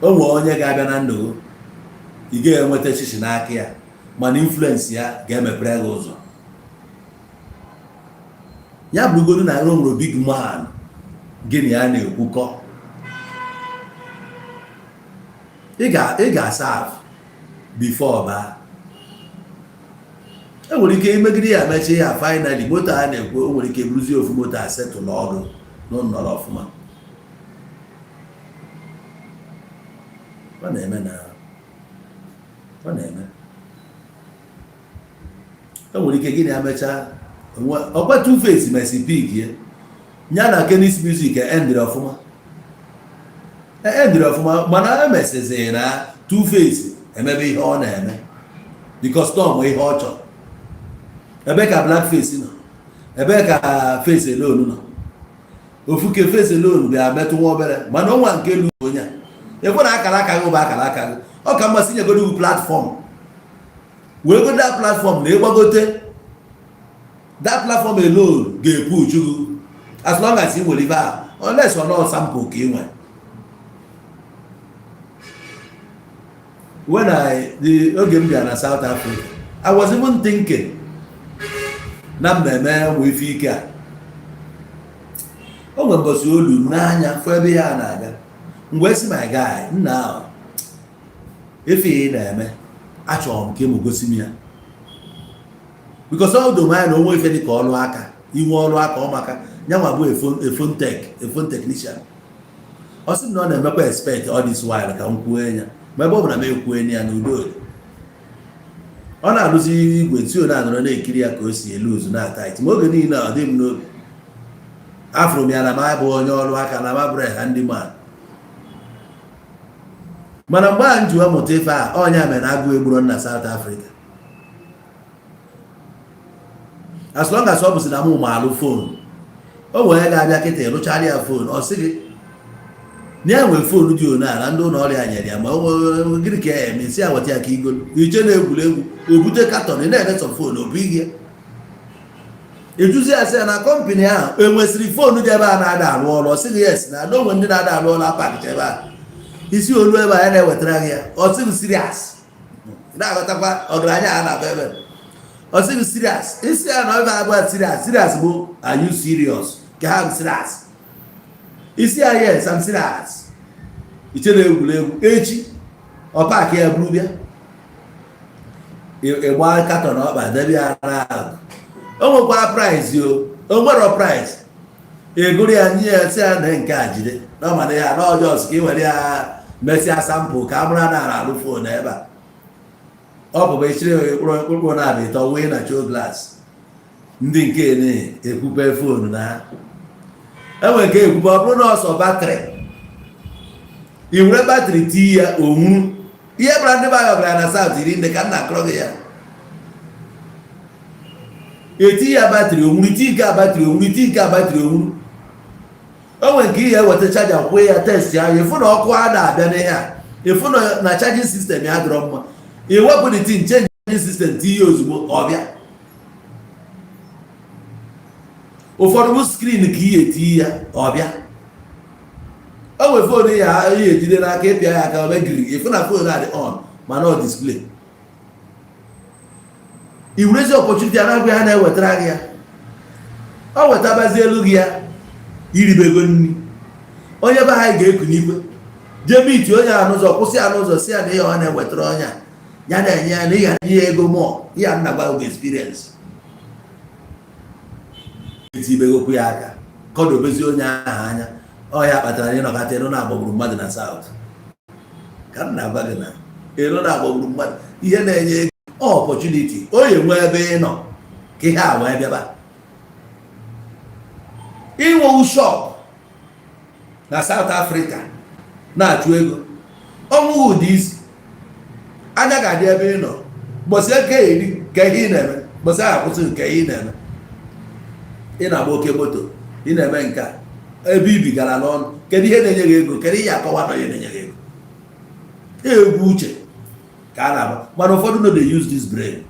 O nwee onye ga-abịa na ndụ gị, ị ga-enweta chichi n'aka ya, mana influence ya ga-emepere gị ụzọ. Ya bụrụgodu na o nwere big man gị na ya na-ekwukọ, ị ga-asa before ba e nwere ike imegide ya, mechie ya. Finally, moto a na-ekwu, o nwere ike buruzie ofu moto a setụlụ ọgụ n'ụlọ ọfụma. Ọ na-eme na ọ na-eme. E nwere ike gị na ya mechaa ọkwa 2Face mesi pik ya, ya na Kennis Music endịrị ọfụma, endịrị ọfụma, mana emesizi na 2Face emebe ihe ọ na-eme because Tom ihe ọ chọrọ. Ebe ka Blackface nọ, ebe ka Face Alone nọ, ofuke Face Alone bịa metụ nwa obere, mana ọnwa nke elu onye a ekwe na akara aka gị bụ akara aka gị. Ọ ka mmasị nyegodo gị platform, wee go that platform na ịgbagote. That platform alone ga-epu uchu gị as long as ị nwere ife ahụ, unless ọ nọ sample ka ị nwere. When I the oge m bịara na South Africa, I was even thinking na m na-eme ụmụ ife ike a. O nwere mbọsị olu n'anya fụ ebe ya na-aga mgbe si my guy, nna ahụ, ife ị na-eme, achọrọ m ka ịmụ gosi m ya, because ọ doro m anya na onwe ife dị ka ọrụ aka, inwe ọrụ aka ọ maka nyanwa bụ a phone technician. Ọ sị m na ọ na-emekwa expect all this while ka m kwuo ya, ma ebe ọ bụ na m ekwuo ya na udo dị. Ọ na-arụzi igwe tí o na-anọrọ na-ekiri ya ka o si elu uzu na-ata iti, ma oge niile ọ dị m n'obi, afụrụ m ya na m abụghị onye ọrụ aka, na m abụrụ handyman. Mana mgbe a m ji wee mụta ife a, ọnya mere na agụụ egburo na South Africa. As long as ọ bụsị na mụ ma alụ phone, o nwere ga-abịa kịta ịrụchara ya phone, ọ sị gị na ya nwere phone dị one a na ndị ụlọ ọrụ ya nyere ya, ma gịnị ka ya eme? Si ya weta ya ka igolu iche na egwuregwu, o bute carton, ị na-edesọ phone, o bụ ihe ejuzi ya, sị ya na company ahụ enwesịrị phone dị ebe a na-ada arụ ọrụ. Ọ sịghị yes, na onwe ndị na-ada arụ ọrụ apakịcha ebe a, isi olu ebe a ya na-ewetara gị ya. Ọ sịghị serious, na-aghọtakwa ọgaranya a na-abụ ebe. Ọ sịghị serious, isi ya na ebe abụọ serious. Serious bụ "Are you serious?" Ka ha bụ serious, isi ya, "Yes, I'm serious." Iche na egwuregwu, echi ọ paakị ya buru bịa, ịgba carton ọkpa debe ya n'ahụ. O nwekwa price, o nwere price, egoro ya nye ya, sị ya na nke a jide na ọmana ya na ọjọọ ka ị were ya mesịa sample ka a mara na alụ phone ebe a. Ọ bụ echiri mkpụrụ na-abịa ịtọ wee na show glass, ndị nke na-ekwupe phone na ha enwere nke ekwupe, ọ bụrụ na ọsọ battery, ị were battery tii ya, onwuru ihe bara ndị be anyị ọbara na South iri nne ka m na-akọrọ gị ya. Eti ya battery, onwuru, iti nke a battery, onwuru, iti nke a battery, onwuru. O nwere nke ihe eweta charger, kwee ya, test ya, ịfụ na ọkụ a na-abịa n'ihe a, ịfụ na charging system ya dịrọ mma, iwepụ the thing, change system, tinye ozugbo, ọ bịa. Ụfọdụ bụ screen ka ihe eti ya ọ bịa. O nwere phone ya ihe ejide n'aka, ịpịa ya aka, o megiri ịfụ na phone a dị on, mana ọ display. I werezi opportunity a na-agwa ha na-ewetara gị ya, ọ wetabazi elu gị ya, iribego nri. Onye be ha ga-eku n'ikwe jee meet onye a n'ụzọ, kwụsị ya n'ụzọ, si ya na ihe ọ na-ewetara onye a ya na-enye ya na ihe nye ya ego mụọ ihe a nna gwa experience etibegokwu ya aka, kọdobezi onye ahụ anya. Ọ ya kpatara na ịnọkọta ịnụ na-agbagburu mmadụ na South. Ka m na-agwa gị na ịnụ na-agbagburu mmadụ, ihe na-enye ego opportunity o yi nwee ebe ị nọ ka ihe a wee bịaba. Inwewu shop na South Africa na-achụ ego ọnwụ dị isi anya ga-adị ebe ị nọ. Gbọsị eke eri ka ihe ị na-eme, gbọsị ahụ akwụsị nke ihe ị na-eme. Ị na-agba oke moto, ị na-eme nke a, ebe ibi gara n'ọnụ. Kedu ihe na-enye gị ego? Kedu ihe akọwa na ihe na-enye gị ego? Egwu uche ka a na-agba, mana ụfọdụ no dey use this brain.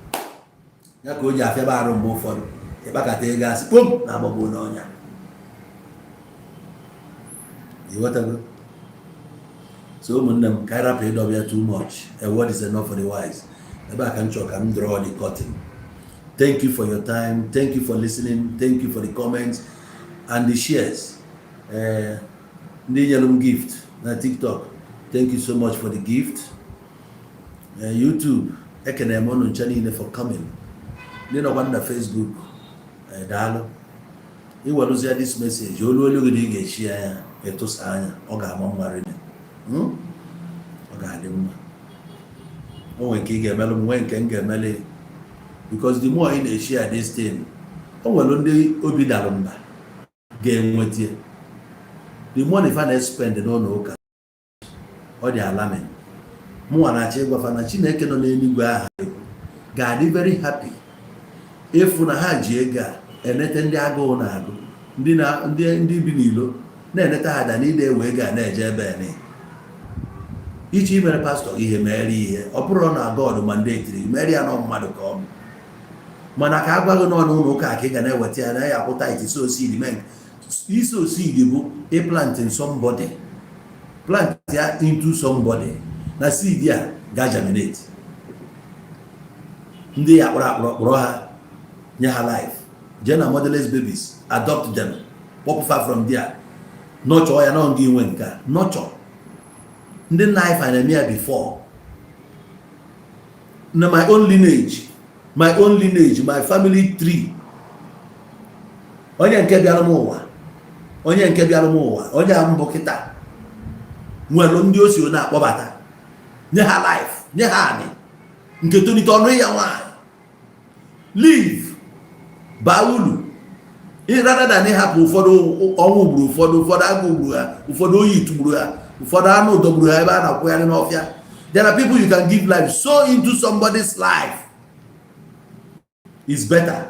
Ya ka o ji afịaba arụ. Mgbe ụfọdụ ịkpakọta ego, asị kpom na agbagbo n'ọnya. Ịghọtago? So ụmụnne m, ka anyị rapụ ịdọbịa too much. A word is enough for the wise. Ebe a ka m chọrọ ka m draw the curtain. Thank you for your time, thank you for listening, thank you for the comments and the shares. Ndị nyere m gift na TikTok, thank you so much for the gift. YouTube, ekene m unu ncha niile for coming. Ndị nọkwa na Facebook, daalụ. Iwerụzie this message, olu olu gị na ị ga-echi ya ya ịtụsa anya, ọ ga-ama mma rinne. Ọ ga-adị mma. O nwere nke ị ga-emelụ m, nwee nke m ga-emeli, because the more ị na-eshi ya this thing, o nwere ndị obi dara mba ga-enweta the money fa na-spend n'ụlọ ụka. Ọ dị alarming. Mụnwa na-achọ ịgwafa na Chineke nọ n'eluigwe ahụ ga-adị very happy ịfụ na ha ji ego a enete ndị agụụ na-agụ, ndị na ndị bi n'ilo na-eneta ha da na ide ewe ego a na-eje ebe a iche imere pastọ ihe mere ihe. Ọ bụrụ na God mandate mere ya nọ mmadụ ka ọ bụ, mana ka a gwa gị n'ọnụ ụlọ ụka ka ị ga na-eweta ya na ya akwụta iti sow seed. Mee isow seed bụ ịplanting somebody, plant ya into somebody na seed a ga germinate. Ndị ya akpọrọ akpọrọ kpọrọ ha, nye ha life, jee na motherless babies, adopt them, kpọpụfa from there, nurture ya nọ. Nga inwe nke a nurture ndị nna anyị fa na-eme ya before. Na my own lineage, my own lineage, my family tree, onye nke bịara m ụwa, onye nke bịara m ụwa, onye a mbụ kịta nwere ndị o si na-akpọbata, nye ha life, nye ha anị nke tonite ọnụ ya nwaanyị live baa uru, rather than ịhapụ ụfọdụ ọnwụ gburu ụfọdụ, ụfọdụ agụụ gburu ha, ụfọdụ oyi tụgburu ha, ụfọdụ anụ dọgburu ha ebe a na-akwụgharị n'ọfịa. There are people you can give life. Sow into somebody's life is better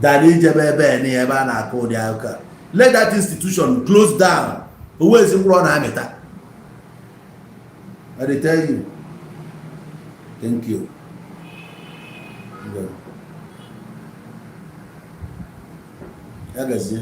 than ijebe ebe na ebe a na-akụ ụdị akụkọ. Let that institution close down. Owe ezi mkpụrụ ọ na-amịta. I dey tell you. Thank you. Ngwa. Ya gazie.